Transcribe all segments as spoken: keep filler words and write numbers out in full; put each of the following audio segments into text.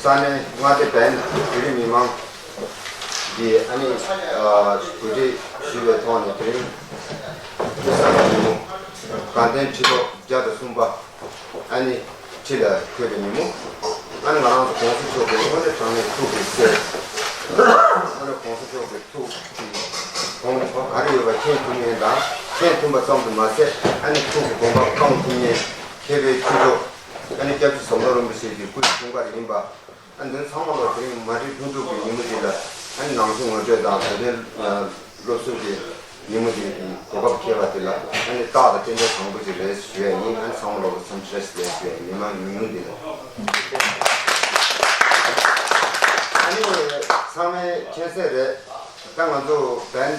ས་གནས་མངའ་སྡེ་བན་བོད་རིགས་མི་མང་གིས་ཨ་ནི་གོ་སྒྲིག་ཞུས་པའི་ཐོག་ནས། དེ་རིང་ཁ་སང་གི་ཉིན་མོ་དགའ་ལྡན་ཁྲི་ལོ་བརྒྱ་དང་གསུམ་པ་ཨ་ནི་ཁྲི་ལ་འཁོད་པའི་ཉིན་མོ། ཨ་ནི་ང་རང་ཚོ་༸གོང་ས་མཆོག་གི་དངོས་གནས་དྲང་གནས་ཐུགས་ཀྱི་སྲས། ཨ་ནི་༸གོང་ས་མཆོག་གི་ཐུགས་ཀྱི་དགོངས་པ་ག་རེ་ཡོད་པ་མཁྱེན་ཐུབ་མཁན་དང་། མཁྱེན་ཐུབ་པ་ཙམ་དུ་མ་ཟད། ཨ་ནི་ཐུགས་ཀྱི་དགོངས་པ་བསྐང་ཐུབ་མཁན་མཁས་པའི་ཁྱུ་མཆོག་ཨ་ནི་སྐྱབས་རྗེ་ཟམ་གདོང་རིན་པོ་ཆེ་གི་སྐུའི་འཁྲུངས་སྐར་ཡིན་པ། ཨ་ནི་འདི་ཚང་མ་ལ་དེ་རིང་མ་བསྒྲིགས་ཐུང་ཐུང་གི་ཉིན་མོ་འདི་ལ། ཨ་ནི་ནང་ཆོས་ངོ་སྤྲོད་དང་བོད་དོན་སློབ་གསོ་གི་ཉིན་མོ་འདི་གི་གོ་སྐབས་འཁེལ་བ་འདི་ལ། ཨ་ནི་རྟག་ཏུ་རྟེན་འབྲེལ་བཟང་པོ་ཅིག་རེད་ཞུ་ཡ་ཡིན། ཨ་ནི་ཚང་མ་ལ་འཚམས་འདྲི་ཞུ་ཡ་ཡིན། མི་མང་ཉུང་ཉུང་འདི་ལ། ཨ་ནི་ཚང་མས་མཁྱེན་གསལ་རེད། ད་ང་ཚོ་བན་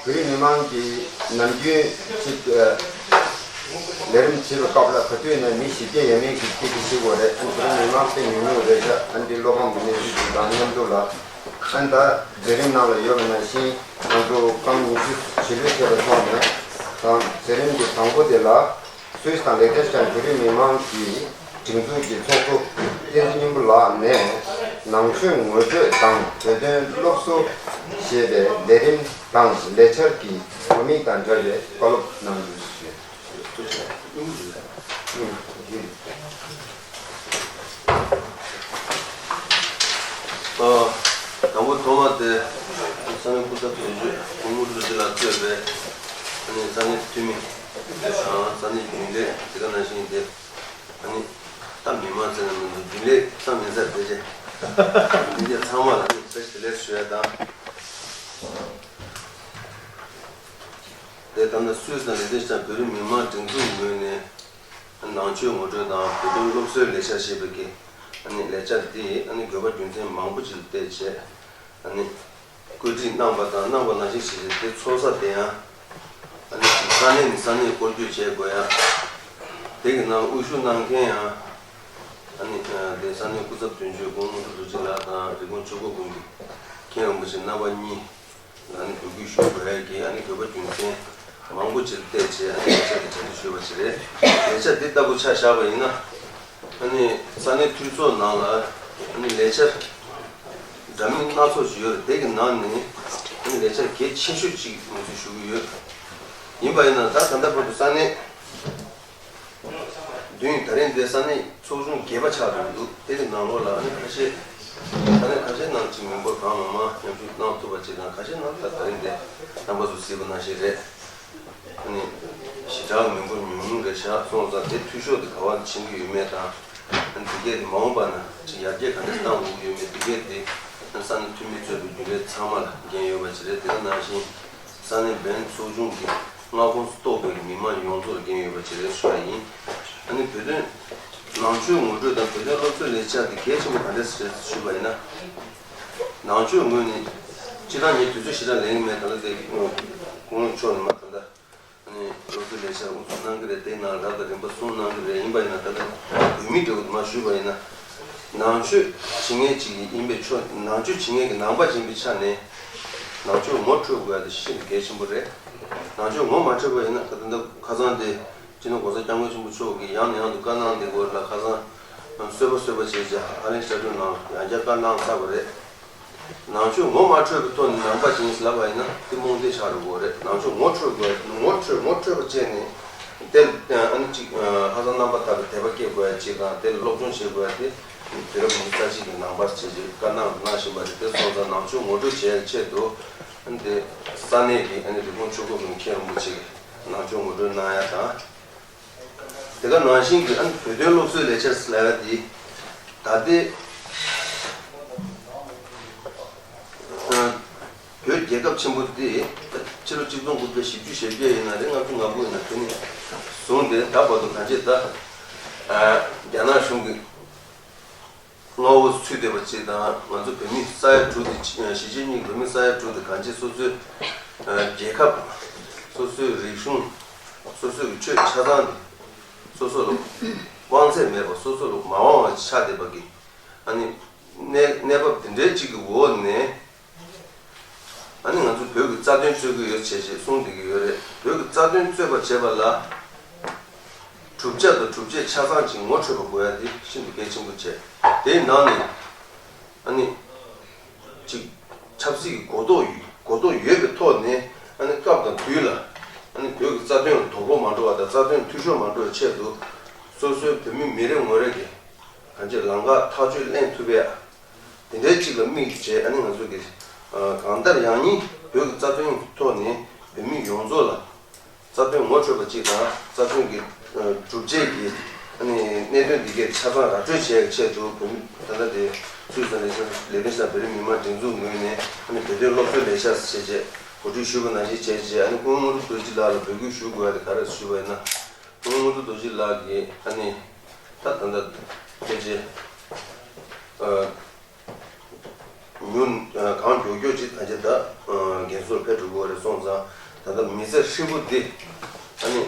བོད་རིགས་མི་མང་གིས་ནམ་རྒྱུན་ཅིག་ཨ་ལས་རིམ་བྱེད་པའི་སྐབས་ལ་ག་དུས་ནས་མི་བཞི་བརྒྱ་ཡས་མས་ཀྱི་སྐད་ཆ་བཤད་ཀྱི་ཡོད་རེད། ཨ་ནི་བོད་རིགས་མི་མང་དཔེ་ཉུང་ཉུང་རེད་ཤག་ཨ་ནི་འདི་བློ་ཕམ་གྱི་གནས་ཚུལ་ཞིག་དང་མཉམ་དུ་ལ། ཨ་ནི་ད་མཛད་རིམ་ནང་ལ་ཡོད་པ་ནང་བཞིན་ང་ཚོ་རྐང་ཉི་ཤུ་ཞི་ལྷོད་བྱས་པའི་ཐོག་ནས་དང་། མཛད་རིམ་གྱི་དང་པོ་དེ་ལ་སུད་སི་དང་ལེག་ཏེན་སི་ཊན་བོད་རིགས་མི་མང་གི་སྒྲིག་འཛུགས་ཀྱི་ཚོགས་གཙོ་བསྟན་འཛིན་སྙིང་པོ་ལགས་ནས་ནང་ཆོས་ངོ་སྤྲོད་དང་བོད་དོན་སློབ་གསོ་ཞེས་པའི་ལས་རིམ་དང་ལས་འཆར་གྱི་དགོས་དམིགས་དང་འབྲེལ་བའི་བཀའ་སློབ་གནང་རྒྱུ་ཞུ། ཨ། དང་པོ་ཐོག་མ་དེ་ས་གནས་སྐུ་ཚབ་དོན་གཅོད་སྐུ་ངོ་ཀྲུའུ་ཅི་ལགས་གཙོས་པའི་ཨ་ནི་ས་གནས་འཐུས་མི་དང་ས་གནས་རྒྱུན་ལས། དེ་ག་ནང་བཞིན་དེ་ཨ་ནི་ད་མི་མང་ཟེར་ན་མི་འདུག་རྒྱུན་ལས་ཙམ་ཡིན་ས་དེ་རྗེས་འདི་ཚང་མ་ལ་ཨ་ནི་བཀྲ་ཤིས་བདེ་ལེགས་ཞུ་ཡ་དང་། དེ་ལྟར་ན་སུད་སི་དང་ལེག་ཏེན་སི་ཊན་བོད་རིགས་མི་མང་སྒྲིག་འཛུགས་ངོས་ནས་ནང་ཆོས་ངོ་སྤྲོད་དང་བོད་དོན་སློབ་གསོའི་ལས་འཆར་ཞེས་པའི་གི་ཨ་ནི་ལས་འཆར་འདི་ཨ་ནི་དགོས་པ་རྒྱུ་མཚན་མང་པོ་ཅིག་ལ་བལྟས་བྱས་ཨ་ནི་བཀོད་སྒྲིག་གནང་པ་དང་། གནང་པ་ནང་བཞིན་བྱས་བྱས་དེ་འཚོགས་ས་དེ་ཡང་ཨ་ནི་ཅིག་ས་གནས་ནས་ས་གནས་སྐོར་སྐྱོད་བྱེད་དགོས་ཡ། དེ་གི་ནང་དབུ་བཞུགས་གནང་མཁན་ཡང་ཨ་ནི་དེ་ས་གནས་སྐུ་ཚབ་དོན་གཅོད་སྐུ་ངོ་ཀྲུའུ་ཅི་ལགས་དང་རི་ཀོན་ཆོས་འཁོར་དགོན་གྱི་མཁན་རིན་པོ་ཆེ་རྣམ་པ་གཉིས། ཨ་ནི་འབོད་སྐུལ་ཞུ་དགོས་ཡ་གི་ཨ་ནི་དགོས་པ་རྒྱུ་མཚན་མང་པོ་ཅིག་ལ་བལྟས་བྱས་ཨ་ནི་ལས་འཆར་དེ་གྲ་སྒྲིག་ཞུས་པ་ཞིག་རེད། ལས་འཆར་འདི་ལྟ་བུ་ཆ་བཞག་པ་ཡིན་ན། ཨ་ནི་ས་གནས་འཐུས་ཚོགས་ནང་ལ་ཨ་ནི་ལས་འཆར་འདྲ་མིན་སྣ་ཚོགས་ཤིག་ཡོད་རེད། དེ་གི་ནང་ནས་ཨ་ནི་ལས་འཆར་གལ་ཆེ་ཤོས་ཅིག་ངོས་འཛིན་ཞུ་གི་ཡོད། ཡིན་པ་ཡིན་ན་ད་ད་ལྟ་བར་དུ་ས་གནས་བདུན། ད་རིང་འདིར་ས་གནས་ཚོགས་ཆུང་བརྒྱད་པ་ཆགས་འགྲོ་གི་འདུག་དེ་གི་ནང་ལོགས་ལ་ཨ་ནི་ཁ་ཤས། ས་གནས་ཁ་ཤས་ནང་གི་མི་འབོར་གང་མང་མང་མཉམ་ཞུགས་གནང་ཐུབ་པ་ཅིག་དང་། ཁ་ཤས་ནང་ད་ད་རིང་འདིར་རྣམ་པ་ཚོ་གཟིགས་པ་ནང་བཞིན་རེད། ཨ་ནི་ཞེ་དྲག་མི་འབོར་ཉུང་ཉུང་རེད་ཤག་སོང་ཙང་དེ་འཐུས་ཤོར་དེ་ག་བ་ཕྱིན་གྱི་ཡོད་མེད་དང་། ཨ་ནི་དེ་གས་དེ་མ་འོངས་པ་ན་ཅིག་ཡར་རྒྱས་ག་འདྲ་བཏང་དགོས་ཀྱི་ཡོད་མེད་དེ་གས་དེ་ཨ་ནི་ས་གནས་འཐུས་མི་གཙོས་པའི་རྒྱུན་ལས་ཚང་མ་ལ་འགན་ཡོད་པ་ཅིག་རེད། དེ་ག་ནང་བཞིན་ས་གནས་བན་ཚོགས་ཆུང་གི་མངའ་ཁོངས་སུ་གཏོགས་པའི་མི་མང་ཡོངས་རྫོགས་ལ་འགན་ཡོད་པ་ཅིག་རེད་ཞུ་བ་ཡིན། ཨ་ནི་བོད་དོན་ནང་ཆོས་ངོ་སྤྲོད་དང་བོད་དོན་སློབ་གསོའི་ལས་འཆར་དེ་གལ་ཆེན་པོ་ག་འདྲས་རེད་ཞུས་པ་ཡིན་ན། ནང་ཆོས་ངོས་ནས་སྤྱིར་བཏང་ངས་དུས་ཚོད་ཞེ་དྲག་ལེན་གྱི་མེད། ད་ལྟ་དེ་སྐུ་ངོ་མཆོག་ནས་མ་ད་ལྟ་ཨ་ནི་སློབ་གསོའི་ལས་འཆར་དབུ་འཛུགས་གནང་གི་རེད། དེའི་ནང་རབ་དང་རིམ་པ་གསུམ་གནང་གི་རེད། ཡིན་པ་ཡིན་ན་ད་ལྟ་བོད་མིའི་འབྲེལ་བ་དུ་མ་ཞུས་པ་ཡིན་ན། ནང་ཆོས་བྱེད་མཁན་ཅིག་ཡིན་པའི་ཆོས། ནང་ཆོས་བྱེད་མཁན་གྱི་ནང་པ་ཅིག་ཡིན་པའི་ཆ་ནས་ནང་ཆོས་ངོ་འཕྲོད་དགོས་ཡ་དེ་ཤིན་ཏུ་གལ་ཆེན་པོ་རེད། ནང་ཆོས་ངོ་མ་འཕྲོད་པ་ཡིན་ན་ད་ལྟ་ཁ་སང་དེ་སྤྱི་ནོར་༸གོང་ས་༸སྐྱབས་མགོན་ཆེན་པོ་མཆོག་གིས་ཡང་ནས་ཡང་དུ་བཀའ་གནང་བསྡད་ཡོད་རེད་ལ། ཁ་སང་གསོལ་བ་གསོལ་བ་བྱས་རྗེས་ཧ་ལན་ཤར་ཕྱོགས་ནང་ཡང་བསྐྱར་བཀའ་གནང་ཚར་བ་རེད། ནང་ཆོས་ངོ་མ་འཕྲོད་པའི་ཐོག་ནས་ནང་པ་ཅིག་ཡིན་ཟེར་ལབ་པ་ཡིན་ན་དེ་རྨོངས་དད་ཆགས་འགྲོ་གི་རེད། ནང་ཆོས་ངོ་འཕྲོད་དགོས། ངོ་འཕྲོད་ངོ་འཕྲོད་པ་བྱས་ནས་དེ་ཨ་ནི་ཅིག་ལྷག་བསམ་རྣམ་པར་དག་པའི་དད་པ་སྐྱེ་དགོས་ཡ་ཅིག་དང་། དེ་ལ་སློབ་སྦྱོང་བྱེད་དགོས་ཡ་དེ་དུས་རབས་ཉི་ཤུ་རྩ་གཅིག་གི་ནང་པ་བྱས་རྗེས་བཀའ་གནང་གནང་བཞིན་པ་རེད། དེ་སོང་ཙང་ནང་ཆོས་ངོ་སྤྲོད་བྱེད་ཡ་ཆེད་དུ་ཨ་ནི་དེ་ས་གནས་ཀྱི་ཨ་ནི་རི་ཀོན་ཆོས་འཁོར་གྱི་མཁན་རིན་པོ་ཆེ་གིས་ནང་ཆོས་ངོ་སྤྲོད་གནང་ཡ་དང་། དེ་ག་ནང་བཞིན་གྱི་ཨ་ནི་བོད་དོན་སློབ་གསོའི་ལས་འཆར་ཟེར་ལབ་ཡ་དེ་ད་ལྟའི་ཨ་བོད་རྒྱལ་ཁབ་ཆེན་པོ་འདི་ཕྱི་ལོ་ཆིག་སྟོང་དགུ་བརྒྱ་བཞི་བཅུ་ཞེ་བརྒྱད་ཡིན་ན་རེད། ལྔ་བཅུ་ང་དགུ་ཡིན་ན་དེ་ནས་བཟུང་སྟེ་ད་བར་དུ་གང་ཅི་ད་ཨ་རྒྱ་ནག་གཞུང་གི་མངའ་འོག་ཚུད་བསྡད་པ་ཅིག་དང་། ང་ཚོ་བོད་མི་ས་ཡ་དྲུག་དེ་གཞིས་བྱེས་གཉིས་ཀྱི་བོད་མི་ས་ཡ་དྲུག་དེ་གང་ཅི་སོ་སོའི་ཨ་རྒྱལ་ཁབ། སོ་སོའི་རིག་གཞུང་། སོ་སོའི་ཆོས་ཆ་ཚང་དེ་སོ་སོ་ལ་དབང་ཚད་མེད་པ། སོ་སོ་ལ་མ་དབང་བ་ཆགས་བསྡད་པ་གི་ཨ་ནི་གནས་གནས་བབ་དེ་འདྲའི་ཅིག་གི་འོག་ནས། ཨ་ནི་ང་ཚོ་བོད་ཀྱི་རྩ་དོན་རྩོད་ཀྱི་ཡོད་ཅེས་ཅེས་གསུངས་བསྡད་ཀྱི་ཡོད་རེད། བོད་ཀྱི་རྩ་དོན་རྩོད་པར་བྱེད་པ་ལ་གྲུབ་ཆ་དང་གྲུབ་ཆའི་ཆ་ཚང་ཅིག་ངོ་འཕྲོད་པ་དགོས་ཡ་དེ་ཤིན་ཏུ་གལ་ཆེན་པོ་བྱས། དེའི་ནང་ནས་ ཨ་ནི་ཅིག་ཆབ་སྲིད་ཀྱི་གོ་རྟོགས་ཡོད་གོ་རྟོགས་ཡོད་པའི་ཐོག་ནས། ཨ་ནི་སྐབས་དང་དུས་ལ་ཨ་ནི་བོད་ཀྱི་རྩ་དོན་ལ་དོགས་པ་མ་འགྲོ་བ་དང་། རྩ་དོན་འཐུས་ཤོར་མ་འགྲོ་བའི་ཆེད་དུ། སོ་སོའི་བོད་མི་མི་རེ་ངོ་རེ་གིས་གང་ཅི་ལམ་ཁ་ཐག་གཅོད་ལེན་ཐུབ་པའི་དེ་འདྲའི་ཅིག་ལ་དམིགས་བྱས། ཨ་ནི་ང་ཚོ་གིས་གང་ལྟར་ཡང་སྙིང་བོད་ཀྱི་རྩ་དོན་གྱི་ཐོག་ནས་བོད་མི་ཡོངས་རྫོགས་ལ་རྩ་དོན་ངོ་འཕྲོད་པ་ཅིག་དང་། རྩ་དོན་གྱི་ཨ་གྲུབ་ཆའི་གི་ཨ་ནི་གནད་དོན་འདི་གའི་ཆ་ཚང་ར་སྤྲོད་བྱེད་ཡག་ཆེད་དུ། བོད་མི་ད་ལྟ་དེ་སུད་སི་ལས་ལས་དོན་བྱེད་བོད་རིགས་མི་མང་སྒྲིག་འཛུགས་ངོས་ནས་ཨ་ནི་བོད་དོན་སློབ་གསོའི་ལས་འཆར་བྱས་རྗེས། གོ་སྒྲིག་ཞུས་པ་ནང་བཞིན་བྱས་རྗེས། ཨ་ནི་སྐུ་ངོ་དངོས་གྲུབ་རྡོ་རྗེ་ལགས་ལ་འབོད་སྐུལ་ཞུ་དགོས་ཡ་དེ་ག་རེ་ཞུས་པ་ཡིན་ན། སྐུ་ངོ་དངོས་གྲུབ་རྡོ་རྗེ་ལགས་ཀྱིས་ཨ་ནི་ད་ད་ལྟ་ཕལ་ཆེར་ཨ་ཉུང་ཨ་གང་མགྱོགས་མགྱོགས་ཅིག་ད་ཆ་ད་ཨ་རྒན་གསོར་ཕེབས་འགྲོ་གི་ཡོད་རེད། སོང་ཙང་ད་ལྟ་མི་ཚེ་ཧྲིལ་པོ་འདི་ཨ་ནི་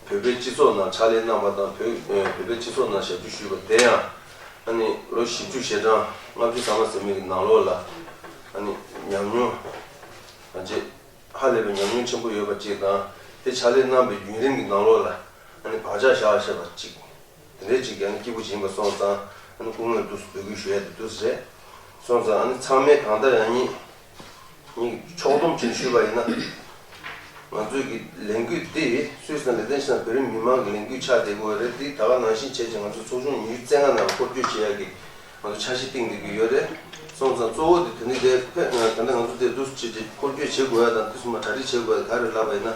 བོད་པའི་སྤྱི་ཚོགས་ནང་ཕྱག་ལས་གནང་བ་དང་། བོད་ཨ་བོད་པའི་སྤྱི་ཚོགས་ནང་ཞབས་ཕྱི་ཞུས་པ་དེ་ཡང་ཨ་ནི་ལོ་བཞི་བཅུ་ཞེ་གྲངས་ལྔ་བཅུ་ཐམ་པ་ཟེར་མི་གི་ནང་ལོགས་ལ་ཨ་ནི་ཉམས་མྱོང་ད་ཆ་ཧ་ལས་པའི་ཉམས་མྱོང་ཆེན་པོ་ཡོད་པ་ཅིག་དང་། དེ་ཕྱག་ལས་གནང་བའི་བརྒྱུད་རིམ་གྱི་ནང་ལོགས་ལ་ཨ་ནི་བག་ཆགས་བཞག་བཞག་པ་ཅིག་དེ་འདྲའི་ཅིག་ཡང་སྐྱིད་པོ་ཅིག་ཡིན་པ་སོང་ཙང་། ཨ་ནི་སྐུ་ངོས་འདུག་སེ་འབོད་སྐུལ་ཞུ་ཡ་དེ་འདུག་སེ་རེད། སོང་ཙང་ཨ་ནི་ཚང་མས་གང་ལྟར་ཡང་སྙིང་སྙིང་ཕྱོགས་བསྡོམས་ཅིག་ཞུས་པ་ཡིན་ན། ང་ཚོའི་གི་ལས་འགུལ་འདི་སུད་སི་ནང་ལས་དོན་བྱེད་བོད་རིགས་མི་མང་གི་ལས་འགུལ་ཆགས་བསྡད་དགོས་རེད། འདི་ད་ག་ནང་བཞིན་བྱས་ཀྱི་ང་ཚོ་ཚོགས་ཆུང་ཉི་ཤུ་རྩ་ལྔ་ནང་ལ་འཁོར་སྐྱོད་བྱེད་ཡ་གི་ང་ཚོ་འཆར་གཞི་བཏིང་བསྡད་ཀྱི་ཡོད་རེད། སོང་ཙང་གཙོ་བོ་དེ་དེ་ནི་དེ་ཕེ་ད་ལྟ་ང་ཚོ་དེ་འདུག་སེ་བྱས་ཀྱི་འཁོར་སྐྱོད་བྱེད་དགོས་ཡ་དང་། དེ་ཚོ་མ་གྲ་སྒྲིག་བྱེད་དགོས་ཡ་ག་རེ་ལབ་པ་ཡིན་ན།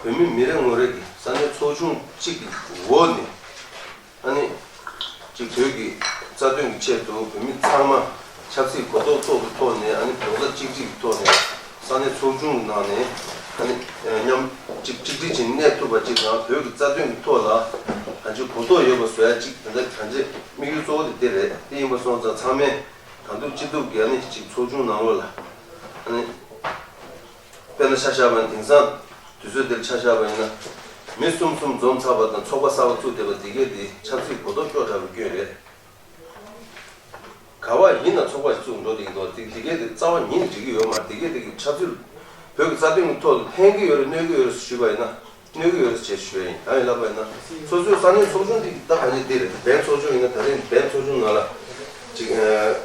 བོད་མི་མི་རེ་ངོ་རེ་གིས་ས་གནས་ཚོགས་ཆུང་གཅིག་གི་འོག་ནས་ཨ་ནི་གཅིག་བོད་ཀྱི་རྩ་དོན་གྱི་ཆེད་དུ་བོད་མི་ཚང་མ་ཆབ་སྲིད་གོ་རྟོགས་ཚོགས་ཀྱི་ཐོག་ནས། ཨ་ནི་རྡོག་རྩ་གཅིག་སྒྲིལ་གྱི་ཐོག་ནས་ས་གནས་ཚོགས་ཆུང་གི་ནང་ནས་ཨ་ནི་མཉམ་གཅིག་གཅིག་སྒྲིལ་བྱས་ནས་གནས་ཐུབ་པ་ཅིག་དང་། བོད་ཀྱི་རྩ་དོན་གྱི་ཐོག་ལ་གང་ཅི་གོ་རྟོགས་ཡོད་པ་བཟོ་ཡ་ཅིག་ད་ལྟ་གང་ཅི་དམིགས་ཡུལ་གཙོ་བོ་དེ་དེ་རེད། དེ་ཡིན་པ་སོང་ཙང་ཚང་མས་གང་ཐུབ་ཅི་ཐུབ་ཀྱིས་ཨ་ནི་གཅིག་ཚོགས་ཆུང་ནང་ལོགས་ལ་ཨ་ནི། དཔེར་ན་ཆ་བཞག་པ་ཡིན་ན། དེང་སང་དུས་ཚོད་འདིར་ཆ་བཞག་པ་ཡིན་ན། མི་གསུམ་གསུམ་འཛོམས་ཚར་བ་དང་ཚོགས་པ་གསར་པ་བཙུགས་བསྡད་པ་འདི་གས་དེ་ཆབ་སྲིད་གོ་རྟོགས་སྐྱོ་དྲགས་པའི་སྐྱོན་རེད། ག་བ་ཡིན་ན་ཚོགས་པ་ཞིག་བཙུགས་འགྲོ་བསྡད་ཀྱི་འདུག་དེ་འདི་གས་དེ་རྩ་བ་ཉིད་ནས་འགྲིག་གི་ཡོད་མ་རེད། འདི་གས་དེ་གི་ཆབ་སྲིད་བོད་ཀྱི་རྩ་དོན་གྱི་ཐོག་ཏུ་ཕན་གྱི་ཡོད་རེད་གནོད་ཀྱི་ཡོད་རེད་ཞུས་པ་ཡིན་ན། གནོད་ཀྱི་ཡོད་རེད་ཅེས་ཞུ་ཡ་ཡིན། གང་ཡིན་ལབ་པ་ཡིན་ན། སོ་སོའི་ས་གནས་ཚོགས་ཆུང་དེ་ད་ག་ནས་འདི་རེད། བན་ཚོགས་ཆུང་ཡིན་ན་ད་རེས་བན་ཚོགས་ཆུང་ནང་ལ་ཅིག་ཨ་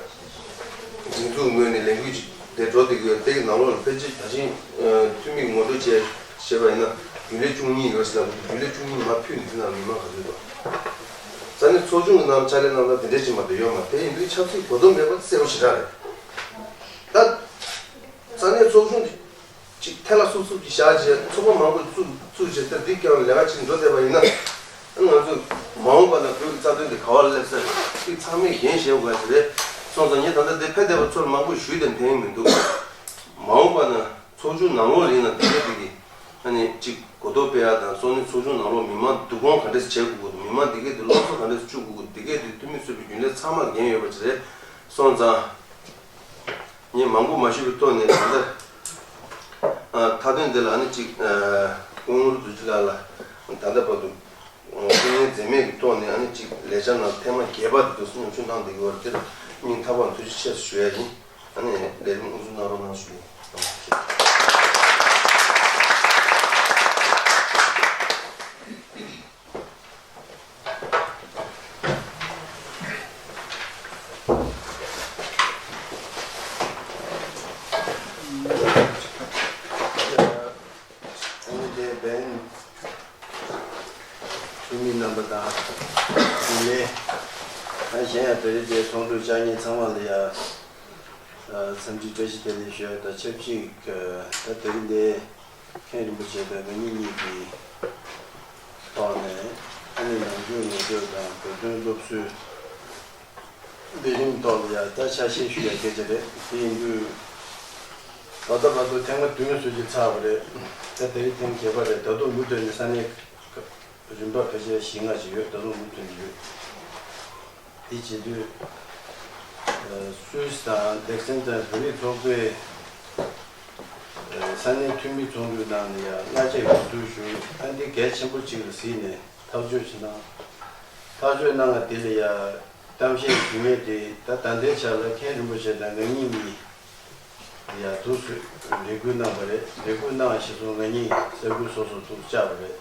སྒྲིག་འཛུགས་ངོས་ནས་ལས་འགུལ་ཅིག་དེ་འགྲོ་བསྡད་ཀྱི་ཡོད། དེ་གི་ནང་ལོགས་ལ་ཕལ་ཆེར་ད་ཕྱིན་ཨ་འཐུས་མི་ངོ་སྤྲོད་བྱས་བྱས་པ་ཡིན་ན་རྒྱུན་ལས་བཅུ་གཉིས་ཡོད་ཟེར་ལབ་པ་དེ། རྒྱུན་ལས་བཅུ་གཉིས་མར་ཕུད་ནས་དེ་ནང་མི་མང་ག་ཚོད་འདུག་ས་གནས་ཚོགས་ཆུང་གི་ནང་ཕྱག་ལས་གནང་སྟངས་དེ་འདྲས་ཅིག་མ་གཏོགས་ཡོད་མ་རེད། དེ་ཡིན་དུས་ཆབ་སྲིད་གོ་རྟོགས་མེད་པ་གསལ་པོ་ཞེ་དྲག་རེད། ད་ས་གནས་ཚོགས་ཆུང་དེ། ཅིག་ཐལ་བ་སུབ་སུབ་ཅིག་བཞག་བྱས་ཚོགས་པ་མང་པོ་བཙུགས་བཙུགས་བྱས་ད་འདི་སྐྱོང་ལས་ཀ་ཅིག་འགྲོ་བསྡད་པ་ཡིན་ན། ང་ཚོ་མ་འོངས་པ་ན་བོད་ཀྱི་རྩ་དོན་དེ་ག་བ་ལ་སླེབས་ས་རེད། དེ་ཚང་མས་འགན་བཞེས་དགོས་ཡ་དེ་རེད། སོང་ཙང་ངས་ད་ལྟ་འདི་ཕེབས་བསྡད་པ་ཚོར་མང་པོ་ཞུས་ཏེ་ཕན་གྱི་མི་འདུག་མ་འོངས་པ་ན་ཚོགས་ཆུང་ནང་ལོགས་ལ་ཡིན་ན་དེ་ག་དེ་གི་ཨ་ནི་ཅིག་གོ་རྟོགས་སྤེལ་ཡ་དང་། སོ་ནི་ཚོགས་ཆུང་ནང་ལོགས་མི་མང་བསྡུ་སྐོང་ག་འདྲས་བྱེད་དགོས་ཀྱི་འདུག་མི་མང་དེ་ག་དེ་སློབ་གསོ་ག་འདྲས་བཅུག་དགོས་ཀྱི་འདུག་དེ་ག་དེ་འཐུས་མི་ཚོས་པའི་རྒྱུན་ལས་ཚང་མ་འགན་ཡོད་པ་ཅིག་རེད། སོང་ཙང་། ངས་མང་པོ་མ་ཞུས་པའི་ཐོག་ནས་ད་ལྟ་ཨ་མཐའ་དོན་འདི་ལ་ཨ་ནི་གཅིག་ཨ་སྐུ་ངོ་རྡོ་རྗེ་ལགས་ལ་ད་ལྟ་བར་དུ་སྐུ་ངལ་འཛེམས་མེད་ཀྱི་ཐོག་ནས་ཨ་ནི་གཅིག་ལས་འཆར་ནང་ཐེངས་མ་བརྒྱད་པ་དེ་དུས་སུ་མཉམ་ཞུགས་གནང་བསྡད་ཀྱི་ཡོད་རེད། དེར་སྙིང་ཐག་པ་ནས་ཐུགས་རྗེ་ཆེ་ཞུ་ཡ་ཡིན། ཨ་ནི་ལས་རིམ་དབུ་འཛུགས་གནང་རོགས་གནང་ཞུ་ཡིན། ཨ་ནི་དེ་བན་འཐུས་མི་རྣམ་པ་དང་། འཐུས་མི་ཨ་གཞན་ཡང་བོད་རིགས་དེ་ཚོགས་འདུར་བཅར་མཁན་ཚང་མ་ལ་ཡང་འཚམས་འདྲི་བཀྲ་ཤིས་བདེ་ལེགས་ཞུ་ཡ་དང་ཆབས་ཅིག་ད་དེ་རིང་འདི་མཁན་རིན་པོ་ཆེ་དང་ང་གཉིས་གཉིས་ཀྱི་ཐོག་ནས་ཨ་ནི་ནམ་རྒྱུན་ངོ་སྤྲོད་དང་བོད་དོན་སློབ་གསོའི་ལས་རིམ་ཐོག་ལ་ཡང་ད་ཆ་ཤས་ཞུ་ཡ་སྐད་ཆ་རེད། དེ་ཡིན་དུས་ད་ལྟ་བར་དུ་ཐེངས་མ་བདུན་ཙམ་ཅིག་ཚར་བ་རེད། ད་དེ་རིང་ཐེངས་བརྒྱད་པ་རེད། ད་དུང་མུ་མཐུད་ནས་ས་གནས་རིམ་པ་ཕལ་ཆེར་བཞི་ལྔ་ཅིག་ཡོད། ད་དུང་མུ་མཐུད་ནས་ཡོད། དེ་བྱེད་དུས་སུད་སི་དང་ལེག་སེན་ཏན་བོད་རིགས་ཚོགས་པའི་ས་གནས་འཐུས་མི་ཚོགས་འདུའི་ནང་ནས་ཡང་བསླབ་བྱ་ཡོད་དུ་ཞུ། ཨ་འདི་གལ་ཆེན་པོ་ཅིག་ལ་གཟིགས་ནས་ཐག་གཅོད་བྱེད་སྟངས། ཐག་གཅོད་གནང་བ་དེ་ལ་ཡང་གཏམ་བཤད་ཞུ་མཁན་དེ་ད་ད་ལྟའི་ཆ་ལ་མཁན་རིན་པོ་ཆེ་དང་ང་གཉིས་གཉིས་ཡང་དུས་སུ་རེ་སྐུལ་གནང་བ་རེད། རེ་སྐུལ་གནང་བ་ཞིག་སོང་ང་གཉིས་ས་ཁུལ་སོ་སོ་དུ་བཅར་བ་རེད།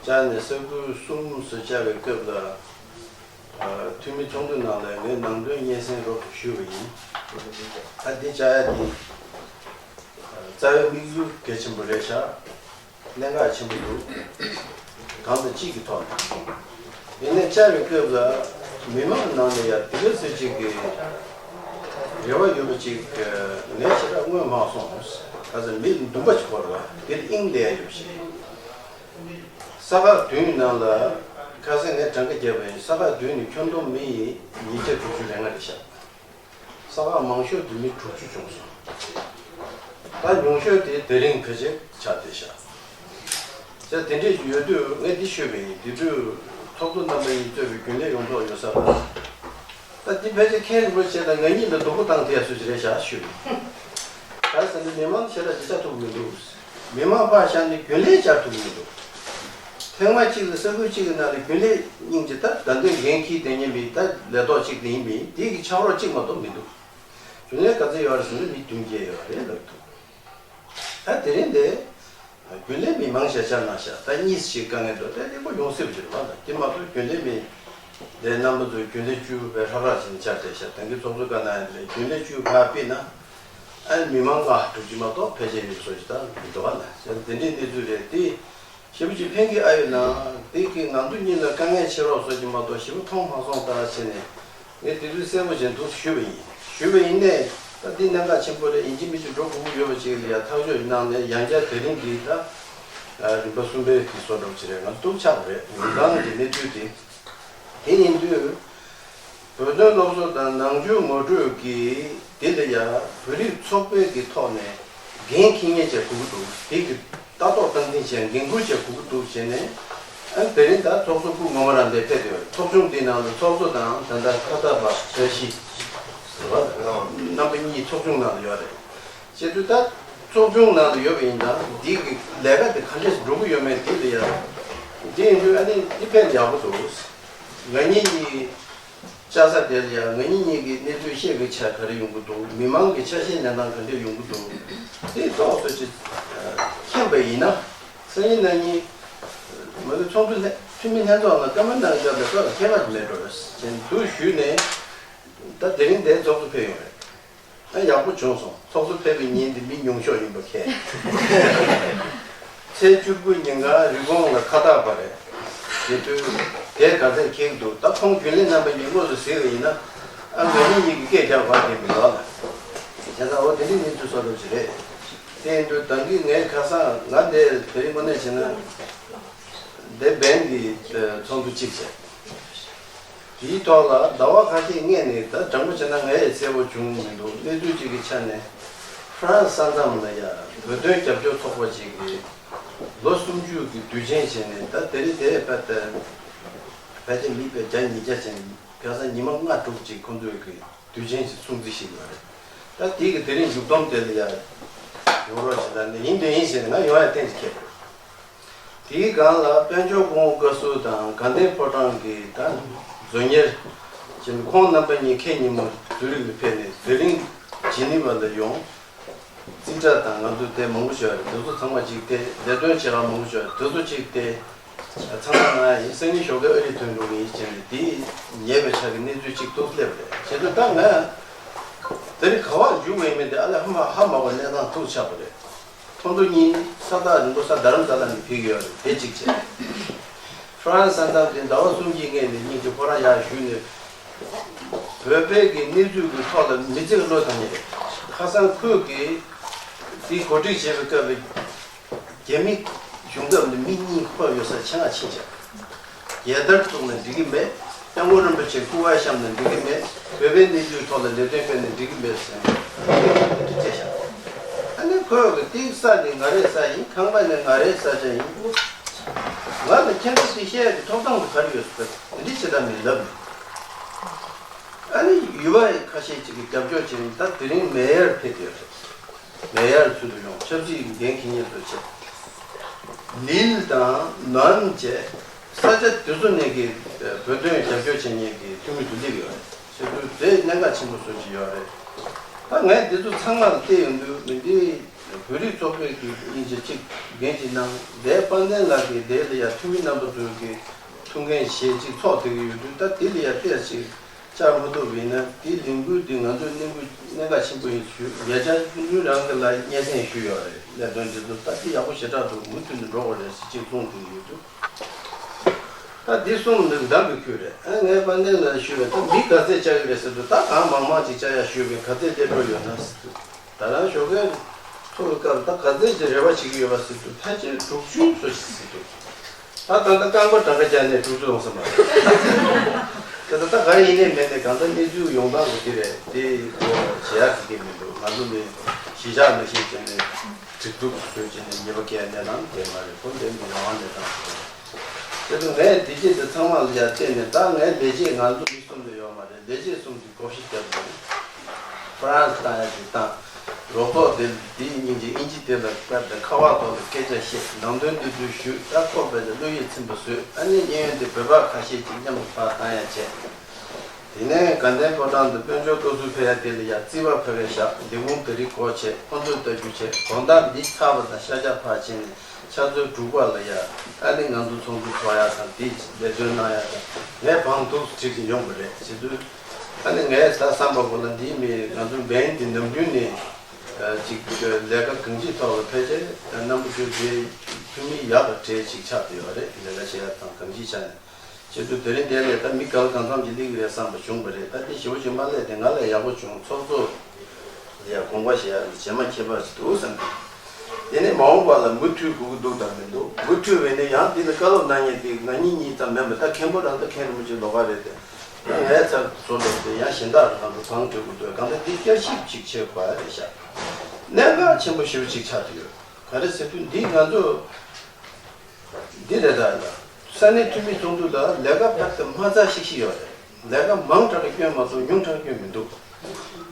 བཅར་ནས་ས་ཁུལ་གསུམ་སུ་བཅར་བའི་སྐབས་ལ། འཐུས་མི་ཚོགས་འདུ་ནང་ལ་ངས་ནང་དོན་སྙན་སེང་རོབ་ཏུ་ཞུས་པ་ཡིན། ད་འདི་བྱ་ཡ་འདི་རྩ་བའི་དམིགས་ཡུལ་གལ་ཆེན་པོ་རེད་ཤག་གནད་འགག་ཆེན་པོ་འདུག་གང་དང་ཅི་གི་ཐོག་ནས། ཡིན་ནའི་བཅར་བའི་སྐབས་ལ་མི་མང་ནང་ལ་ཡ་དེ་ག་ཚོད་ཅིག་གི་རེ་བ་ཡོད་པ་ཅིག་ངས་ཞེ་དྲག་མངོན་མ་སོང་། ག་ཚོད་མི་འདུན་པ་ཅིག་བོར་བ་དེར་དབྱིངས་ལས་ཡོད་ཞེས། ས་ཁག་བདུན་ནང་ལ་ཁ་སང་ངས་གྲངས་ཀ་བརྒྱབ་པ་ཡིན། ས་ཁག་བདུན་ནི་ཁྱོན་བསྡོམས་མི་ཡིས་ཉིས་བརྒྱ་དྲུག་ཅུ་རེ་ལྔ་རེད་ཤག་ས་ཁག་མང་ཤོས་དེ་མི་དྲུག་ཅུ་བྱུང་སོང་། ད་ཉུང་ཤོས་དེ་དེ་རིང་ཕལ་ཆེར་ཆགས་བསྡད་ཤག་ཟེར་དེ་འདྲས་ཡོད་དུས་ངས་འདི་ཤོད་པ་ཡིན། དེ་དུས་ཚོགས་གཙོ་རྣམ་པ་གཉིས་གཙོས་པའི་རྒྱུན་ལས་ཡོངས་རྫོགས་ཡོད་ས་རེད། ད་འདི་ཕལ་ཆེར་མཁན་རིན་པོ་ཆེ་དང་ང་གཉིས་ལ་སྡུག་པོ་བཏང་ཐེབས་སུ་ཅི་རེད་ཤག་ཞུས། ག་རེ་ཟེར་ན་མི་མང་ཞེ་དྲག་ཅིག་བཅར་ཐུབ་ཀྱི་མི་འདུག་མི་མང་ཕར་བཞག་ནས་རྒྱུན་ལས་བཅར་ཐུབ་ཀྱི་མི་འདུག་ཐེངས་མ་གཅིག་ལ་ས་ཁུལ་གཅིག་གི་ནང་ལ་རྒྱུན་ལས་སྙིང་རྗེ་ད་ད་འདོད་འགན་འཁྱེར་བསྡད་མཁན་མི་ད་ལས་ཐོག་གཅིག་དེ་ཡིན་མིན་དེ་གི་ཕྱག་རོགས་གཅིག་མ་གཏོགས་མི་འདུག་རྒྱུན་ལས་ག་ཚོད་ཡོད་རེད་ཟེར་ན་མི་བདུན་བརྒྱད་ཡོད་རེད་ལབ་འདུག་ད་དེ་རིང་དེ། རྒྱུན་ལས་མི་མང་ཤ་ཆ་ན་ཤ་ད་གཉིས་ཤིག་དཀའ་ངལ་འདུག་དེ་ནི་ཁོ་ཡོང་སྲིད་པ་ཞིག་རེད་པ། དེ་མ་གཏོགས་རྒྱུན་ལས་མི་དེ་རྣམ་པ་ཚོ་རྒྱུན་ལས་བཅུ་བའི་ཧྲག་ཧྲག་བྱས་ནས་ཆགས་བསྡད་ཤག་ད་གིན་ཚོགས་གཙོ་བཀའ་གནང་ཡོད་རེད། རྒྱུན་ལས་བཅུ་ཕར་ཕུད་ན་ཨ་ནི་མི་མང་ལྔ་དྲུག་ཅུ་མ་གཏོགས་ཕལ་ཆེར་ཡོད་བཟོ་ཞིག་ད་མི་འདུག་པ་ན་དེ་འདྲའི་གནས་ཚུལ་རེད་དེ། ཞེ་པོ་ཅིག་ཕན་གྱི་ཨ་ཡོད་ན། དེ་གི་ང་ཚོ་གཉིས་ལ་དཀའ་ངལ་ཆེ་རོགས་བཟོ་གི་མ་གཏོགས་ཞེ་པོ་མཐོང་མ་སོང་ད་བྱས་ནས་ངས་དེ་དུས་གསལ་པོ་བྱས་འདུག་ཞུས་པ་ཡིན། ཞུས་པ་ཡིན་ནས་ད་འདི་གནད་འགག་ཆེན་པོ་རེད། ཡིན་གཅིག་མིན་གཅིག་འགྲོ་དགོས་ཀྱི་ཡོད་པ་ཅིག་ལ་ཡ་ཐག་གཅོད་གནང་ནས་ཡང་བསྐྱར་དེ་རིང་གི་ད་རིམ་པ་གསུམ་པའི་གི་བཟོ་འདྲ་ཅིག་རེད། ང་ཚོ་སྡུག་ཆགས་པ་རེད། ཉིན་གང་གི་གནས་ཚུལ་དེ། དེ་ཡིན་དུས། བོད་དོན་སློབ་གསོ་དང་ནང་ཆོས་ངོ་སྤྲོད་ཀྱི་འདི་ལ་ཡང་བོད་རིགས་ཚོགས་པའི་གི་ཐོག་ནས་འགན་འཁྱེར་མཁན་བྱས་དགོས་ཀྱི་འདུག་དེ་གི་ལྟ་རྟོག་སྟངས་འཛིན་བྱས་འགན་འཁུར་བྱས་དགོས་ཀྱི་འདུག་བྱས་ནས། ཨ་ནི་དེ་རིང་ད་ཚོགས་གཙོ་སྐུ་ངོ་མ་རང་དེ་ཕེབས་ཡོད། ཚོགས་ཆུང་འདི་ནང་ལ་ཚོགས་གཙོ་དང་ད་ལྟ་ཁ་ཏ་པ་བཀྲ་ཤིས་རྣམ་པ་གཉིས་ཚོགས་ཆུང་ནང་ལ་ཡོད་རེད། བྱས་དུས་ད་ཚོགས་ཆུང་ནང་ལ་ཡོད་པ་ཡིན་ཙང་འདི་གི་ལས་ཀ་དེ་ག་འདྲས་འགྲོ་གི་ཡོད་མེད་དེ་ལ་ཡ། འདི་ཡིན་དུས་ཨ་ནི་འདི་ཕན་ཡག་པོ་འདུག་ང་གཉིས་གཉིས་བཅར་ས་དེ་ལ་ཡང་ང་གཉིས་གཉིས་ཀྱི་གནས་ཚུལ་བཤད་པའི་ཆ་ག་རེ་ཡོང་གི་འདུག་མི་མང་གི་ཆ་ཤས་གནས་སྟངས་ག་འདྲས་ཡོང་གི་འདུག་དེ་ཏོག་ཙམ་ཅིག་མཁྱེན་པ་ཡིན་ན། སང་ཉིན་གནངས་ཉིན་མ་གི་ཚོགས་འདུ་ལྷན་འཐུས་མི་ལྷན་ཚོགས་ནང་བཀའ་མོལ་གནང་སྐབས་ལ་ཏོག་ཙམ་ཁྱད་པར་མེད་འགྲོ་ཞེས་འདུག་ཞུས་ནས། ད་དེ་རིང་དེ་ཚོགས་གཙོ་ཕེབས་ཡོང་རེད། ད་ཡག་པོ་བྱུང་སོང་། ཚོགས་གཙོ་ཕེབས་པའི་ཉིན་དེ་མི་ཉུང་ཤོས་ཡིན་པ་ཁས། ཚེས་བཅུ་དགུ་ཉིན་གང་རི་ཀོན་ལ་ཁ་ཏ་པ་རེད། དེ་དུས་དེ་ག་ཚད་ཁེག་འདུག་ད་ཁོང་རྒྱུན་ལས་རྣམ་པ་གཉིས་དངོས་སུ་གཟིགས་པ་ཡིན་ན། ཨ་ང་གཉིས་གཉིས་ཀྱི་སྐད་རྒྱག་པ་དེ་མི་འདུག་ལ། བྱས་ཙང་འོ་དེ་འདྲའི་གནས་ཚུལ་བཟོ་འདྲ་ཞིག་རེད། དེ་ཡིན་དུས་ད་གིན་ངས་ཁ་སང་ང་འདི་བོད་རིགས་དངོས་གནས་བྱས་ན། འདི་བན་གྱི་ཚོགས་འདུ་གཅིག་བྱས། དེའི་ཐོག་ལ་ཟླ་བ་ཁ་ཤས་སྔས་ནས་ད་དྲང་པོ་བྱས་ན་ང་ཡི་གསལ་པོ་བྱུང་མི་འདུག་གནས་ཚུལ་གཅིག་གི་ཆ་ནས་ཧྥ་རན་སི་ས་མཚམས་ལ་ཡ་བོད་དོན་རྒྱབ་སྐྱོར་ཚོགས་པ་གཅིག་གིས་ལོ་སུམ་ཅུ་གི་དུས་ཆེན་བྱས་ནས། ད་དེ་རིང་དེ་ཕལ་ཏེ་ཕལ་ཆེར་མི་དཔེ་བརྒྱ་ཉིས་བརྒྱ་ཅན་ཁ་སང་ཉི་མ་ལྔ་དྲུག་ཅིག་ཁོང་ཚོས་གི་དུས་ཆེན་ཞིག་སྲུང་བརྩི་ཞིག་ཡོད་རེད། ད་དེའི་གི་དེ་རིང་མཇུག་སྡོམ་དེ་ལ་ཡ་ཡོང་རོགས་བྱེད་ད་ནི་ཡིན་དོན་ཡིན་ཟེར་ནས་ང་ཡོང་ཡ་གཏན་གྱི་འཁེལ་རེད། དེའི་སྒང་ལ་དཔལ་འབྱོར་སྐུ་ངོ་བཀའ་ཟུར་དང་དགའ་ལྡན་ཕོ་བྲང་གི་ད་མཛོད་གཉེར་གྱི་ཁོང་རྣམ་པ་གཉིས་ཁེ་ཉིན་མོ་ཛུ་རིག་ལ་ཕེབས་ནས་དེ་རིང་ཇི་ནི་ཝ་ལ་ཡོང་། རྩིས་ཁྲ་དང་ང་ཚོ་དེ་མང་པོ་ཞིག་ཡོད་རེད། དེ་ཚོ་ཚང་མ་གཅིག་དེ་ལས་དོན་བྱེད་ཡག་མང་པོ་ཞིག་ཡོད་རེད། དེ་ཚོ་གཅིག་དེ་ཚང་མ་ང་ཡིན། སང་ཉིན་ཞོགས་ཀས་ཨ་རི་ཐོན་འགྲོ་གི་ཡིན་བྱས་ནས་དེ་ཉེ་བའི་ཆར་གྱི་གནས་ཚུལ་གཅིག་ཏོག་ཙམ་སླེབས་རེད། བྱས་ཙང་ད་ང་དེ་རིང་ག་བར་འཇུག་པ་ཡིན་མིན་དེ་ཨ་ལས་ཧ་མ་ཧ་མ་གོ་གནས་སྟངས་ཐུག་ཆགས་པ་རེད། ཁོང་ཚོ་གཉིས་ས་ཐག་རིང་པོ་ས་རྡ་རམ་ས་ལ་ནས་ཕེབས་ཀྱི་ཡོད་རེད། དེ་གཅིག་བྱས། ཧྥ་རན་སི་ས་མཚམས་དེ་ཟླ་བ་གསུམ་གྱི་སྔས་ནས་སྙིང་རྗེ་ཁོ་རང་ཡར་ཞུས་ནས་བོད་པའི་གི་གནས་ཚུལ་གྱི་ཐོག་ལ་མི་ཚེ་བློས་བཏང་ཡོད་རེད། ཁ་སང་ཁོས་གི་དེ་གོ་སྒྲིག་བྱེད་པའི་སྐབས་ལ་རྒྱ་མི་གཞུང་སྐབས་ནས་མི་གཉིས་འཁོར་ཡོད་ས་ཆེད་མངགས་ཕྱིན་བྱས། རྒྱལ་དར་བཙུགས་ན་འགྲིག་གི་མེད། སྐྱབས་མགོན་རིན་པོ་ཆེ་སྐུ་དབང་བཤམས་ན་འགྲིག་གི་མེད། བོད་པའི་གནས་ཚུལ་ཐོག་ལ་ལས་དོན་སྤེལ་ན་འགྲིག་གི་མེད་ཟེར་ནས་དེ་འདྲ་བྱས་བཞག་ཨ་ནི་ཁོས་གི་ཏིག་ས་ནི་ང་རའི་ས་ཡིན། ཁང་པ་ནི་ང་རའི་ས་ཆ་ཡིན། ང་ལ་ཁྱེད་ཚོ་དེ་བཤད་ཡག་གི་ཐོབ་ཐང་དུ་ག་རེ་ཡོད་ཟེར། འདི་བྱེད་ཐབས་མེད་ལབ་ནས། ཨ་ནི་ཡུལ་བ་ཁ་ཤས་ཅིག་གིས་རྒྱབ་སྐྱོར་བྱས་ནས་ད་དེ་རིང་མེ་ཡར་ཕེབས་ཡོད་རེད། མེ་ཡར་ཚུལ་དུ་ཡོང་། ཆབ་སྲིད་ཀྱི་འགན་འཁྱེར་མཁན་ཚོ་བྱས། ལིལ་དང་ནན་བཅས་ས་ཆ་དེ་ཚོ་ནས་ཀྱི་བོད་དོན་རྒྱབ་སྐྱོར་བྱེད་མཁན་གྱི་འཐུས་མི་ཚོ་སླེབས་ཡོད་རེད། ཟེར་དུས་དེ་གནད་འགག་ཆེན་པོ་བཟོ་གི་ཡོད་རེད། ད་ངས་འདི་ཚོ་ཚང་མ་ལ་བལྟས་ཡོང་དུས་མི་འདི་བོད་རིགས་ཚོགས་པའི་གི་སྙིང་རྗེ་གཅིག་འགན་གཅིག་གནང་། དེ་དཔལ་ལྡན་ལགས་ཀྱི་དེ་ལ་ཡ་འཐུས་མི་རྣམ་པ་ཚོའི་གི་ཐུགས་ གསུང་མཁན་ཞེ་གཅིག་ཚོགས་བསྡད་ཀྱི་ཡོད་དུས། ད་དེ་ལ་ཡ་ཏོག་ཙམ་བཅར་མ་ཐུབ་པ་ཡིན་ན། དེའི་ལས་འགུལ་འདི་ང་ཚོས་གནད་འགག་གནད་འགག་ཆེན་པོ་ཡིན་ཞུ། ཉེ་ཆར་ཆུང་ཆུང་རང་གི་ལ་སྙན་སེང་ཞུས་ཡོད་རེད། ལས་དོན་འདི་ཚོ་ད་དེ་ཡག་པོ་ཞེ་དྲག་འདུག་མུ་མཐུད་ནས་འགྲོ་དགོས་རེད་ཟེར་ཅིག་གསུངས་བསྡད་ཀྱི་ཡོད་དུས། ད་འདི་གསུངས་འདུག་མདང་གི་ཁུལ་རེད། ཨ་ངས་དཔལ་ལྡན་ལ་ཞུས་པས། ད་མི་ག་ཚད་བཅར་གྱི་རེད་ཟེར་དུས། ད་གང་མང་མང་ཅིག་བཅར་ཡ་ཞུས་པས། ག་ཚད་སླེབས་འགྲོ་ཡོད་ན་ཟེར་དུས། ད་རང་ཞོགས་ཀས་ཚོགས་པའི་སྐབས། ད་ག་ཚད་ཅིག་རེ་བ་བྱེད་ཀྱི་ཡོད་པ་ཟེར་དུས། ཕལ་ཆེར་དྲུག་ཅུ་སོ་ཞིག་ཟེར་འདུག་ད་ད་ལྟ་རྐང་པ་གྲངས་ཀ་བརྒྱབ་ནས་དྲུག་ཅུ་ཡོང་ས་མ་རེད། ད་ད་ད་ག་རེ་ཡིན་ནའི་མིན་ནའི་གང་ལྟར་གནས་ཚུལ་ཡོང་སྟངས་དེ་རེད། དེ་བྱེད་ཡག་གི་མི་འདུག་ང་ཚོ་ནི་གཞིས་ཆགས་མ་ཤེས་བྱས་ནས་སྒྲིག་འཛུགས་བཟོས་བྱས་ནས་ཉེས་པ་བཀལ་གནས་སྟངས་དེ་མ་རེད། ཁོ་འདི་ནི་རང་དབང་གནས་སྟངས་ཤིག་རེད། དེ་དུས་ངས་འདི་སྐད་དེ་ཚང་མ་ལ་ཡར་བལྟས་ནས། ད་ངའི་ལས་བྱེད་ང་ཚོ་མི་གསུམ་ལས་ཡོད་མ་རེད། ལས་བྱེད་གསུམ་གྱིས་བགོ་བཤའ་བརྒྱབ་ནས་ཧྥ་རན་སི་བཏང་ཡ་ཞིག་བཏང་། རོགས་ཚོགས་དེ་དེའི་སྙིང་རྗེ། ཨིན་ཇི་དེ་ལ་བཀར་ཏེ་ཁ་པར་ཐོག་ལ་སྐད་ཆ་བཤད། ནང་དོན་འདི་ཚོ་ཞུས། ད་ཁོ་བས་ཀྱང་བློ་ཡིད་ཚིམ་པ་བཟོས། ཨ་ནི་གཡས་གཡོན་དེ་བོད་པ་ཁ་ཤས་ཅིག་མཉམ་དུ་ཕར་བཏང་ཡ་བྱས། དེ་ནས་དགའ་ལྡན་ཕོ་བྲང་དུ་དཔལ་འབྱོར་སློབ་ཟུར་ཕེབས་ཡ་དེ་ལ་ཡ་རྩིས་པ་ཕ་གིར་བཞག་འདི་གུང་དེ་རིང་སྒོ་ཕྱེ། ཁོ་ཚོས་ལྟ་རྒྱུ་བྱས། དགོང་དག་འདི་ཚར་བ་དང་ཤར་རྒྱག་ཕར་ཕྱིན་ནས། ཕྱག་ཚོད་དྲུག་པ་ལ་ཡ། ཨ་ནི་ང་ཚོ་ཚོགས་འདུ་ཚོགས་ཡག་དང་། དེའི་ལས་དོན་གནང་ཡག་དང་། ངས་བང་ཐུག་ཁྲིད་ཀྱི་ཡོང་གི་རེད་ཟེར་དུས། ཨ་ནི་ངས་ད་བསམ་པ་གོ་ལ། འདིའི་མི་ང་ཚོ་འབན་འདི་ནམ་རྒྱུན་ནས་ཅིག་ལས་ཀ་གང་ཅིའི་ཐོག་ལ་ཕལ་ཆེར་རྣམ་པ་ཚོའི་འབྲེལ་འཐུས་མི་ཡག་གི་གྲས་ཅིག་ཆགས་བསྡད་ཡོད་རེད། ལས་ཀ་བྱེད་ཡག་དང་གང་ཅིའི་ཆ་ནས། བྱེད་དུས་དེ་རིང་འདིར་ལས་ད་མི་ག་ལ་གང་འཚམ་ཅིག་སླེབས་ཀྱི་རེད་བསམ་པ་བྱུང་བ་རེད། ད་འདི་ཞེ་པོ་ཅིག་མ་སླེབས་དེ་ང་ལས་ཡག་པོ་བྱུང་། ཚོགས་གཙོ་ལ་ཡ་དགོངས་པ་བཞེས་ཡ་རྗེས་མ་ཁྱད་པར་ཅིག་འདུག་བསམ་གི། དེ་ནས་མ་འོངས་པ་ལ་མུ་མཐུད་དགོས་ཀྱི་འདུག་དང་མི་འདུག་མུ་མཐུད་བས་ནས་ཡང་འདི་ལ་བཀའ་སློབ་གནང་མཁན་དེ་ང་གཉིས་གཉིས་ཙམ་མིན་པ། ད་མཁན་པོ་རང་ད་མཁན་རིན་པོ་ཆེ་ལོགས་ཀ་རེད་དེ། ད་ངའི་ཚབ་བཟོ་འདྲ་དེ་ཡང་གཞན་དག་རང་ཚོ་གང་སྤྲོད་དགོས་འདུག་གང་ལྟར་འདི་བསྐྱར་ཞིབ་ཅིག་བྱེད་དགོས་རེད་ཤག་གནད་འགག་ཆེན་པོ་ཞེ་པོ་ཅིག་ཆགས་ཀྱི་ཡོད། ག་རེ་ཟེར་དུས་འདི་ང་ཚོ། འདི་རེད། ད་ལ་ས་གནས་འཐུས་མི་ཚོགས་འདུ་ལ་ལས་ཀ་ཕར་ཙམ་མ་ཚར་ཤིག་ཤིག་ཡོད་རེད། ལས་ཀ་མང་དྲགས་ཀྱི་སྐྱོན་མ་གཏོགས་ཉུང་དྲགས་སྐྱོན་མི་འདུག་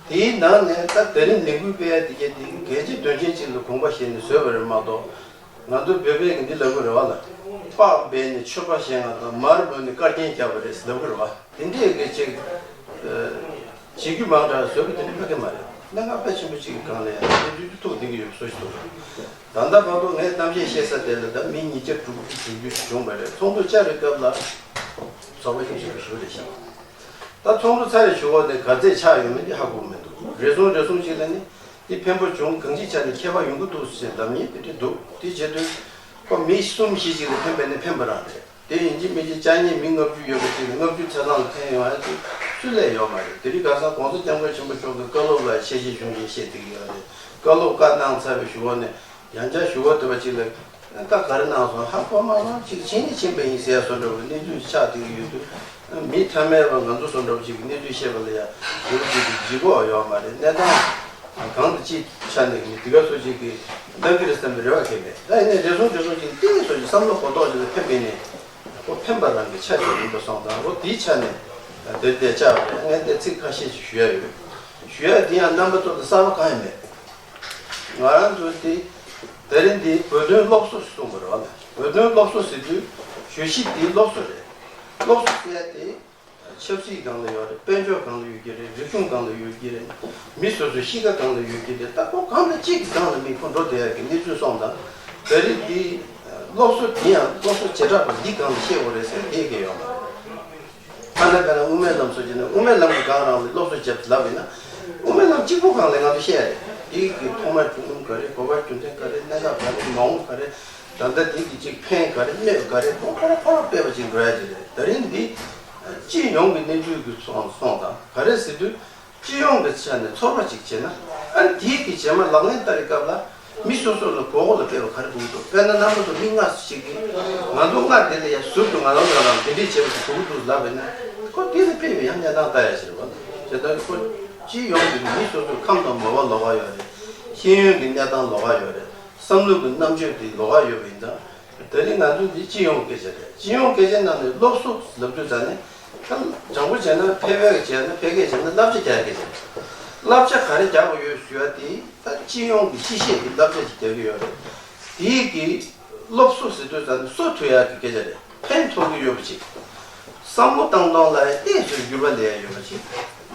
དེའི་ནང་ནས་ད་དེ་རིང་ལས་འགུལ་སྤེལ་ཡ་དེ་གས་དེ་གལ་ཆེ་དོན་ཆེན་ཅིག་ལ་དགོངས་པ་བཞེས་ནས་བཟོས་པ་རེད་མ་གཏོགས། ང་ཚོ་བོད་པས་ཀྱི་འདི་ལབ་གི་རེད་བ་ལ། སྤགས་སྦས་ནས་མཆོད་པ་བཞེངས་པ་དང་། མར་འབུལ་ནས་དཀར་རྒྱན་བརྒྱབ་པ་རེད་ལབ་གི་རེད་བ། དེ་འདྲས་ཀྱི་ཅིག་ཨ་བྱེད་རྒྱུ་མང་དྲགས་བཟོས་པ་དེ་འདྲ་ཕ་གི་མ་རེད། གནད་འགག་དཔེ་ཆེན་པོ་ཅིག་གི་སྒང་ལ་ཡང་དེ་དུས་ཐུག་བསྡད་ཀྱི་ཡོད་པ་བཟོ་ཞིག་འདུག་ད་ལྟ་བར་དུ་ངས་གཏམ་བཤད་བཤད་ས་དེ་ལ་ད་མི་ཉིས་བརྒྱ་དྲུག་ཅུ་བྱེད་རྒྱུ་ཞིག་བྱུང་བ་རེད། ཚོགས་འདུ་བཅར་བའི་སྐབས་ལ་ཚོགས་པ་ཤུགས་ཆེན་པོ་ཞིག་རེད་ཤག་ད་ཚོགས་འདུ་ཚར་བའི་གཞུག་གུ་ནས་ག་ཚད་ཆགས་ཡོད་མེད་དེ་ཧ་གོ་གི་མི་འདུག་རེ་ཟུང་རེ་ཟུང་ཅིག་ལ་ནི་འདི་ཕན་པོ་བྱུང་། གང་ཅིའི་ཆ་ནས་ཁྱད་པར་ཡོང་གི་འདུག་ཟེར་ལབ་མཁན་དེ་འདྲ་འདུག་དེ་བྱེད་དུས་ཁོ་མི་གསུམ་བཞི་ཅིག་ལ་ཕན་པ་ནི་ཕན་པ་རང་རེད། དེ་ཡིན་གཅིག་མིན་གཅིག་བཅར་མཁན་མི་ལྔ་བཅུ་ཡོད་པ་ཅིག་ལ་ལྔ་བཅུ་ཆ་ཚང་ལ་ཕན་ཡོང་ཡ་ཅིག་སུ་ལས་ཡོད་མ་རེད། དེ་རིང་ཁ་སང་གོང་ས་སྐྱབས་མགོན་ཆེན་པོ་མཆོག་གི་བཀའ་སློབ་ལ་ཆེ་བཞེས་ཆུང་བཞེས་བཤད་བསྡད་ཀྱི་ཡོད་རེད། བཀའ་སློབ་བཀའ་གནང་ཚར་བའི་གཞུག་གུ་ནས་ཡང་བསྐྱར་ཞུ་བ་དེ་བ་ཅིག་ལ་བཀའ་ག་རེ་གནང་སོང་ཧ་གོ་མ་སོང་། ཅིག་ཕྱིན་ནི་ཕྱིན་པ་ཡིན་ཟེར་ཡ་བཟོ་འདྲ་བོ་གནས་ཚུལ་ཆགས་བསྡད་ཀྱི་ཡོད་དུས། མི་ཐ་མལ་པ་ང་ཚོ་བཟོ་འདྲ་བོ་ཅིག་གིས་གནས་ཚུལ་བཤད་པ་ལ་ཡ་ཞུ་བ་ཅིག་གི་ལྗིད་ཁོག་ཡོད་མ་རེད། གནས་སྟངས་གང་དང་ཅིའི་ཆ་ནས་མི་དེ་ག་ཚོད་ཅིག་གིས་གནང་གི་རེད་བསམ་པའི་རེ་བ་གང་མེད། ད་ཡིན་ནའི་རེ་ཟུང་རེ་ཟུང་ཅིག་ཏོག་ཙམ་ཅིག་བསམ་བློ་གོ་རྟོགས་ཅིག་ལ་ཕན་པ་ཡིན་ནའི། ཁོ་ཕན་པ་རང་གི་ཆ་ཞིག་ཡིན་པ་སོང་ཙང་། ཁོ་དེའི་ཆ་ནས་འདིར་བསྡད་བཅར་བ་རེད། ངས་འདིར་ཚིག་ཁ་ཤས་ཤིག་ཞུ་ཡ་ཡོད། ཞུ་ཡ་འདི་ཡང་རྣམ་པ་ཚོ་ལ་གསར་པ་གང་ཡང་མེད། ང་རང་ཚོ་འདི་ད་རིང་འདི་བོད་དོན་སློབ་གསོ་ཞིག་གསུངས་པ་རེད་བ། བོད་དོན་སློབ་གསོ་ཟེར་དུས་བརྗོད་གཞི་འདི་སློབ་གསོ་རེད། སློབ་གསོ་ཟེར་ཡ་དེ་ཆབ་སྲིད་སྒང་ལ་ཡོད་རེད། དཔལ་འབྱོར་སྒང་ལ་ཡོད་ཀྱི་རེད། རིག་གཞུང་སྒང་ལ་ཡོད་ཀྱི་རེད། མི་སོ་སོའི་གཤིས་ཀ་སྒང་ལ་ཡོད་ཀྱི་རེད། ད་ཁོ་གང་དང་གཅིག་གི་སྒང་ལ་མི་ཁོ་འགྲོ་བསྡད་ཡག་གི་གནས་ཚུལ་སོང་ཙང་། ད་རེས་འདི་སློབ་གསོ་དེ་ཡང་སློབ་གསོ་བྱེ་བྲག་པ་འདི་སྒང་ལ་བཤད་དགོས་རེད་ཟེར་བསྡད་ཀྱི་ཡོད་མ་རེད། ཐ་ན་དཔེར་ན་དབུ་མའི་ལམ་སོགས་བྱས་ན་དབུ་མའི་ལམ་གྱི་སྒང་རང་ལ་སློབ་གསོ་བྱེད་ལབ་ཡིན་ན། དབུ་མའི་ལམ་གཅིག་པོ་སྒང་ལ་ང་ཚོ་བཤད་ཡ་རེད། འདི་གི་ཐོག་མར་བྱུང་རིམ་ག་རེ། དགོས་པ་རྒྱུ་མཚན་ག་རེ། གནད་འགག་ག་རེ། མ་འོངས་ག་རེ། ད་ལྟ་འདི་གི་ཅིག་ཕན་ག་རེ་གནོད་ག་རེ། ཁོ་ཁོ་ར་ཁོ་ར་དཔེ་བ་ཅིག་འགྲོ་ཡ་ཅིག་རེད། ད་རིང་འདི་སྤྱི་ཡོངས་ཀྱི་གནས་ཚུལ་གྱི་སོང་སོང་དང་། ག་རེ་ཟེར་དུས་སྤྱི་ཡོངས་ཀྱི་ཆ་ནས་ཚོར་བ་ཅིག་བྱས་ན། ཨ་ནི་དེའི་གི་རྗེས་མ་ལག་ལེན་བསྟར་བའི་སྐབས་ལ་མི་སོ་སོ་ལ་མགོ་སྐོར་ལ་དཔེ་བ་ག་རེ་དགོས་ཀྱི་འདུག་དཔེར་ན་རྣམ་པ་ཚོ་མི་ལྔ་ཞིག་གིས་ང་ཚོ་ལྔ་དེ་ལ་ཡ་ཟུར་དུ་ང་རང་རང་རང་འདི་འདྲས་བྱས་པ་ཞིག་དགོས་ཀྱི་འདུག་ལབ་པས་ན། ཁོ་དེ་ལ་དཔེ་བའི་ཡང་གནས་སྟངས་ལྟ་ཡ་ཞིག་རེད་བ། དེ་ལྟར་ཁོ་སྤྱི་ཡོངས་ཀྱི་མི་སོ་སོའི་ཁམས་དང་མོས་པ་ལོགས་ཀ་ཡོད་རེད། ཤེས་ཡོན་གྱི་གནས་སྟངས་ལོགས་ཀ་ཡོད་རེད། བསམ་བློ་གི་རྣམ་དཔྱོད་དེ་ལོགས་ཀ་ཡོད་པ་ཡིན་ཙང་། དེ་རིང་ང་ཚོ་འདི་སྤྱི་ཡོངས་སྐད་ཆ་རེད། སྤྱི་ཡོངས་སྐད་ཆ་ནང་ནས་སློབ་གསོ་ལབ་དུས་ཙ་ནས། ད་དྲང་པོ་བྱས་ན་ཕལ་པའི་བྱས་ན་ཕལ་སྐད་བྱས་ན་བསླབ་བྱ་རྒྱག་སྐད་ཆ་རེད། བསླབ་བྱ་ག་རེ་རྒྱག་དགོས་ཡོད་ཞུ་ཡ་དེ་ད་སྤྱི་ཡོངས་ཀྱི་སྤྱི་བཤད་ཀྱི་བསླབ་བྱ་ཞིག་རྒྱག་གི་ཡོད་རེད། དེའི་གི་སློབ་གསོ་ཟེར་དུས་ཙ་ནས་གསོ་ཐུབ་ཡ་གི་སྐད་ཆ་རེད། ཕན་ཐོགས་ཀྱི་ཡོད་པ་ཅིག་བསམ་བློ་བཏང་སྟངས་ལ་ཏོག་ཙམ་འགྱུར་བ་སླེབས་ཡ་ཡོད་པ་ཅིག་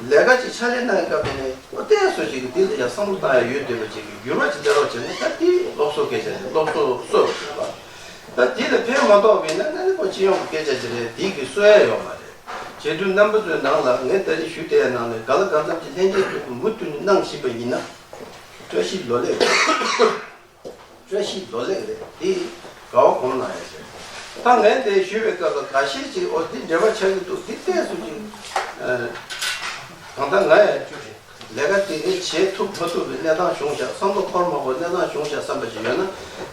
ལས་ཀ་ཅིག་ཕྱག་ལས་གནང་སྐབས་དེ་ནས་ཨོ་ཏོག་ཙམ་ཅིག་གི་འདི་ལ་ཡང་བསམ་བློ་བཏང་ཡ་ཡོད་བསྡད་པ་ཅིག་གི་འགྱུར་བ་ཅིག་སླེབས་རོགས་བྱས་ན། ད་དེ་སློབ་གསོ་སྐད་ཆ་རེད། སློབ་གསོ་གསོ་བ་རེད་པ། ད་དེ་ལ་ཕན་མ་ཐོགས་པ་ཡིན་ན་ཨ་ནི་ཁོ་ སྤྱི་ཡོངས་ཀྱི་སྐད་ཆ་ཅིག་རེད། དེའི་གི་གསོ་ཡ་ཡོད་མ་རེད། བྱས་དུས་རྣམ་པ་ཚོའི་ནང་ལ་ངས་ད་རེས་ཞུ་བསྡད་ཡ་ནང་ནས་ག་ལ་གང་འཚམ་ཅིག་ལྷན་སྐྱེས་ཚོས་མུ་མཐུད་ནས་གནང་བཞིན་པ་ཡིན་ན། བཀྲ་ཤིས་ལོ་ལེགས་རེད། བཀྲ་ཤིས་ལོ་ལེགས་རེད། དེ་དགའ་བ་སྒོམ་གནང་ཡ་རེད། ད་ངས་དེ་ཞུས་པའི་སྐབས་ལ་འགའ་ཤས་ཅིག་འོ་འདི་འབྲེལ་བ་ཆགས་ཀྱི་འདུག་འདི་ལྟས་སུ་ཅིག་གང་ལྟར་ང་ཡང་ལས་ཀ་དེ་འདྲའི་བྱེད་ཐུབ་མ་ཐུབ་པའི་གནས་སྟངས་བྱུང་ཤག་བསམ་བློ་འཁོར་མ་དགོས་གནས་སྟངས་བྱུང་ཤག་བསམ་པ་ཅིག་ཡོད་ན།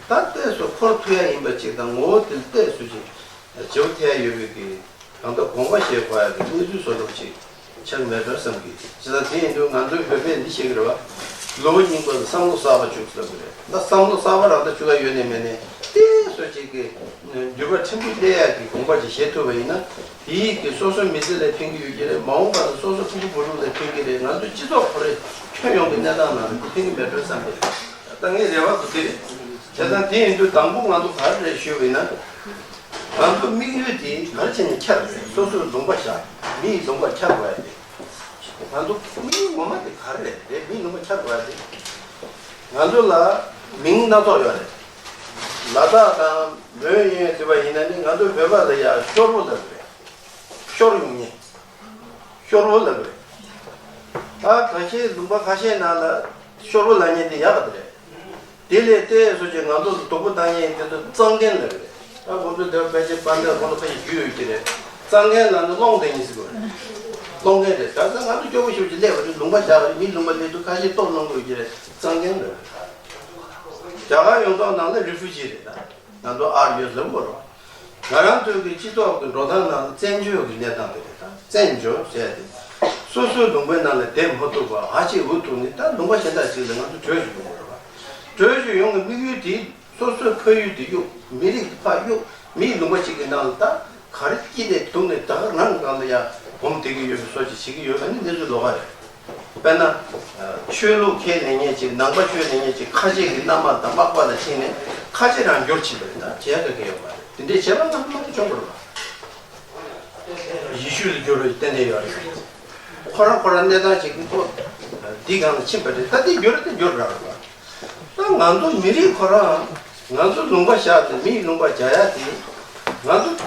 ད་ལྟས་སུ་འཁོར་ཐུབ་ཡ་ཡིན་པ་ཅིག་དང་ངོ་བོ་དེ་ལྟས་སུ་ཅིག་བྱེད་ཐུབ་ཡ་ཡོད་པའི་གི་གང་ལྟར་དགོངས་པ་བཞེས་དགོས་ཡ་གི་གནས་ཚུལ་བཟོ་འདྲ་ཅིག་ཆགས་མེད་པར་བསམ་གི། བྱས་ཙང་དེ་ཡིན་དུས་ང་ཚོའི་བོད་པས་འདི་བཤད་གི་རེད་བ། ལུས་པོ་རྙིང་པ་ལ་བསམ་བློ་གསར་པ་བཅུག་ཟེར་གི་རེད། ད་བསམ་བློ་གསར་པ་རང་ད་བཅུག་ཡ་ཡོད་ནས་མེད་ནས་ཏོག་ཙམ་ཅིག་གི་འགྱུར་བ་ཕྲན་བུ་སླེབས་ཡ་གི་དགོངས་པ་ཅིག་བཞེས་ཐུབ་པ་ཡིན་ན། དེ་ཡིས་གི་སོ་སོའི་མི་ཚེ་ལ་ཕན་གི་ཡོད་ཀྱི་རེད། མ་འོངས་པ་ལ་སོ་སོ་ཕྲུ་གུ་བུ་ཕྲུག་ལ་ཕན་གི་རེད། ང་ཚོའི་སྤྱི་ཚོགས་ཁོ་རེ་ཁྱོན་ཡོངས་ཀྱི་གནས་སྟངས་ནང་ལ་འདི་ཕན་གི་མེད་པར་བསམ་གི་རེད། ད་ངའི་རེ་བ་དེ་རེད། བྱས་ཙང་དེ་ཡིན་དུས་དང་པོ་ང་ཚོ་ག་རེ་རེད་ཞུས་པ་ཡིན་ན། ང་ཚོ་དམིགས་ཡུལ་དེ་ག་རེ་བྱས་ནས་འཁྱེར་རེད། སོ་སོའི་ལུང་པ་བཞག་མིའི་ལུང་པ་འཁྱེར་དགོས་ཡ་དེ། ང་ཚོ་དམིགས་ཡུལ་ངོ་མ་དེ་ག་རེ་རེད། རེད། མིའི་ལུང་པ་འཁྱེར་དགོས་ཡ་དེ། ང་ཚོ་ལ་མིང་སྣ་ཚོགས་ཡོད་རེད། ལ་དྭགས་དང་མོན་ཡིན་ཟེར་བ་ཡིན་ན་ནི་ང་ཚོ་བོད་པ་ལ་ཡ་ཤོར་བུ་ལབ་རེད། ཤོར་ཡོང་ཉེ། ཤོར་བུ་ལབ་རེད། ད་ཁ་ཤས་ལུང་པ་ཁ་ཤས་ནང་ལ་ཤོར་བུ་ལབ་མཁན་དེ་ཡག་ག་དེ་རེད། དེ་ལས་ལྟས་སུ་ཅིག་ང་ཚོ་ལ་སྡུག་པོ་བཏང་མཁན་དེ་ཚོ་གཙང་རྒན་ལབ་རེད། ད་ཁོང་ཚོ་དེ་ཕལ་ཆེར་དཔལ་ལྡན་ཁོང་ཚོ་ཕལ་ཆེར་རྒྱུས་ཡོད་ཀྱི་རེད། གཙང་རྒན་ལབ་ན་སློང་དེ་ཡིན་ཟེར་གི་རེད། སློང་མཁན་རེད། ད་ལྟ་ང་ཚོ་སྐྱོ་པོ་ཞེ་པོ་ཅིག་སླེབས་པ་རེད། ལུང་པ་བཞག་རེད། མི་ལུང་པ་སླེབས་དུས་ཁ་ཤས་ལྟོ་སློང་དགོས་ཀྱི་རེད། གཙང་རྒན་ལབ་རེད། རྒྱ་གར་ཡོངས་རྫོགས་ནང་ལ་རི་ཕུ་ཇི་རེད་ད། ང་ཚོ་ཨར་ཡོད་ལབ་དགོས་རེད། ང་རང་ཚོའི་གི་སྤྱི་ཚོགས་ཀྱི་འགྲོ་སྟངས་ནང་བཙན་བྱོལ་གྱི་གནས་སྟངས་དེ་རེད་ད། བཙན་བྱོལ་ཟེར་ཏེ། སོ་སོའི་ལུང་པའི་ནང་ལ་བསྡད་མ་ཐུབ་པ་ཨ་ཅེ་འུ་ཐུག་ནས་ད་ལུང་པ་གཞན་དག་ཅིག་ལ་ང་ཚོ་བྲོས་བཞུད་དགོས་རེད་བ། བྲོས་བཞུད་ཡོང་གི་དམིགས་ཡུལ་དེ་སོ་སོའི་ཕ་ཡུལ་དེ་གཡུག་མི་རིགས་དེ་ཕར་གཡུག་མིའི་ལུང་པ་ཅིག་གི་ནང་ལ་ད་ག་རེ་སྐྱིད་ནས་སྡུག་ནས་ད་ག་རང་གང་ལ་ཡ་སྒོམ་བསྡད་ཀྱི་ཡོད་པའི་བཟོ་ཅིག་བྱེད་ཀྱི་ཡོད་པ་ནི་གནས་ཚུལ་ལོགས་ཀ་རེད། དཔེར་ན། ཆོས་ལུགས་ཁས་ལེན་མཁན་ཅིག་ནང་པ་ཆོས་ལེན་མཁན་ཅིག་ཁ་ཆེ་གི་མནའ་མ་དང་དམག་པ་ལ་ཕྱིན་ནས་ཁ་ཆེ་རང་འགྱུར་ཕྱིན་པ་རེད། ད་བྱེད་ཡག་ག་གེ་ཡོད་མ་རེད། དེ་འདྲའི་བྱེད་པ་ང་ཚོ་མང་པོ་བྱུང་དགོས་རེད་པ། ཡེ་ཤུ་ལ་འགྱུར་བའི་ཏན་ཏན་ཡོད་རེད། ཁོ་རང་ཁོ་རང་གནས་སྟངས་ཅིག་གི་ཐོག་འདི་སྒང་ལ་ཕྱིན་པ་རེད། ད་འདི་འགྱུར་དེ་འགྱུར་རག་རེད་པ། ད་ང་ཚོ་མི་རིགས་ཁོ་རང་ང་ཚོ་ལུང་པ་བཞག་སྟེ་མིའི་ལུང་པ་རྒྱག་ཡག་དེ་ང་ཚོ་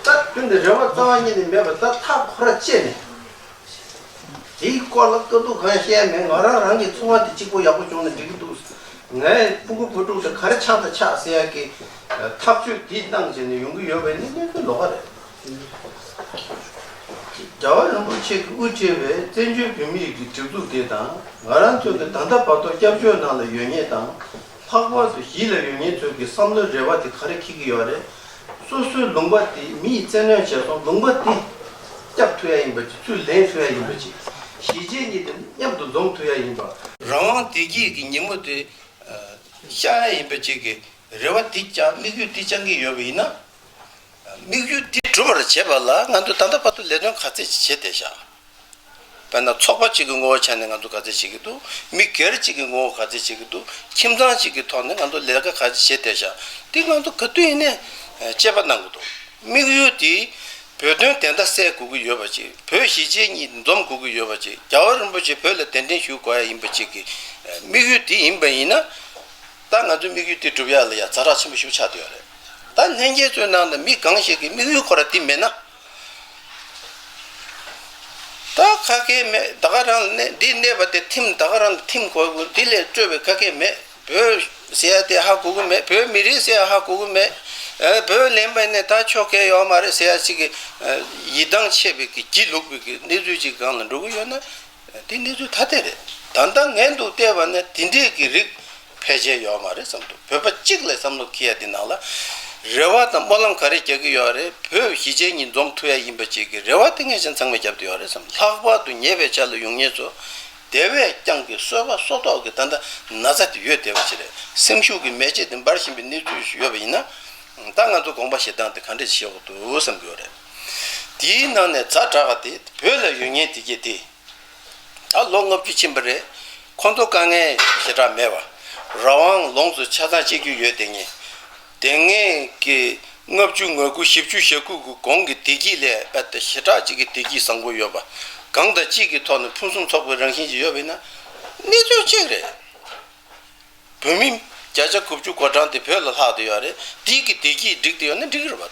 ད་སྐྱོན་དེ་རེ་བ་རྩ་བ་ཉིད་ནས་མེད་པ། ད་ཐག་ཁོ་ར་བཅད་ནས། དེའི་སྐོར་ལ་དཀའ་སྡུག་གང་བཤད་མེད། ང་རང་རང་གི་འཚོ་བ་དེ་གཅིག་པོ་ཡག་པོ་བྱུང་ན་འགྲིག་གི་འདུག་ངའི་ཕྲུ་གུ་བུ་ཕྲུག་དེ་ག་རེ་ཆགས་དང་ཆགས་ཟེར་ཡག་གི་ཐག་གཅོད་དེ་གནང་བྱས་ནས་ཡོང་གི་ཡོད་པ་ནི་གནས་ཚུལ་ལོགས་ཀ་རེད། རྒྱལ་བ་རིན་པོ་ཆེ་གིས་དབུ་ཁྲིད་པའི་བཙན་བྱོལ་བོད་མིའི་གི་སྒྲིག་འཛུགས་དེ་དང་ང་རང་ཚོའི་གི་ད་ལྟ་བར་དུ་སྐྱབས་བཅོལ་ནང་ལ་ཡོད་མཁན་དང་། ལྷག་པར་དུ་གཞིས་ལ་ཡོད་མཁན་ཚོའི་གི་བསམ་བློའི་རེ་བ་དེ་ག་རེ་འཁྱེར་གྱི་ཡོད་རེད། སོ་སོའི་ལུང་པ་དེ་མི་ཡིས་བཙན་གནོན་བྱས་སོང་། ལུང་པ་དེ་བསྐྱབ་ཐུབ་ཡ་ཡིན་པ་ཅིག་ཚུར་ལེན་ཐུབ་ཡ་ཡིན་པ་ཅིག་གཞིས་བྱེས་གཉིས་དེ་མཉམ་དུ་འཛོམས་ཐུབ་ཡ་ཡིན་པ། རང་དབང་བདེ་སྐྱིད་ཀྱི་ཉིན་མོ་དེ་ཤར་ཡ་ཡིན་པ་ཅིག་གི་རེ་བ་དེ་བཅངས། དམིགས་ཡུལ་དེ་བཅངས་ཀྱི་ཡོད་པ་ཡིན་ན། དམིགས་ཡུལ་དེ་འགྲུབ་པར་བྱེད་པ་ལ་ང་ཚོ་ད་ལྟ་བར་དུ་ལས་དོན་ག་ཚད་ཅིག་བྱས་བསྡད་ཤག་དཔེར་ན་ཚོགས་པ་གཅིག་གི་ངོ་བོ་ཆ་ནས་ང་ཚོ་ག་ཚད་བྱེད་ཀྱི་འདུག་མི་སྒེར་གཅིག་གི་ངོ་བོ་ག་ཚད་བྱེད་ཀྱི་འདུག་ཁྱིམ་ཚང་གཅིག་གི་ཐོག་ནས་ང་ཚོ་ལས་ཀ་ག་ཚད་བྱས་བསྡད་ཤག་དེ་ང་ཚོ་ག་དུས་ཡིན་ནའི་དཔྱད་པ་གནང་གི་འདུག་དམིགས་ཡུལ་དེ་བོད་དོན་བདེན་མཐའ་གསལ་དགོས་ཀྱི་ཡོད་པ་ཅིག་བོད་གཞིས་བྱེས་གཉིས་འཛོམས་དགོས་ཀྱི་ཡོད་པ་ཅིག་རྒྱལ་བ་རིན་པོ་ཆེ་བོད་ལ་གདན་འདྲེན་ཞུ་དགོས་ཡ་ཡིན་པ་ཅིག་གི་དམིགས་ཡུལ་དེ་ཡིན་པ་ཡིན་ན། ད་ང་ཚོའི་དམིགས་ཡུལ་དེ་སྒྲུབ་ཡ་ལ་ཡ་ཛ་དྲག་ཆེན་པོ་ཞིག་ཆགས་བསྡད་ཡོད་རེད། ད་ལྷན་རྒྱས་ཚོའི་ནང་ནས་མི་གང་ཞིག་གི་དམིགས་ཡུལ་ཁོ་ར་དེ་མེད་ན། ད་ཁ་སྐད་མེད། ད་ག་རང་ལ་གནས་འདི་གནས་པ་དེ་ཐིམ། ད་ག་རང་ལ་ཐིམ་དགོས། དེ་ལས་སྤྲོས་པའི་ཁ་སྐད་མེད། བོད་ཟེར་ཡ་དེ་ཧ་གོ་གི་མེད། བོད་མི་རིགས་ཟེར་ཡ་ཧ་གོ་གི་མེད། ཨ་བོད་ལེན་པ་ནས་ད་ཆོ་ག་ཡོད་མ་རེད་ཟེར་ཡ་ཅིག་གི་ཡིད་ཐང་ཆད་པའི་གི་སྒྱིད་ལུག་པའི་གི་གནས་ཚུལ་ཅིག་སྒང་ལ་འགྲོ་གི་ཡོད་ན། དེ་གནས་ཚུལ་ཐ་དད་རེད། ད་ལྟ་ངས་འདུག་བལྟས་པ་ན་དེ་འདྲས་ཀྱི་རིགས་ཕལ་ཆེར་ཡོད་མ་རེད་བསམ་འདུག་བོད་པ་གཅིག་ལ་བསམ་བློ་འཁྱེར་ཡ་དེ་ནང་ལ་རེ་བ་དང་སྨོན་ལམ་ག་རེ་རྒྱག་གི་ཡོད་རེད། བོད་གཞིས་བྱེས་གཉིས་འཛོམས་ཐུབ་ཡ་ཡིན་པ་ཅིག་གི་རེ་བ་དེ་ངས་ཅང་ཚང་མས་བརྒྱབ་བསྡད་ཡོད་རེད་བསམ། ལྷག་པར་དུ་ཉེ་བའི་ཆར་ལ་ཡོང་མཁན་ཚོ་དེ་བས་ཀྱང་གི་གསོད་པ་གསོད་དོགས་ཀྱི་ད་ལྟ་ན་ཚ་དེ་ཡོད་བསྡད་པ་ཅིག་རེད། སེམས་ཤུགས་ཀྱི་མེ་ལྕེ་དེ་འབར་བཞིན་པའི་གནས་ཚུལ་ཞིག་ཡོད་པ་ཡིན་ན། ད་ང་ཚོ་དགོངས་པ་བཞེས་སྟངས་དེ་ག་འདྲས་བྱེད་དགོས་འདུག་བསམ་གྱི་ཡོད་རེད། དེའི་ནང་ནས་ཛ་དྲག་ག་དེ་བོད་ལ་ཡོད་མཁན་དེ་གྱད་དེ། ད་ལོ་ལྔ་བཅུ་ཕྱིན་པ་རེད། ཁོང་ཚོ་དཀའ་ངལ་ཞེ་དྲག་མེད་པ། རང་དབང་ལོངས་སུ་ཆ་ཚང་སྤྱད་རྒྱུ་ཡོད་བསྡད་མཁན། དེ་སྔའི་གི་ལྔ་བཅུ་ང་དགུ་བཞི་བཅུ་ཞེ་དགུ་གི་གོང་གི་བདེ་སྐྱིད་ལས་དཔེ་ད་ཞེ་དྲག་ཅིག་གི་བདེ་སྐྱིད་བཟང་པོ་ཡོད་པ། གང་དང་གཅིག་གི་ཐོག་ནས་ཕུན་སུམ་ཚོགས་པའི་རང་བཞིན་ཅིག་ཡོད་པ་ཡིན་ན། གནས་ཚུལ་གཅིག་རེད། བོད་མི་བརྒྱ་ཆ་དགུ་བཅུ་གོ་གྲངས་དེ་བོད་ལ་ལྷག་བསྡད་ཡོད་རེད། དེའི་གི་བདེ་སྐྱིད་འགྲིག་བསྡད་ཡོད་ན་འགྲིག་གི་རེད་པ།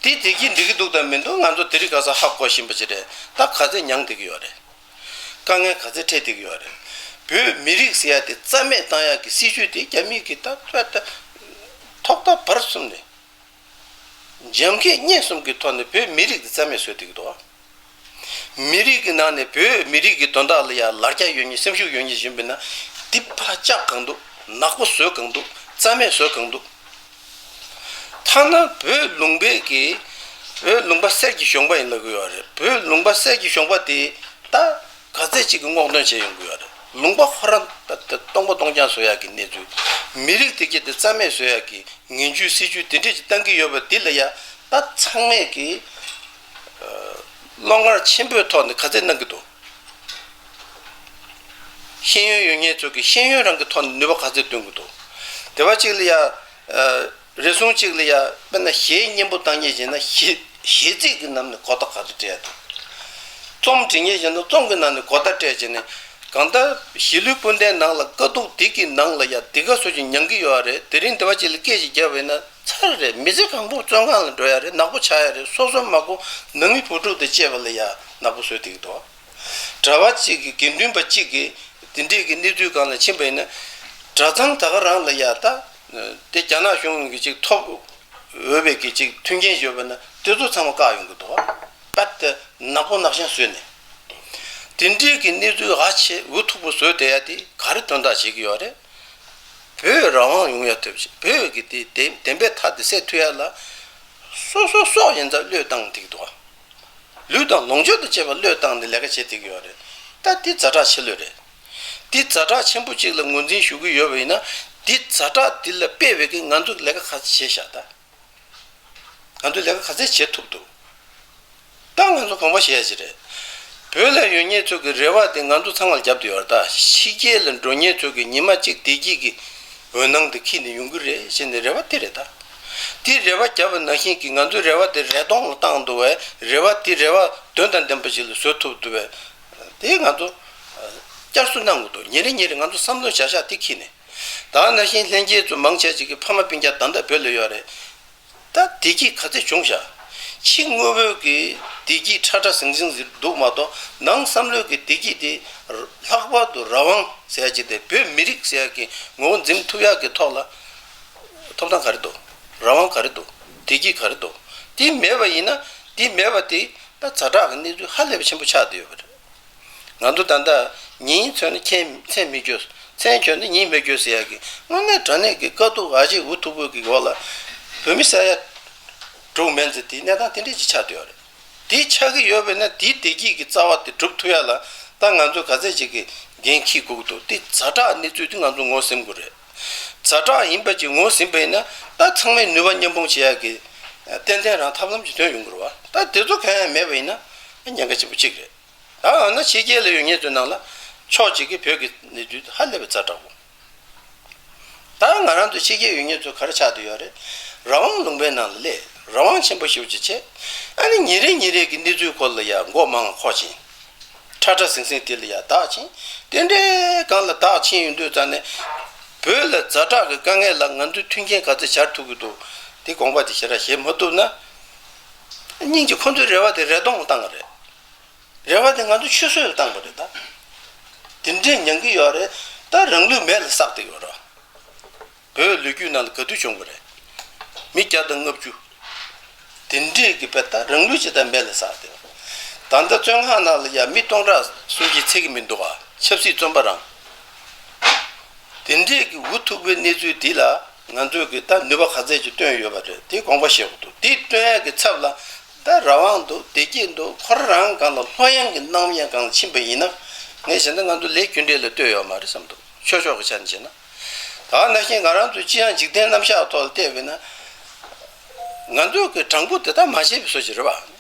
ད་ དེ་བདེ་སྐྱིད་འགྲིག་གི་འདུག་དང་མི་འདུག་ང་ཚོ་དེ་རིང་ཁ་སང་ཧ་གོ་བཞིན་པ་ཅིག་རེད། ད་ག་ཚད་མྱངས་བསྡད་ཀྱི་ཡོད་རེད། དཀའ་ངལ་ག་ཚད་འཕྲད་བསྡད་ཀྱི་ཡོད་རེད། བོད་མི་རིགས་ཟེར་ཡ་དེ་རྩ་མེད་བཏང་ཡ་གི་སྲིད་ཇུས་དེ་རྒྱ་མི་གིས་ད་ཐོག་མཐའ་བར་གསུམ་ནས། འཇམ་ཁེ་གཉེན་གསུམ་གྱི་ཐོག་ནས་བོད་མི་རིགས་དེ་རྩ་མེད་བཟོས་བསྡད་ཀྱི་འདུག་མི་རིགས་ཀྱི་ནང་ནས་བོད་མི་རིགས་ཀྱི་དོན་དག་ལ་ཡ་ལར་རྒྱ་ཡོད་མཁན་སེམས་ཤུགས་ཡོད་མཁན་ཞིག་ཡིན་པ་ན། འདི་ཕར་བཅག་གང་འདུག་ནག་པོ་བཟོས་གང་འདུག་རྩ་མེད་བཟོས་གང་འདུག་ཐ་ན་བོད་ལུང་པའི་གི་བོད་ལུང་པ་གསེར་གྱི་གཞོང་པ་ཡིན་ལབ་ཀྱི་ཡོད་རེད། བོད་ལུང་པ་གསེར་གྱི་གཞོང་པ་དེ་ད་ག་ཚད་ཅིག་གི་སྔོག་འདོན་བྱས་ཡོང་གི་ཡོད་རེད། ལུང་པ་ཁོ་རང་ད་ད་སྟོང་པ་སྟོང་རྐྱང་བཟོ་ཡག་གི་གནས་ཚུལ། མི་རིགས་དེ་གྱད་དེ་རྩ་མེད་བཟོ་ཡག་གི་ངན་ཇུས་སྲིད་ཇུས་དེ་འདྲས་ཅིག་བཏང་གི་ཡོད་པ་འདི་ལ་ཡ། ད་ཚང་མས་ཀྱི་བློ་ངར་ཆེན་པོའི་ཐོག་ནས་ག་ཚད་གནང་གི་འདུག་ཤེས་ཡོན་ཡོད་མཁན་ཚོ་གིས་ཤེས་ཡོན་རང་གི་ཐོག་ནས་ནུས་པ་ག་ཚད་བཏོན་གི་འདུག་དེ་བ་གཅིག་ལ་ཡ། རེ་ཟུང་གཅིག་ལ་ཡ། དཔེར་ན་གཞས་སྙན་པོ་བཏང་མཁན་བྱས་ན་གཞས་གཞས་ཚིག་གི་ནང་ནས་གོ་བརྡ་ག་ཚོད་སྤྲད་འདུག་རྩོམ་འབྲི་མཁན་བྱས་ན་རྩོམ་གྱི་ནང་ནས་གོ་བརྡ་སྤྲད་བྱས་ནས། གང་ལྟར་གཞིས་ལུས་སྤུན་ཟླའི་ནང་ལ་དཀའ་སྡུག་འདི་གི་ནང་ལ་ཡ་འདི་ག་སོ་ཅིག་མྱང་གི་ཡོད་རེད། དེ་རིང་འདི་བ་གཅིག་ལ་སྐད་ཅིག་བརྒྱབ་པ་ཡིན་ན་ཚར་རེད། མི་ཚེ་གང་པོ་བཙོན་ཁང་ལ་འགྲོ་ཡ་རེད། ནག་པོ་ཆགས་ཡ་རེད། སོ་སོ་མ་གོ་ནང་མི་བུ་ཕྲུག་དང་བཅས་པ་ལ་ཡ་ནག་པོ་བཟོས་བསྡད་ཀྱི་འདུག་གྲྭ་པ་གཅིག་གི་དགེ་འདུན་པ་གཅིག་གིས་དེ་འདྲས་ཀྱི་གནས་ཚུལ་སྒང་ལ་ཕྱིན་པ་ཡིན་ན། གྲྭ་ཚང་ད་ག་རང་ལ་ཡ་ད་དེ་རྒྱ་ནག་གཞུང་གིས་ཅིག་ཐོབ་འོས་པའི་གི་ཅིག་མཐུན་རྐྱེན་ཡོད་པ་ན་དེ་ཚོ་ཚང་མ་བཀག་ཡོང་གི་འདུག་པ་དེ་ནག་པོ་ནག་ཤང་བཟོས་ནས། དེ་འདྲས་ཀྱི་གནས་ཚུལ་ཧ་ཆེ་འུ་ཐུག་པོ་བཟོས་བསྡད་ཡ་དེ་ག་རེ་དོན་དག་བྱེད་ཀྱི་ཡོད་རེད། བོད་རང་དབང་ཡོང་ཡ་ཐབས་ཤེས། བོད་ཀྱི་དེ་བདེན་བདེན་པའི་མཐའ་དེ་གསལ་ཐུབ་ཡ་ལ། སོ་སོ་སྲོག་ཡིན་ཙང་བློས་བཏང་བསྡད་ཀྱི་འདུག་ལུས་དང་ལོངས་སྤྱོད་དང་བཅས་པ་བློས་བཏང་ནས་ལས་ཀ་བྱེད་བསྡད་ཀྱི་ཡོད་རེད། ད་འདི་ཛ་དྲག་ཆེ་ལོས་རེད། འདི་ཛ་དྲག་ཆེན་པོ་གཅིག་ལ་ངོས་འཛིན་ཞུ་གི་ཡོད་པ་ཡིན་ན། འདི་ཛ་དྲག་འདི་ལ་དཔེ་བའི་གི་ང་ཚོ་ལས་ཀ་ག་ཚོད་བྱས་ཤག་ད། ང་ཚོས་ལས་ཀ་ག་ཚོད་བྱེད་ཐུབ་འདུག་ད་ང་ཚོ་དགོངས་པ་བཞེས་ཡ་ཅིག་རེད། བོད་ལ་ཡོད་མཁན་ཚོ་གི་རེ་བ་དེ་ང་ཚོ་ཚང་མར་རྒྱབ་བསྡད་ཡོད་རེད། ད་ཕྱི་རྒྱལ་ལ་འགྲོ་མཁན་ཚོ་གི་ཉི་མ་གཅིག་བདེ་སྐྱིད་ཀྱི་འོད་སྣང་དེ་འཁྱེར་ནས་ཡོང་གི་རེད་ཟེར་ནས་རེ་བ་དེ་རེད་ད། དེ་རེ་བ་བརྒྱབ་པ་ནང་བཞིན་གྱི་ང་ཚོའི་རེ་བ་དེ་རེ་སྟོང་ལ་བཏང་འདུག་བས། རེ་བ་དེ་རེ་བ་དོན་དང་ལྡན་པ་ཞིག་ལ་བཟོ་ཐུབ་འདུག་བས། དེ་ང་ཚོ་བསྐྱར་གསོ་གནང་དགོས་འདུག་ཉིན་རེ་ཉིན་རེ་ང་ཚོ་བསམ་བློ་བྱ་བཞག་དེ་འཁྱེར་ནས། ད་ནང་བཞིན་ལྷན་རྒྱས་ཚོ་མང་ཆེ་ཅིག་གི་ཕ་མ་སྤུན་ཀྱག་ད་ལྟ་བོད་ལ་ཡོད་རེད། ད་བདེ་སྐྱིད་ག་ཚོད་བྱུང་ཤག་ཕྱི་དངོས་པོའི་གི་བདེ་སྐྱིད་ཁྲ་ཁྲ་ཟིང་ཟིང་ཟིག་འདུག་མ་གཏོགས། ནང་བསམ་བློའི་གི་བདེ་སྐྱིད་དེ་ལྷག་པར་དུ་རང་དབང་ཟེར་ཡ་ཅིག་དེ། བོད་མི་རིགས་ཟེར་ཡ་གི་ངོ་བོ་འཛིན་ཐུབ་ཡག་གི་ཐོག་ལ་ཐོབ་ཐང་ག་རེ་འདུག་རང་དབང་ག་རེ་འདུག་བདེ་སྐྱིད་ག་རེ་འདུག་དེ་མེད་པ་ཡིན་ན། དེ་མེད་པ་དེ་ད་ཛ་དྲག་གི་གནས་ཚུལ་ཧ་ལས་པ་ཆེན་པོ་ཆགས་བསྡད་ཡོད་པ་རེད། ང་ཚོ་ད་ལྟ་ཉིན་མཚོན་ན་མཚན་མཚན་མི་འགྱོ། མཚན་གྱོན་ན་ཉིན་མི་འགྱོ་ཟེར་ཡག་གི་དངོས་གནས་དྲང་གནས་ཀྱི་དཀའ་སྡུག་ཨ་ཅེ་འུ་ཐུག་པོ་གི་འོག་ལ་བོད་མི་ཟེར་ཡ་འགྲོ་མེད་ཚེ་དེ་གནས་སྟངས་དེ་འདྲས་ཅིག་ཆགས་བསྡད་ཡོད་རེད། དེ་ཆགས་ཀྱི་ཡོད་པས་ན། དེའི་བདེ་སྐྱིད་ཀྱི་རྩ་བ་དེ་སྒྲུབ་ཐུབ་ཡ་ལ་ད་ང་ཚོ་ག་ཚད་ཅིག་གི་འགན་འཁྱེར་དགོས་ཀྱི་འདུག་དེ་ཛ་དྲག་གནས་ཚུལ་དེ་ང་ཚོ་ངོས་ཟིན་དགོས་རེད། ཛ་དྲག་ཡིན་པ་ཅིག་ངོས་ཟིན་པ་ཡིན་ན། ད་ཚང་མས་ནུས་པ་མཉམ་སྤུངས་བྱེད་ཡ་གི་ཏན་ཏན་རང་ཐབས་ལམ་ཅིག་ཐོན་ཡོང་གི་རེད་བ། ད་དེ་ཚོ་གང་ཡང་མེད་པ་ཡིན་ན་ཉེན་ཁ་ཆེན་པོ་གཅིག་རེད། ད་འོ་ན་ཕྱི་རྒྱལ་ལ་ཡོད་མཁན་ཚོའི་ནང་ལ་ཕྱོགས་གཅིག་གིས་བོད་ཀྱི་གནས་ཚུལ་ཧ་ལས་པའི་ཛ་དྲག་པོ། ད་ང་རང་ཚོ་ཕྱི་རྒྱལ་ཡོད་མཁན་ཚོ་ག་རེ་ཆགས་བསྡད་ཡོད་རེད། རང་དབང་ལུང་པའི་ནང་ལ་སླེབས། རང་དབང་ཆེན་པོ་ཞེ་པོ་ཅིག་བྱས། ཨ་ནི་ཉིན་རེ་ཉིན་རེ་གི་གནས་ཚུལ་སྐོར་ལ་ཡ་མགོ་མང་འཁོར་ཕྱིན། ཁྲ་ཁྲ་ཟིང་ཟིང་དེ་ལ་ཡ་བདག་ཕྱིན། དེ་འདྲའི་སྒང་ལ་བདག་ཕྱིན་ཡོང་དུས་ཙང་ནས། བོད་ལ་ཛ་དྲག་གི་དཀའ་ངལ་ལ་ང་ཚོས་མཐུན་རྐྱེན་ག་ཚོད་སྦྱར་ཐུབ་ཀྱི་འདུག་དེ་དགོངས་པ་དེ་ཞེ་དྲག་བཞེས་མ་ཐུབ་ན། སྙིང་རྗེ། ཁོ་ཚོའི་རེ་བ་དེ་རེ་སྟོང་བཏང་བ་རེད། རེ་བ་དེ་ང་ཚོ་ཆུད་ཟོས་ལ་བཏང་བ་རེད་ད། དེ་འདྲས་མྱང་གི་ཡོད་རེད། ད་རང་ལུས་མེ་ལ་བསྲེགས་བསྡད་ཡོད་རེད། བོད་ལོ་རྒྱུས་ནང་ལ་ག་དུས་བྱུང་བ་རེད། མི་བརྒྱ་དང་ལྔ་བཅུ་དེ་འདྲས་ཀྱི་བོད་ད་རང་ལུས་ཅིག་ད་མེ་ལ་བསྲེགས་བསྡད་ཡོད། ད་ལྟ་བཙོན་ཁང་ནང་ལ་ཡ་མི་སྟོང་ཕྲག་སུམ་ཅུ་ཚད་ཀྱི་མི་འདུག་ག་ཆབ་སྲིད་བཙོན་པ་རང་། དེ་འདྲས་ཀྱི་འུ་ཐུག་པའི་གནས་ཚུལ་འདི་ལ་ང་ཚོས་ཀྱི་ད་ནུས་པ་ག་ཚད་ཅིག་བཏོན་ཡོད་པ་རེད། དེ་དགོངས་པ་བཞེས་དགོས་འདུག་དེ་བཏོན་ཡག་གི་ཚབ་ལ་ད་རང་དབང་འདུག་བདེ་སྐྱིད་འདུག་ཁོ་རང་སྒང་ལ་ལྷོད་ཡངས་ཀྱི་སྣང་བ་སྒང་ལ་ཕྱིན་པ་ཡིན་ན། ངས་བྱས་ན་ང་ཚོ་ལས་རྒྱུ་འབྲས་ལ་ལྟོས་ཡོད་མ་རེད་བསམ་འདུག་ཆོས་ཕྱོགས་ཀྱི་ཆ་ནས་བྱས་ན། ད་ནང་བཞིན་ང་རང་ཚོའི་སྤྱི་ཡོངས་འཇིག་རྟེན་རྣམ་གཞག་ཐོག་ལ་བལྟས་པས་ན། ང་ཚོས་ཀྱི་དྲང་པོ་དེ་ལྟར་མ་བྱས་པའི་བཟོ་ཞིག་རེད་བ།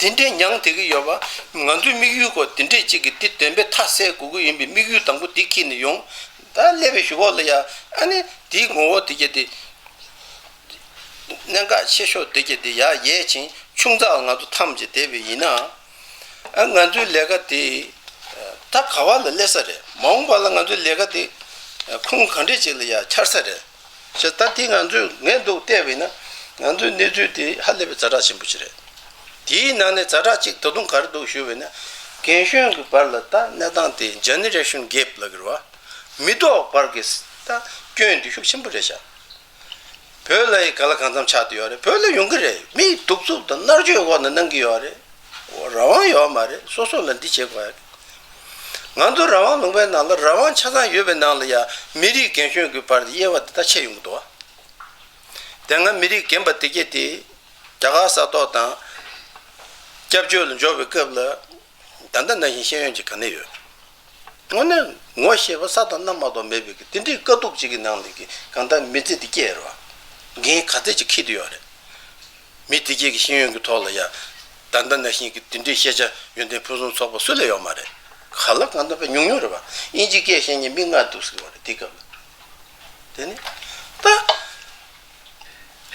དེ་འདྲའི་མྱང་བསྡད་ཀྱི་ཡོད་པ། ང་ཚོའི་དམིགས་ཡུལ་སྐོར་དེ་འདྲས་ཅིག་གི་དེ་བདེན་པའི་མཐའ་གསལ་དགོས་ཀྱི་ཡིན་པའི་དམིགས་ཡུལ་དང་པོ་དེ་འཁྱེར་ནས་ཡོང་། ད་སླེབས་པའི་གཞུག་གུ་ལ་ཡ། ཨ་ནི་དེའི་ངོ་བོ་དེ་གྱད་དེ། གནད་འགག་ཆེ་ཤོས་དེ་གྱད་དེ་ཡར་ཡལ་ཕྱིན། ཆུང་ཙག་ལ་ང་ཚོ་འཐམས་བྱས་བསྡད་པ་ཡིན་ན། ཨ། ང་ཚོའི་ལས་ཀ་དེ་ད་ག་བ་ལ་སླེབས་ས་རེད། མ་འོངས་པ་ལ་ང་ཚོའི་ལས་ཀ་དེ་ཁུངས་ག་འདྲས་ཅིག་ལ་ཡ་འཆར་ས་རེད། ཞེས་ད་དེ་ང་ཚོས་ངས་འདུག་བལྟས་པས་ན། ང་ཚོའི་གནས་ཚུལ་དེ་ཧ་ལས་པའི་ཛ་དྲག་ཆེན་པོ་ཞིག་རེད། དེའི་ནང་ནས་ཛ་དྲག་གཅིག་ད་དུང་ག་རེ་འདུག་ཞུས་པ་ཡིན་ན། རྒན་གཞོན་གྱི་བར་ལ་ད་གནས་སྟངས་དེ་ཇེ་ནེ་རེ་ཤན་གེབ་ལབ་ཀྱི་རེད་བ། མི་ཐོག་བར་གྱི་ད་སྐྱོན་དེ་ཤུགས་ཆེན་པོ་རེད་ཤག་བོད་ལ་ཡི་ག་ལ་གང་འཚམ་ཆགས་བསྡད་ཡོད་རེད། བོད་ལ་ཡོང་གི་རེད། མི་གདུག་རྩུབ་དང་མནར་གཅོད་འོག་ནས་གནང་གི་ཡོད་རེད། རང་དབང་ཡོད་མ་རེད། སོ་སོ་ལ་འདི་བྱེད་དགོས་ཡ་རེད། ང་ཚོ་རང་དབང་ལུང་པའི་ནང་ལ་རང་དབང་ཆ་ཚང་ཡོད་པའི་ནང་ལ་ཡ་མི་རིགས་རྒན་གཞོན་གྱི་བར་དབྱེ་བ་དེ་ད་ཕྱེ་ཡོང་གི་འདུག་བ། དེ་སྔ་མི་རིགས་རྒན་པ་དེ་གྱད་དེ་རྒྱ་གར་ས་ཐོག་དང་སྐྱབས་བཅོལ་ལ་འབྱོར་བའི་སྐབས་ལ་ད་ལྟ་ནང་བཞིན་ཤེས་ཡོན་གྱི་ག་ནས་ཡོད། དངོས་གནས་ངོ་ཤེས་པ་ས་དང་གནམ་མ་གཏོགས་མེད་པའི་གི་དེ་འདྲའི་དཀའ་སྡུག་ཅིག་གི་ནང་ལ་གི་གང་ལྟར་མི་ཚེ་འདི་སྐྱེལ་རོགས། འགན་ག་ཚད་ཅིག་འཁྱེར་དུ་ཡོད་རེད། མི་དེ་གྱད་ཀྱི་ཤེས་ཡོན་གྱི་ཐོག་ལ་ཡ། ད་ལྟ་ནང་བཞིན་གྱི་དེ་འདྲའི་ཤེས་བྱ་ཡོན་ཏན་ཕུན་སུམ་ཚོགས་པ་སུ་ལ་ཡོད་མ་རེད། ག་ལ་གང་ལྟར་དཔེ་ཉུང་ཉུང་རེད་བ། དབྱིན་ཇི་སྐད་ཤེས་མཁན་མི་ལྔ་འདུག་ཟེར་བ་རེད་དེ་སྐབས་ལ། དེ་ནི། ད།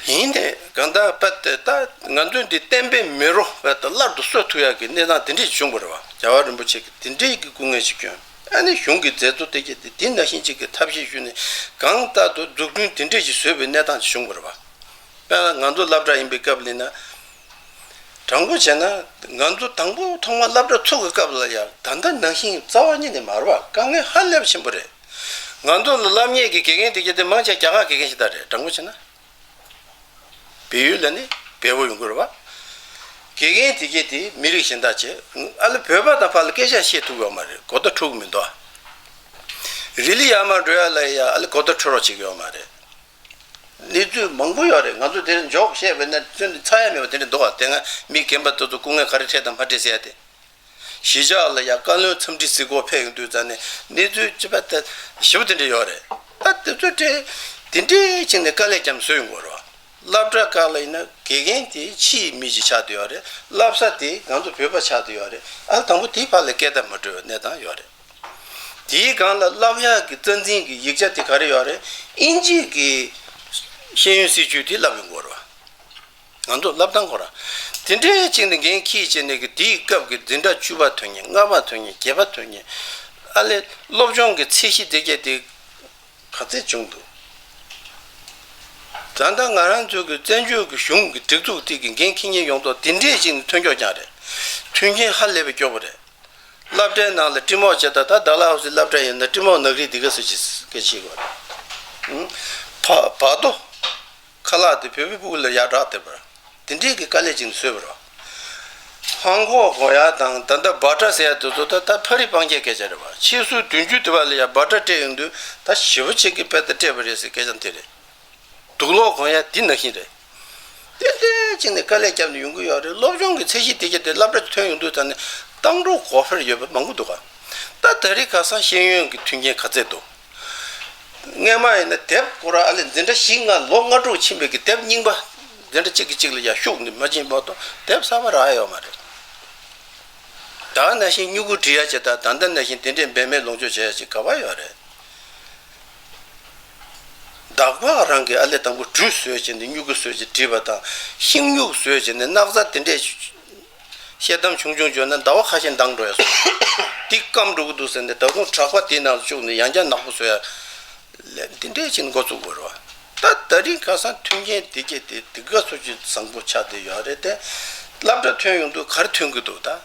ཡིན་ཏེ་གང་ལྟར་དཔེ་དེ་ད་ང་ཚོའི་འདི་བསྟན་པའི་མེ་རོ་དཔེ་དེ་སླར་དུ་གསོ་ཐུབ་ཡག་གི་གནས་སྟངས་དེ་འདྲས་བྱུང་བ་རེད་བ། རྒྱལ་བ་རིན་པོ་ཆེ་གིས་དེ་འདྲས་ཀྱི་སྐུ་ངལ་ཞིག་བསྐྱོན། ཨ་ནི་གཞུང་གི་མཛད་གཙོ་དེ་གྱད་དེ་དེ་ནང་བཞིན་ཅིག་གི་ཐབས་ཤེས་ཞུས་ནས་གང་ལྟར་དུ་འཛུགས་སྐྲུན་དེ་འདྲས་ཞིག་བཟོས་པའི་གནས་སྟངས་ཞིག་བྱུང་བ་རེད་བ། དཔེར་ན་ང་ཚོ་སློབ་གྲྭ་ཡིན་པའི་སྐབས་ལ་ཡིན་ན། དྲང་པོ་བྱས་ན་ང་ཚོ་དང་པོ་ཐོག་མ་སློབ་གྲྭ་ཚུགས་ཀྱི་སྐབས་ལ་ཡང་ད་ལྟ་ནང་བཞིན་རྩ་བ་ཉིད་ནས་མ་རེད་བ། དཀའ་ངལ་ཧ་ལས་པ་ཆེན་པོ་རེད། ང་ཚོ་ལ་སློབ་གཉེར་གྱི་དགེ་རྒན་དེ་གྱད་དེ་མང་ཆེ་རྒྱ་གར་དགེ་རྒན་ཞིག་ད་རེད། དྲང་པོ་བྱས་ན། བལ་ཡུལ་ལ་ནི་བལ་པོ་ཡོང་གི་རེད་བ། དགེ་རྒན་དེ་གྱད་དེ་མི་རིགས་གཞན་དག་བྱས། ཨ་ལེ་བོད་པ་དང་ཕར་ལ་སྐད་ཆ་བཤད་ཐུབ་ཡོད་མ་རེད། གོ་བརྡ་འཕྲོད་ཀྱི་མི་འདུག་ཨ། རི་ལི་ཡར་མར་འགྲོ་ཡ་ལ་ཡ་ཨ་ལེ་གོ་བརྡ་འཕྲོད་རོགས་བྱེད་ཀྱི་ཡོད་མ་རེད། གནས་ཚུལ་མང་པོ་ཡོད་རེད། ང་ཚོ་དེར་འཇོག་བཤད་པ་ཡིན་ན་ཚུན་ཚ་ཡ་མེད་པ་དེ་འདྲ་འདུག་བ། དེ་སྔ་མི་རྒན་པ་དེ་ཚོ་སྐུ་ངལ་ག་རེ་འཕྲད་དང་མ་འཕྲད་ཟེར་ཡ་དེ། གཞིས་ཆགས་ལ་ཡ་བཀའ་བློན་འཚམས་འདྲི་གཟིགས་སྐོར་ཕེབས་ཡོང་དུས་ཙང་ནས་གནས་ཚུལ་ཅི་པ་དེ་ཞེ་པོ་དེ་འདྲ་ཡོད་རེད། ད་དེ་ཚོ་དེ་དེ་འདྲའི་ཅིག་ནས་དཀའ་ལས་བརྒྱབ་བཟོས་ཡོང་གི་རེད་བ། སློབ་གྲྭ་ཁག་ལ་ཡིན་ན་དགེ་རྒན་དེ་ཕྱིའི་མི་ཞིག་ཆགས་བསྡད་ཡོད་རེད། བསླབ་ས་དེ་ང་ཚོ་བོད་པ་ཆགས་བསྡད་ཡོད་རེད། ཨ་དང་པོ་དེའི་བར་ལ་སྐད་བརྡ་མ་འཕྲོད་པའི་གནས་སྟངས་ཡོད་རེད། དེའི་སྒང་ལ་བསླབ་ཡག་གི་རྩ་འཛིན་གྱི་ཡིག་ཆ་དེ་ག་རེ་ཡོད་རེད། དབྱིན་ཇི་གི་ཤེས་ཡོན་སྲིད་བྱུས་དེ་བསླབ་ཡོང་གི་ཡོད་རེད་བ། ང་ཚོ་བསླབ་སྟངས་ཁོ་རང་དེ་འདྲའི་ཅིག་ནས་འགན་འཁྱེར་བྱས་ནས་ཀྱི་དེའི་སྐབས་ཀྱི་འཛིན་གྲྭ་བཅུ་པ་ཐོན་མཁན་ལྔ་པ་ཐོན་མཁན་བརྒྱད་པ་ཐོན་མཁན་ཨ་ལེ་སློབ་སྦྱོང་གི་ཚད་གཞི་དེ་གྱད་དེ་ག་ཚད་བྱུང་འདུག་ད་ལྟ་ང་རང་ཚོ་གི་བཙན་བྱོལ་གྱི་གཞུང་གི་སྒྲིག་འཛུགས་དེ་གི་འགན་འཁྱེར་མཁན་ཡོངས་རྫོགས་དེ་འདྲའི་ཅིག་ནས་ཐོན་སྐྱོད་རྐྱང་རེད། མཐུན་རྐྱེན་ཧ་ལས་པའི་སྐྱོ་པོ་རེད། སློབ་གྲྭའི་ནང་ལ་ཀྲི་མོག་བྱེད་ད་ད་ཌལ་ཧོ་སི་སློབ་གྲྭ་ཡིན་ན་ཀྲི་མོག་ནག་རིལ་འདི་ག་སུ་ཅི་སྐད་ཆེ་གོ་རེད། ཨུམ། བ་བ་དོ། ཁ་ལག་དེ་བོད་པའི་ཕྲུ་གུ་ལ་ཡར་བསྒྲགས་བསྡད་པ། དེ་འདྲའི་གི་དཀའ་ལས་ཅིག་བཟོས་པ་རེད། ཧང་གོག་གོ་ཡ་དང་ད་ལྟ་བ་ཏྲ་ཟེར་ཡ་དེ་ཚོ་ད་ད་ཕ་རི་སྤང་རྒྱའི་སྐད་ཆ་རེད་བ། ཆེ་ཤོས་བདུན་ཅུ་དེ་བ་ལ་ཡ་བ་ཏྲ་སྤྲད་ཡོང་དུས་ད་ཞེ་པོ་ཅིག་གི་དཔེ་ད་སྤྲད་པ་རེད་ཟེར་སྐད་ཆ་དེ་རེད། དུག་ལོག་གོན་ཡ་འདི་ནང་བཞིན་རེད། ཏན་ཏན་ཅིག་ནས་དཀའ་ལས་བརྒྱབ་ནས་ཡོང་གི་ཡོད་རེད། སློབ་སྦྱོང་གི་ཚད་གཞི་དེ་གྱད་དེ་སློབ་གྲྭ་ཐོན་ཡོང་དུས་ད་ནི་བཏང་འགྲོ་གོ་འཕེར་ཡོད་པ་མང་པོ་འདུག་ག་ད་ད་རེས་ཁ་སང་ཤེས་ཡོན་གྱི་མཐུན་རྐྱེན་ག་ཚད་འདུག་སྔས་མ་ཡིན་ན་དེབ་ཁོ་རང་ཨ་ལེ་འཛིན་གྲྭ་བཞི་ལྔ་ལོ་ལྔ་དྲུག་ཕྱིན་པའི་གི་དེབ་རྙིང་པ་འཛིན་གྲྭ་གཅིག་གིས་གཅིག་ལ་ཡ་ཤུགས་ནི་མ་ཕྱིན་བར་དུ་དེབ་གསར་པ་རག་ཡོད་མ་རེད། ད་ནང་བཞིན་སྨྱུ་གུ་འབྲི་ཡ་ཅིག་དང་ད་ལྟ་ནང་བཞིན་དེ་འདྲའི་འབད་མེད་ལོངས་སྤྱོད་བྱེད་ཡ་ཅིག་ག་པར་ཡོད་རེད། འདག་པ་རང་གི་ཨ་ལེ་དང་པོ་གྲུ་བཟོས་བྱས་ནས་སྨྱུ་གུ་བཟོས་བྱས་བྲིས་པ་དང་ཤིང་སྨྱུག་བཟོས་བྱས་ནས་སྣག་ཚ་དེ་འདྲས་ཤེལ་དམ་ཆུང་ཆུང་བྱོས་ན་ཟླ་བ་ཁ་ཤས་འདང་འགྲོ་ཡ་སོང་། འདི་སྐམ་འགྲོ་གི་འདུག་ཟེར་ནས་ད་དུང་དྲེག་པ་དེའི་ནང་ལ་བཅུག་ནས་ཡང་བསྐྱར་ནག་པོ་བཟོ་ཡ་ལས་འདི་འདྲས་ཅིག་འགོ་བཙུགས་དགོས་རེད་བ། ད་ད་རིང་ཁ་སང་མཐུན་རྐྱེན་དེ་གྱད་དེ་དེ་ག་ཚོད་ཅིག་བཟང་པོ་ཆགས་བསྡད་ཡོད་རེད་དེ། སློབ་གྲྭ་ཐོན་ཡོང་དུས་ག་རེ་ཐོན་གི་འདུག་ད་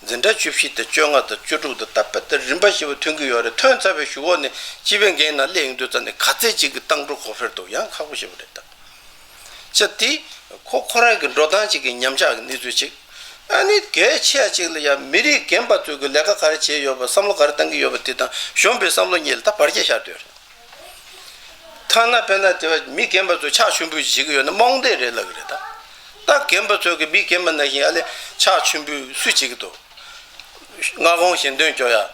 འཛིན་གྲྭ་བཅུ་བཞི་དང་བཅོ་ལྔ་དང་བཅུ་དྲུག་དང་ད་དཔེ་ད་རིམ་པ་ཞིག་པ་ཐོན་གི་ཡོད་རེད། ཐོན་ཚར་བའི་གཞུག་གུ་ནས་སྤྱི་པའི་འགན་ནང་སླེབས་ཡོང་དུས་ཙམ་ནས་ག་ཚད་ཅིག་གི་བཏང་འགྲོ་གོ་འཕེར་འདུག་ཡང་ཁག་པོ་ཞེ་པོ་རེད་ད། ཅེས་དེ་ཁོ་ཁོ་རང་གི་འགྲོ་སྟངས་ཅིག་གི་ཉམས་ཆག་གི་གནས་ཚུལ་ཅིག་ཨ་ནི་གལ་ཆེ་བ་ཅིག་ལ་ཡང་མི་རིགས་རྒན་པ་ཚོས་ཀྱི་ལས་ཀ་ག་རེ་བྱས་ཡོད་པ་བསམ་བློ་ག་རེ་བཏང་གི་ཡོད་པ་དེ་དང་གཞོན་པའི་བསམ་བློ་གཉིས་ལ་ད་བར་ཁྱད་ཤར་སྡོད་རེད། ཐ་ན་དཔེར་ན་དེ་བ་མི་རྒན་པ་ཚོས་ཕྱག་མཆོད་འབུལ་བྱེད་ཀྱི་ཡོད་ན་རྨོངས་དད་རེད་ལབ་ཀྱི་རེད་ད། ད་རྒན་པ་ཚོས་ཀྱི་མི་རྒན་པ་ནང་བཞིན་ཨ་ལེ་ཕྱག་མཆོད་འབུལ་སུས་བྱེད་ཀྱི་འདུག་སྔ་དགོང་ཞལ་འདོན་སྐྱོར་ཡ།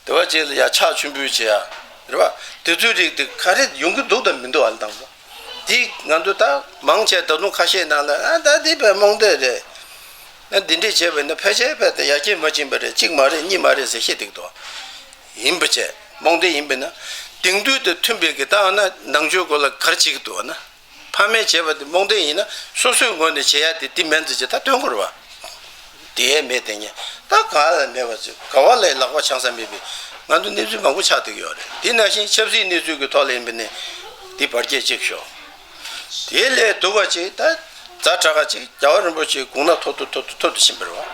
དེ་བ་ཅིག་ལ་ཡ་ཕྱག་མཆོད་འབུལ་བྱེད་ཡ། རེད་བ། དེ་ཚོའི་རིགས་དེ་ག་རེ་ཡོང་གི་འདུག་དང་མི་འདུག་ཨ་ལེ་དང་པོ། དེ་ང་ཚོ་ད་མང་ཆེ་ད་དུང་ཁ་ཤས་ནང་ལ་ཨ་ད་དེ་བས་རྨོངས་དད་རེད། ཨ་འདི་འདྲས་བྱས་པས་ན་ཕལ་ཆེར་བས་ད་ཡར་རྒྱས་མ་ཕྱིན་པ་རེད། གཅིག་མ་རེད་གཉིས་མ་རེད་ཟེར་བཤད་འདུག་དོ། ཡིན་པ་བྱས་རྨོངས་དད་ཡིན་པས་ན། དེང་དུས་དང་མཐུན་པའི་གི་ད་ཨ་ན་ནང་ཆོས་སྐོར་ལ་ག་རེ་བྱེད་ཀྱི་འདུག་ཨ་ན། ཕ་མས་བྱས་པ་དེ་རྨོངས་དད་ཡིན་ན་སོ་སོའི་ངོས་ནས་བྱེད་ཡ་དེ་དེ་མིན་ཙི་ཅི་ད་སྟོན་དགོས་རེད་བ། དེ་ཡས་མེད་དེ་ཉེ་ད་ག་ལ་མེད་པ་ཅིག་ག་བ་ལས་ལག་པ་འཆང་ས་མེད་པའི་ང་ཚོ་གནས་ཚུལ་མང་པོ་ཆགས་བསྡད་ཀྱི་ཡོད་རེད། དེ་ནང་བཞིན་ཆབ་སྲིད་གནས་ཚུལ་གྱི་ཐོག་ལ་ཡིན་པ་ནི་དེ་བར་ཁྱད་ཅིག་ཤོག་དེ་ལས་སྡུག་པ་ཅིག་ད་ཛ་དྲག་ག་ཅིག་རྒྱལ་བ་རིན་པོ་ཆེའི་དགུང་ན་མཐོ་དུ་མཐོ་དུ་མཐོ་དུ་ཕྱིན་པ་རེད་བ།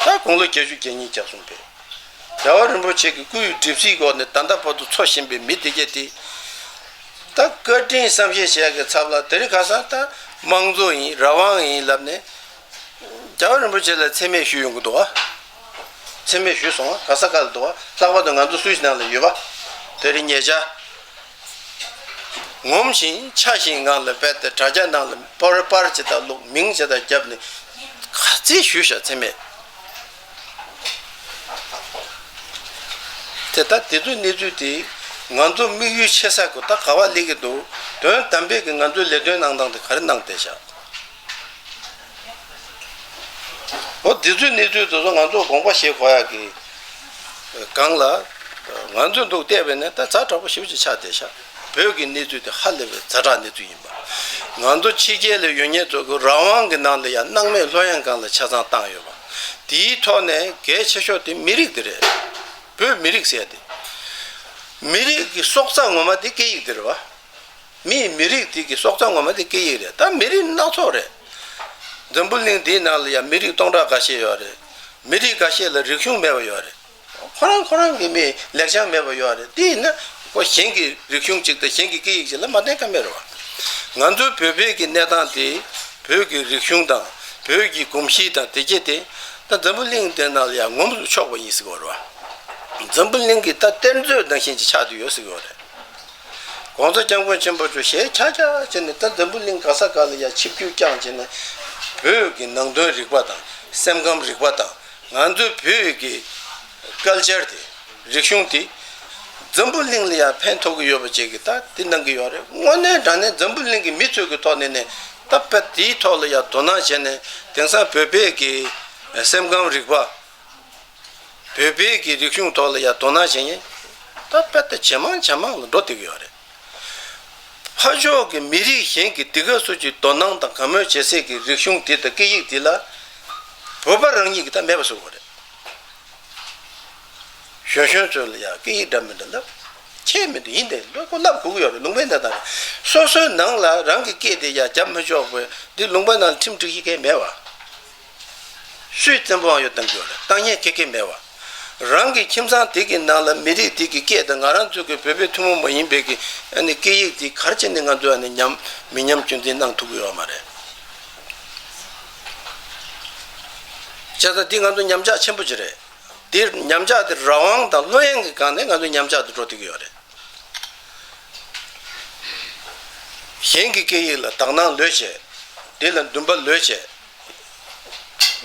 ད་དགུང་ལོ་བརྒྱད་ཅུ་གྱ་གཉིས་གྱ་གསུམ་པས། རྒྱལ་བ་རིན་པོ་ཆེ་གི་སྐུའི་གྲིབ་བསིལ་སྒོ་ནས་ད་ལྟ་བར་དུ་འཚོ་བཞིན་པའི་མི་དེ་གྱད་དེ། ད་བཀའ་དྲིན་བསམ་ཤེས་བྱེད་ཡག་གི་ཚབ་ལ་དེ་རིང་ཁ་སང་ད་དམངས་གཙོ་ཡིན་རང་དབང་ཡིན་ལབ་ནས། རྒྱལ་བ་རིན་པོ་ཆེ་ལ་མཚན་སྨད་ཞུས་ཡོང་གི་འདུག་བ། མཚན་སྨད་ཞུས་སོང་བ། ག་ས་ག་ལ་འདུག་བ། ལྷག་པར་དུ་ང་ཚོ་སུད་སི་ནང་ལ་ཡོད་པ། དེ་རིང་ཉེ་ཆར། ངོམ་བཞིན་འཕྱ་བཞིན་ངང་ལ་བལྟས་ཏེ་དྲ་རྒྱ་ནང་ལ་པར་པར་ཅིག་དང་བླུགས་མིང་ཅིག་དང་བརྒྱབ་ནས་ག་ཚད་ཞུས་ཤག་མཚན་སྨད། དེ་ད་དེ་ཚོའི་གནས་ཚུལ་དེ་ང་ཚོ་དམིགས་ཡུལ་ཆེ་ས་གོ་ད་ག་བ་སླེབས་ཀྱི་འདུག་དོན་དམ་པའི་གི་ང་ཚོའི་ལས་དོན་གནང་སྟངས་དེ་ག་རེ་གནང་བསྡད་ཤག་འོ་དེ་ཚོའི་གནས་ཚུལ་དེ་ཚོ་ང་ཚོ་དགོངས་པ་བཞེས་དགོས་ཡག་གི་སྒང་ལ། ང་ཚོས་འདུག་བལྟས་པས་ན་ད་ཛ་དྲག་པོ་ཞེ་པོ་ཅིག་ཆགས་བསྡད་ཤག་བོད་ཀྱི་གནས་ཚུལ་དེ་ཧ་ལས་པའི་ཛ་དྲག་གནས་ཚུལ་ཡིན་པ། ང་ཚོ་ཕྱི་རྒྱལ་ལ་ཡོད་མཁན་ཚོ་གི་རང་དབང་གི་ནང་ལ་ཡང་སྣང་མེད་ལྷོད་ཡངས་སྒང་ལ་ཆ་ཚང་བཏང་ཡོད་པ། དེའི་ཐོག་ནས་གལ་ཆེ་ཤོས་དེ་མི་རིགས་དེ་རེད། བོད་མི་རིགས་ཟེར་ཡ་དེ། མི་རིགས་ཀྱི་སྲོག་རྩ་ངོ་མ་དེ་སྐད་ཡིག་དེ་རེད་བ། མིའི་མི་རིགས་དེ་གི་སྲོག་རྩ་ངོ་མ་དེ་སྐད་ཡིག་རེད། ད་མི་རིགས་སྣ་ཚོགས་རེད། འཛམ་བུ་གླིང་འདིའི་ནང་ལ་ཡང་མི་རིགས་སྟོང་ཕྲག་འགའ་ཤས་ཡོད་རེད། མི་རིགས་འགའ་ཤས་ལ་རིག་གཞུང་མེད་པ་ཡོད་རེད། ཁོ་རང་ཁོ་རང་གི་མི་ལེགས་བྱང་མེད་པ་ཡོད་རེད། དེ་ཡིན་ན་ཁོ་གཞན་གྱི་རིག་གཞུང་གཅིག་དང་གཞན་གྱི་སྐད་ཡིག་གཅིག་ལ་མ་བརྟེན་ཀ་མེད་རེད་བ། ང་ཚོའི་བོད་བོད་ཀྱི་གནས་སྟངས་དེ། བོད་ཀྱི་རིག་གཞུང་དང་བོད་ཀྱི་གོམས་གཤིས་དང་དེ་གྱད་དེ་ད་འཛམ་བུ་གླིང་འདི་ནང་ལ་ཡང་ངོམ་དུ་ཆོག་པ་ཡིན་ཟེར་གྱི་ཡོད་རེད་བ། འཛམ་བུ་གླིང་གི་ད་གཏེར་མཛོད་ནང་བཞིན་ཅིག་ཆགས་བསྡད་ཡོད་ཟེར་གྱི་ཡོད་རེད། ༸གོང་ས་༸སྐྱབས་མགོན་ཆེན་པོ་མཆོག་ཞལ་ཆག་ཆག་བྱས་ནས་ད་འཛམ་བུ་གླིང་ག་ས་ག་ལ་ཡ་ཆིབས་བསྒྱུར་བསྐྱངས་བྱས་ནས་བོད་ཀྱི་ནང་དོན་རིག་པ་དང་སེམས་ཁམས་རིག་པ་དང་ང་ཚོའི་བོད་ཀྱི་ཀལ་ཅར་དེ་རིག་གཞུང་དེ་འཛམ་བུ་གླིང་ལ་ཡང་ཕན་ཐོགས་ཀྱི་ཡོད་པ་བཅས་ཀྱི་ད་དེ་གནང་གི་ཡོད་རེད། དངོས་གནས་དྲང་གནས་འཛམ་བུ་གླིང་གི་མི་ཚོས་ཀྱི་ཐོག་ནས་ནས་ད་དཔེ་དེའི་ཐོག་ལ་ཡང་དོ་སྣང་བྱས་ནས་དེང་སང་བོད་པའི་གི་སེམས་ཁམས་རིག་པ། བོད་པའི་གི་རིག་གཞུང་ཐོག་ལ་ཡང་དོ་སྣང་བྱེད་མཁན་ད་དཔེ་ད་ཇེ་མང་ཇེ་མང་ལ་འགྲོ་བསྡད་ཀྱི་ཡོད་རེད། ཕར་ཕྱོགས་ཀྱི་མི་རིགས་གཞན་གྱི་འདི་ག་སུ་ཅིག་དོ་སྣང་དང་དགའ་མོས་བྱེད་སའི་གི་རིག་གཞུང་འདི་དང་སྐད་ཡིག་འདི་ལ་བོད་པ་རང་ཉིད་ཀྱིས་ད་མེད་པ་བཟོ་དགོས་རེད། གཞོན་གཞོན་ཚོ་ལ་ཡང་སྐད་ཡིག་འདྲ་མི་འདྲ་བསླབ། ཁྱད་མི་འདུག་ཡིན་ཏེ་ལོ་ཁོ་བསླབ་དགོས་ཀྱི་ཡོད་རེད། ལུང་པའི་གནས་སྟངས་རེད། སོ་སོའི་ནང་ལ་རང་གི་སྐད་དེ་ཡང་རྒྱབ་མི་ཆོག་པའི་འདི་ལུང་པ་ནང་ལ་ཁྲིམས་སྒྲིག་གཞི་གང་ཡང་མེད་བ། སུས་བཙན་པོའང་ཡོད་བཏང་གི་ཡོད་རེད། བཏང་མཁན་ཁེ་ཁེ་མེད་བ། རང་གི་ཁྱིམ་ཚང་དེ་གི་ནང་ལ་མི་རིགས་དེ་གི་སྐད་དང་ང་རང་ཚོ་གི་བོད་པའི་ཐུན་མོང་མ་ཡིན་པའི་གི་ཨ་ནི་སྐད་ཡིག་དེ་ག་རེ་བྱས་ནས་ང་ཚོས་ཨ་ནི་ཉམས་མི་ཉམས་རྒྱུན་འཛིན་གནང་ཐུབ་ཀྱི་ཡོད་མ་རེད། བྱས་ཙང་འདི་ང་ཚོ་ཉམས་ཆག་ཆེན་པོ་ཅིག་རེད། འདི་ཉམས་ཆག་དེ་རང་དབང་དང་བློ་གཡེང་གི་སྒང་ནས་ང་ཚོ་ཉམས་ཆག་དེ་འགྲོ་བསྡད་ཀྱི་ཡོད་རེད། གཞན་གྱི་སྐད་ཡིག་ལ་དག་སྣང་ལོས་བྱས། དེ་ལ་འདུན་པ་ལོས་བྱས།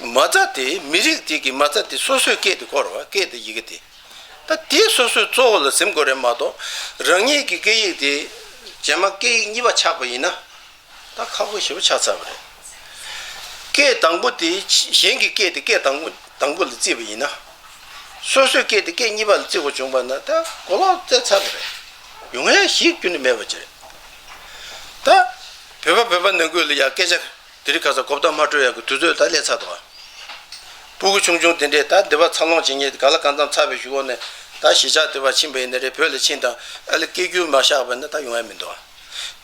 མ་རྩ་དེ་མི་རིགས་དེ་གི་མ་རྩ་དེ་སོ་སོའི་སྐད་དེ་གོ་རེད་བ། སྐད་དེ་ཡི་གེ་དེ། ད་དེ་སོ་སོའི་གཙོ་བོ་ལ་འཛིན་དགོས་རེད་མ་གཏོགས་རང་ཉིད་ཀྱི་སྐད་ཡིག་དེ་རྗེས་མ་སྐད་ཡིག་གཉིས་པ་ཆགས་པ་ཡིན་ན་ད་ཁག་པོ་ཞེ་པོ་ཆགས་ཚར་བ་རེད། སྐད་དང་པོ་དེ་གཞན་གྱི་སྐད་དེ་སྐད་དང་པོ་དང་པོ་ལ་བརྩིས་པ་ཡིན་ན། སོ་སོའི་སྐད་དེ་སྐད་གཉིས་པ་ལ་བརྩི་དགོས་བྱུང་བ་ན་ད་གོ་ལོག་བཙལ་ཚར་བ་རེད། ཡོང་ཡ་ཞིག་ཁྱོན་ནས་མེད་པ་ཅིག་རེད། ད་བོད་པ་བོད་པ་ནང་ཁུལ་ལ་ཡ་སྐད་ཆ་དེ་རིང་ཁ་སང་གོ་བརྡ་མ་སྤྲོད་ཡ་གི་དུས་ཚོད་ད་སླེབས་ཚར་འདུག་ཨ། སྤུ་གུ་ཆུང་ཆུང་དེ་འདྲས་ད་འདི་པ་འཚར་ལོངས་བྱེད་མཁན་ག་ལ་གང་འཚམ་ཚར་བའི་གཞུག་གུ་ནས་ད་གཞིས་ཆགས་དེ་པ་ཕྱིན་པ་ཡིན་ན་རེད། བོད་ལ་ཕྱིན་དང་ཨ་ལེ་སྐད་སྒྱུར་མ་བཞག་པ་ན་ད་ཡོང་ཡ་མི་འདུག་ཨ།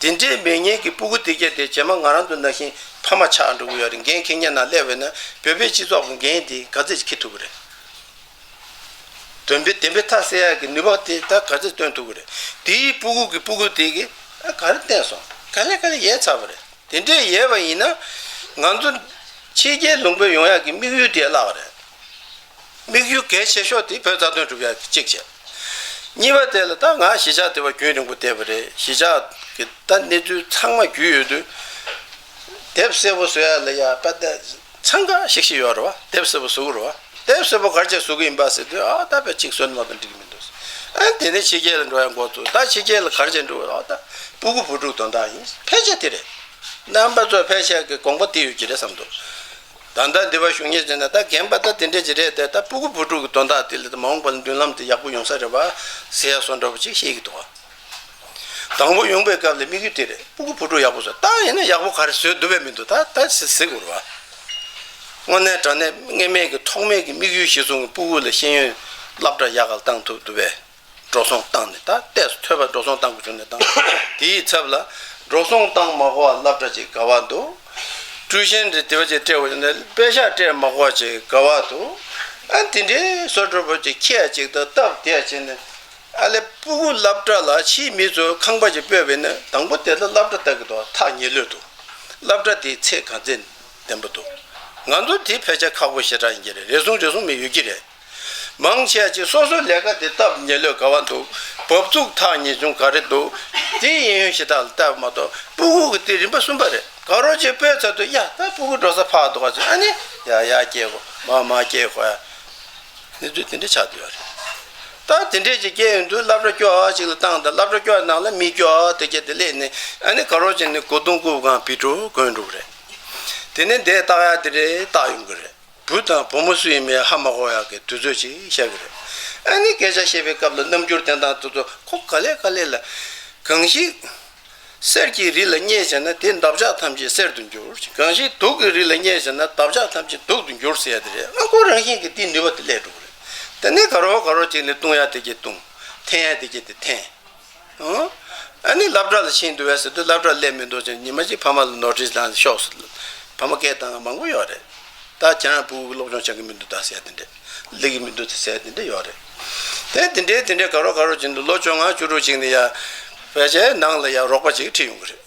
དེ་འདྲས་མེད་མཁན་གྱི་སྤུ་གུ་དེ་གྱད་དེ་རྗེས་མ་ང་རང་ཚོ་ནང་བཞིན་ཕ་མ་ཆགས་འགྲོ་གི་ཡོད་རེད། འགན་འཁྱེར་མཁན་ནང་སླེབས་པ་ན་བོད་པའི་སྤྱི་ཚོགས་ཀྱི་འགན་དེ་ག་ཚོད་ཅིག་འཁྱེར་ཐུབ་ཀྱི་རེད། བདེན་པའི་བདེན་པའི་མཐའ་གསལ་ཡག་གི་ནུས་པ་དེ་ད་ག་ཚོད་སྟོན་ཐུབ་ཀྱི་རེད། དེའི་སྤུ་གུ་གི་སྤུ་གུ་དེ་གིས་ཨ་ག་རེ་བསྟན་སོང་། ག་ལེ་ག་ལེ་ཡལ་ཚར་བ་རེད། དེ་འདྲས་ཡལ་བ་ཡིན་ན་ང་ཚོ་ཕྱི་རྒྱལ་ལུང་པ་ཡོང་ཡག་གི་དམིགས་ཡུལ་དེ་བརླག་པ་རེད། དམིགས་ཡུལ་གལ་ཆེ་ཤོས་དེ་བོད་རྩ་དོན་སྒྲུབ་ཡག་གི་གཅིག་བྱས། གཉིས་པ་དེ་ལ་ད་ང་གཞིས་ཆགས་དེ་པ་རྒྱུན་རིང་པོ་བསྡད་པ་རེད། གཞིས་ཆགས་ཀྱི་ད་གནས་ཚུལ་ཚང་མ་རྒྱུས་ཡོད་དུས། དེབ་གསལ་པོ་བཟོ་ཡ་ལ་ཡ་པ་ད་འཚང་ཁ་ཤིག་ཤིག་ཡོད་རེད་བ། དེབ་གསལ་པོ་བཟོ་གི་རེད་བ། དེབ་གསལ་པོ་ག་རེ་བྱས་བཟོ་གི་ཡིན་པ་ཟེར་དུས་ཨ་ད་པ་གཅིག་བཟོས་ན་མ་གཏོགས་འགྲིག་གི་མི་འདུག་ཨ་དེ་ནས་ཕྱི་རྒྱལ་ལ་འགྲོ་ཡ་འགོ་བཙུགས། ད་ཕྱི་རྒྱལ་ལ་ག་རེ་བྱས་འགྲོ་ཨ་ད་སྤུ་གུ་བུ་ཕྲུག་དོན་དག་ཡིན། ཕལ་ཆེར་དེ་རེད། རྣམ་པ་ཚོ་ཕལ་ཆེར་གི་དགོངས་པ་དེ་ཡོད་ཀྱི་རེད་བསམ་འདུག་ད་ལྟ་འདི་པ་བཞུགས་མཁན་བྱས་ན་ད་རྒན་པ་ད་དེ་འདྲས་ཅིག་རེད་དེ། ད་སྤུ་གུ་བུ་ཕྲུག་གི་དོན་དག་དེ་ལ་ད་མ་འོངས་པ་ལ་མདུན་ལམ་དེ་ཡག་པོ་ཡོང་ས་རེད་བ་ཟེར་ཡ་བཟོ་འདྲ་པོ་ཅིག་བཤད་ཀྱི་འདུག་བ། དང་པོ་ཡོང་པའི་སྐབས་ལ་དམིགས་ཡུལ་དེ་རེད། སྤུ་གུ་བུ་ཕྲུག་ཡག་པོ་བཟོ། ད་ཡིན་ན་ཡག་པོ་ག་རེ་བཟོས་འདུག་པས་མི་འདུག་ད་ད་ཟེར་ཟེར་དགོས་རེད་བ། དངོས་གནས་དྲང་གནས་སྔོན་མའི་གི་ཐོག་མའི་གི་དམིགས་ཡུལ་གཞིར་བཟུང་གི་སྤུ་གུ་ལ་ཤེས་ཡོན་སློབ་གྲྭ་ཡག་ག་བཏང་ཐུབ་འདུག་པས། འགྲོ་སོང་བཏང་ནས་ད་ལྟས་སུ་ཐོས་པ་འགྲོ་སོང་བཏང་དགོས་བྱུང་ནས་བཏང་། དེའི་ཚབ་ལ་ འགྲོ་སོང་བཏང་མ་དགོས་པ་སློབ་གྲྭ་ཅིག་དགའ་བ་འདུག། ཀྲུའུ་ཞན་རེ་དེ་བ་ཅིག་སྤྲད་དགོས་ན་པེ་ཤག་སྤྲད་མ་དགོས་པ་ཅིག་དགའ་བ་འདུག། ཨ་དེ་འདྲའི་བཟོ་འདྲ་པོ་ཅིག་ཁྱེད་ཅིག་ད་སྟབས་བདེ་བྱས་ནས། ཨ་ལས་སྤུ་གུ་སློབ་གྲྭ་ལ་ཕྱིའི་མི་ཚོ་ཁང་པ་ཅིག་སྤོས་པས་ན་དང་པོ་དེ་ལ་སློབ་གྲྭ་ལྟ་གི་འདུག། ཐག་ཉེ་ལོས་འདུག། སློབ་གྲྭ་དེའི་ཚད་ག་ཚད་ལྡན་པ་འདུག། ང་ཚོ་དེ་ཕལ་ཆེར་ཁག་པོ་ཞེ་དྲག་ཡིན་གྱི་རེད། རེ་ཟུང་རེ་ཟུང་མི་ཡོད་ཀྱི་རེད། མང་ཆེ་བ་ཅིག་སོ་སོའི་ལས་ཀ་དེ་སྟབས་ཉེ་ལོས་ག་བ་འདུག། བབ་ཚུགས་ཐག་ཉེ་ཆུང་ག་རེ་འདུག། དེ་གཡས་གཡོན་ཞེ་དྲག་ལ་ལྟ་བ་མ་གཏོགས་སྤུ་གུ་གི་དེ་རིམ་པ་གསུམ་པ་རེད། དགའ་རོགས་ཅིག་སྤོས་ཚར་དུས་ཡ་ད་སྤུ་གུ་འགྲོ་ས་ཕར་འདུག་ག་ཚོད་ཨ་ནི་ཡ་ཡ་སྐྱེལ་དགོས་མ་མ་སྐྱེལ་དགོས་ཡ། གནས་ཚུལ་དེ་འདྲ་ཆགས་བསྡད་ཡོད་རེད། ད་དེ་འདྲས་ཅིག་སྐྱེལ་ཡོང་དུས་སློབ་གྲྭ་སྐྱོ་བ་ཅིག་ལ་བཏང་དང་སློབ་གྲྭ་སྐྱོ་བ་ནང་ལ་མི་སྐྱོ་བ་དེ་སྐྱེལ་དེ་སླེབས་ནས་ཨ་ནི་དགའ་རོགས་ཅིག་ནས་སྒོ་རྡུང་རྐུབ་གང་བི་ཀྲོ་གོན་འགྲོ་གི་རེད། དེ་ནས་འདས་བཏགས་ཡ་དེ་རེད་བཏགས་ཡོང་གི་རེད། བུ་དང་བུ་མོ་སུ་ཡིན་མིན་ཧ་མ་གོ་ཡག་གི་དུས་ཚོད་ཅིག་ཤར་གི་རེད། ཨ་ནི་སྐད་ཆ་བཤད་པའི་སྐབས་ལ་རྣམ་འགྱུར་བསྟན་སྟངས་དེ་ཚོ་ཁོ་ག་ལེ་ག་ལེ་ལ། གང་ཞིག་གསེར་གྱི་རི་ལ་བསྙེས་བྱས་ན་དེའི་འདབ་ཆགས་ཐམས་ཅད་གསེར་དུ་འགྱུར། གང་ཞིག་དུག་གི་རི་ལ་བསྙེས་བྱས་ན་འདབ་ཆགས་ཐམས་ཅད་དུག་ཏུ་འགྱུར་ཟེར་ཡ་དེ་རེད། ཨ་ཁོ་རང་བཞིན་གྱིས་དེའི་ནུས་པ་དེ་སླེབས་འགྲོ་གི་རེད། དེ་ནས་དགའ་རོགས་དགའ་རོགས་ཅིག་ནས་བཏུང་ཡ་དེ་གྱད་བཏུང་། འཐེན་ཡ་དེ་གྱད་དེ་འཐེན། ཨ་ནི་སློབ་གྲྭ་ལ་ཕྱིན་འདུག་བས་ཟེར་དུས་སློབ་གྲྭ་སླེབས་མི་འདུག་ཅེས་ཉི་མ་གཅིག་ཕ་མ་ལ་ནོ་ཊིས་བཏང་ཤོག་ཟེར། ཕ་མ་སྐད་བཏང་མང་པོ་ཡོད་རེད། ད་ཁྱེད་རང་སྤུ་གུ་སློབ་སྦྱོང་བྱེད་ཀྱི་མི་འདུག་ད་ཟེར་དེ་འདྲས། སླེབས་ཀྱི་མི་འདུག་ད་ཟེར་དེ་འདྲས་ཡོད་རེད། དེ་དེ་འདྲས་དེ་འདྲས་དགའ་རོགས་དགའ་རོགས་བྱེད་འདུག། ལོ་བཅོ་ལྔ་བཅུ་དྲུག་ཅིག་ནས་ཡ། ཕལ་ཆེར་ནང་ལ་ཡ་རོགས་པ་ཅིག་ཁྲིད་ཡོང་གི་རེད།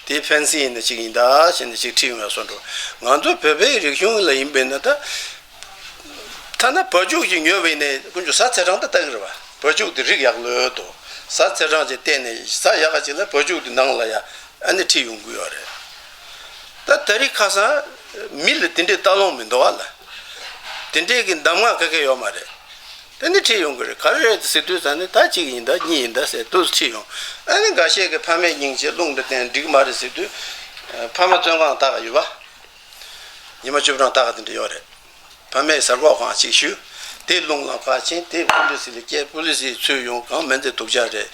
དེ་ཕན་སི་ཡིན་ན་ཅིག་ཡིན་ད་ཞེས་ནས་ཅིག་ཁྲིད་ཡོང་ཡ་སོང་འགྲོ། ང་ཚོ་བོད་པའི་རིག་གཞུང་ལ་ཡིན་པས་ན་ད། ཐ་ན་བ་ཕྱུགས་ཅིག་ཉོས་པ་ཡིན་ནའི་ཀུན་སྤྱོད་ཟ་ཚེས་གྲངས་ད་ལྟ་གི་རེད་བ། བ་ཕྱུགས་དེ་རིགས་ཡག་ལོས་འདུག། ཟ་ཚེས་གྲངས་ཅིག་བལྟས་ནས་ཟ་ཡག་ག་ཅིག་ལ་བ་ཕྱུགས་དེ་ནང་ལ་ཡ་ཨ་ནི་ཁྲིད་ཡོང་གི་ཡོད་རེད། ད་ད་རེས་ཁ་སང་མི་ལ་དེ་འདྲའི་ལྟ་ལོང་མི་འདུག་བ་ལ། དེ་འདྲའི་གི་གདམས་ངག་ག་གེ་ཡོད་མ་རེད། དེ་ནི་ཁྲིད་ཡོང་གི་རེད། ག་རེ་རེད་ཟེར་དུས་ཙང་ནི་ད་གཅིག་ཡིན་ད་གཉིས་ཡིན་ད་ཟེར་དུས་ཁྲིད་ཡོང་། ཨ་ནི་འགའ་ཤས་ཀྱི་ཕ་མས་སྙིང་རྗེ་རླུང་འདི་བསྟན་འགྲིག་མ་རེད་ཟེར་དུས། ཕ་མ་བཙོན་ཁང་ལྟ་ག་ཡོད་པ། ཉི་མ་བཅུ་གྲངས་ལྟ་ག་དེ་འདྲ་ཡོད་རེད། ཕ་མས་གཟའ་འཁོར་གང་གཅིག་ཞུས། དེ་རླུང་ལ་ཁ་ཕྱིན་དེ་པུ་ལི་སི་ལ་སྐྱེལ། པུ་ལི་སི་ཚུར་ཡོང་གང་མིན་ཚེ་སྡུག་ཅག་རེད།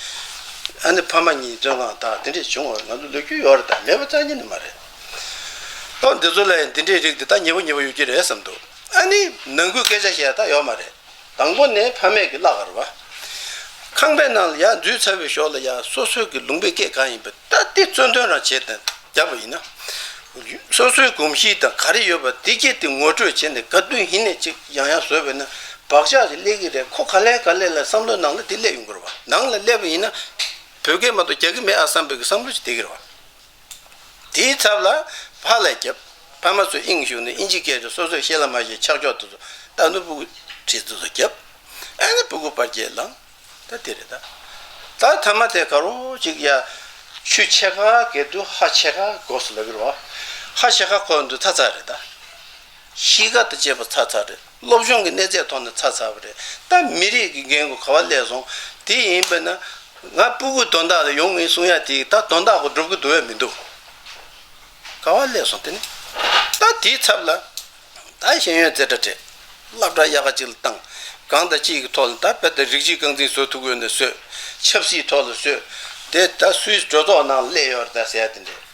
ཨ་ནི་ཕ་མ་གཉིས་བཙོན་ཁང་ལྟ་དེ་འདྲས་བྱུང་བ་ང་ཚོ་ལོ་རྒྱུས་ཡོད་རེད། ད་མེད་པ་རྩ་ཉིད་ནི་མ་རེད། ཨོ་འདི་ཚོ་ལ་ཡང་འདི་འདྲའི་རིགས་འདི་ད་ཉེ་པོ་ཉེ་པོ་ཡོད་ཀྱི་རེད་བསམ་འདུག། ཨ་ནི་ནང་ཁུལ་སྐད་ཆ་བཤད་ད་ཡོད་མ་རེད། དང་པོ་ནས་ཕ་མས་ཀྱི་བརླག་གར་བ། ཁང་པའི་ནང་ལ་ཡར་འཛུལ་ཚར་བའི་ཞོར་ལ་ཡ་སོ་སོའི་གི་ལུང་པའི་སྐད་གང་ཡིན་པ་ད་དེ་རྩོད་འདོན་རང་བྱས་དང་བརྒྱབ་པ་ཡིན་ན། སོ་སོའི་གོམས་གཤིས་དང་ག་རེ་ཡོད་པ་དེ་སྐད་དེ་ངོ་སྤྲོད་བྱས་ནས་ག་དུས་ཡིན་ནས་ཅིག་ཡང་ཡང་བཟོས་པས་ན་བག་ཆགས་ཅིག་སླེབས་ཀྱི་རེད། ཁོ་ག་ལེ་ག་ལེ་ལ་བསམ་བློ་ནང་ལ་དེ་སླེབས་ཡོང་གི་རེད་བ། ནང་ལ་སླེབས་པ་ཡིན་ན་བོད་སྐད་མ་གཏོགས་རྒྱག་གི་མེད་ཨ་བསམ་པའི་གི་བསམ་བློ་ཅིག་དེ་གི་རེད་བ། དེའི་ཚབ་ལ་ཕར་ལ་རྒྱབ། ཕ་མ་ཚོས་དབྱིངས་ཞུགས་ནས་དབྱིན་ཇི་སྐད་དུ་སོ་སོས་ཤེས་ལ་མ་ཤེས་ཆག་ཆོག་དེ་ཚོ་ད་ནུ་སྤུ་གུ་ཁྲིད་དེ་ཚོ་རྒྱབ། ཨ་ནི་སྤུ་གུ་བར་སྐྱེལ་ལངས། ད་དེ་རེད་ད། ད་ཐ་མ་དེ་ག་རོ་ཅིག་ཡ། ཆུ་ཕྱེད་ཀ་བརྒལ་དུས་ཧ་ཕྱེད་ཀ་དགོས་སུ་ལ་གི་རོ། ཧ་ཕྱེད་ཀ་འཁོར་དུས་ཚ་ཚ་རེད་ད། གཤིས་ཀ་དང་བཅས་པ་ཚ་ཚ་རེད། སློབ་སྦྱོང་གི་གནས་ཚད་ཐོག་ནས་ཚ་ཚ་བ་རེད། ད་མི་རིགས་ཀྱི་འགན་ཁུར་ག་བ་སླེབས་སོང་། དེ་ཡིན་པས་ན། ང་སྤུ་གུ་དོན་དག་ལ་ཡོང་ངེས་གསུང་ཡ་དེ་ད་དོན་དག་གོ་སྒྲུབ་ཀྱི་འདུག་བས་མི་འདུག། ག་བ་སླེབས་སོང་དེ་ནི། ད་དེའི་ཚབ་ལ། ད་ཤེས་ཡོན་རྩེ་གྲ་སྤྲད། སློབ་གྲྭ་ཡག་ག་ཅིག་ལ་བཏང་། གང་དང་ཅིའི་ཐོག་ལ་ད་དཔེ་ད་རིགས་གཅིག་རྐང་འཛིན་བཟོ་ཐུབ་ཀྱི་ཡོད་ན་བཟོས། ཆབ་སྲིད་ཐོག་ལ་བཟོས། དེ་ད་སུའི་གྲོས་ཚོགས་ནང་ལ་སླེབས་ཡོད་རེད་ད་ཟེར་ཡ་དེ་འདྲས།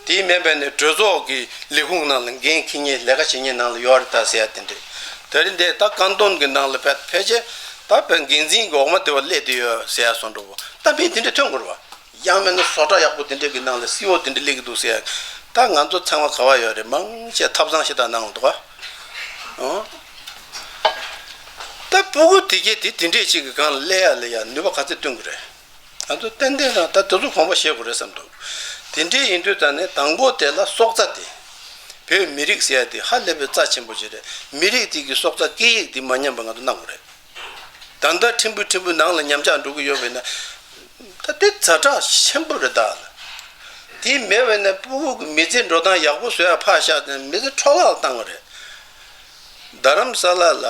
དེའི་མིན་པ་ནས་གྲོས་ཚོགས་ཀྱི་ལས་ཁུངས་ནང་ལ་འགན་འཁྱེར་མཁན་ལས་ཀ་བྱེད་མཁན་ནང་ལ་ཡོད་རེད་ད་ཟེར་ཡ་དེ་འདྲས། དེ་རིང་འདི་ད་ཀན་ཏོན་གྱི་ནང་ལ་ཕལ་ཕལ་ཆེར་ད་དཔེ་འགན་འཛིན་གྱི་འོག་མ་དེ་བ་སླེབས་བསྡད་ཡོད་ཟེར་ཡ་སོང་འགྲོ་བོ་ད་མི་དེ་འདྲས་ཐོན་དགོས་རེད་བ། ཡང་མིན་ན་བཟོ་གྲྭ་ཡག་པོ་དེ་འདྲས་ཀྱི་ནང་ལ་སི་ཨོ་དེ་འདྲས་སླེབས་ཀྱི་འདུག་ཟེར་ཡ། ད་ང་ཚོ་ཚང་མ་ག་བ་ཡོད་རེད། མང་ཆེ་ཐབ་ཚང་ཞིག་དང་ནང་ལ་འདུག་ག་ཨོ། ད་སྤུ་གུ་དེ་གས་དེ་དེ་འདྲས་ཅིག་གི་སྒང་ལ་སླེབས་ཡ་ལ་ཡ་ནུས་པ་ག་ཚད་བཏོན་གི་རེད། ང་ཚོ་ཏན་ཏན་རང་ད་དེ་ཚོ་དགོངས་པ་བཞེས་དགོས་རེད་བསམ་འདུག། དེ་འདྲས་ཡིན་དུས་ད་ནི་དང་པོ་དེ་ལ་སྲོག་རྩ་དེ། བོད་མི་རིགས་ཟེར་ཡ་དེ་ཧ་ལས་པའི་རྩ་ཆེན་པོ་ཞིག་རེད། མི་རིགས་དེ་གི་སྲོག་རྩ་སྐད་ཡིག་དེ་མ་ཉམས་པ་ང་ཚོ་གནང་དགོས་རེད། ད་ལྟ་ཕྲན་བུ་ཕྲན་བུ་ནང་ལ་ཉམས་ཆག་འགྲོ་གི་ཡོད་པས་ན། ད་དེ་ཛ་དྲག་ཆེན་པོ་རེད་ད། དེ་མེད་པས་ན་སྤུ་གུ་གི་མི་ཚེ་འགྲོ་སྟངས་ཡག་པོ་བཟོ་ཡ་ཕར་བཞག་ནས་མི་ཚེ་འཕྲོ་བརླག་བཏང་བ་རེད། རྡ་རམ་ས་ལ་ལ་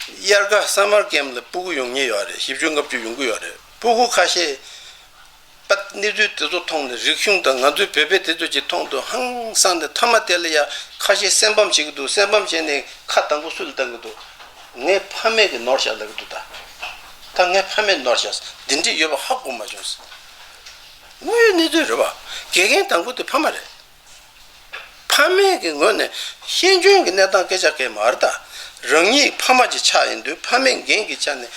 དབྱར་ཁ་སམ་མར་ཀེམ་ལ་སྤུ་གུ་ཡོང་མཁན་ཡོད་རེད། བཞི་བཅུ་ལྔ་བཅུ་ཡོང་གི་ཡོད་རེད། སྤུ་གུ་ཁ་ཤས། པད་གནས་ཚུལ་དེ་ཚོ་མཐོང་ནས་རིག་གཞུང་དང་ང་ཚོའི་བོད་པའི་དེ་ཚོ་ཅིག་མཐོང་དུས་ཧང་སངས་ནས་མཐའ་མ་དེ་ལ་ཡ་ཁ་ཤས་སེམས་ཕམ་བྱེད་ཀྱི་འདུག། སེམས་ཕམ་བྱས་ནས་ཁ་དང་པོ་སུ་ལ་བཏང་གི་འདུག། ངའི་ཕ་མས་ཀྱི་ནོར་བཞག་ལབ་ཀྱི་འདུག་ད། ད་ངའི་ཕ་མས་ནོར་བཞག་འདི་འདྲས་ཡོད་པ་ཧ་གོ་མ་བྱུང་། དངོས་ཡོད་གནས་ཚུལ་རེད་བ། དགེ་རྒན་དང་པོ་དེ་ཕ་མ་རེད། ཕ་མས་ཀྱི་ངོས་ནས་ཤེས་འཇོན་གྱི་གནས་སྟངས་སྐད་ཆ་སྐད་མ་རེད་ད། རང་ཉིད་ཕ་མ་ཅིག་ཆགས་ཡིན་དུས་ཕ་མའི་འགན་གྱི་ཆ་ནས་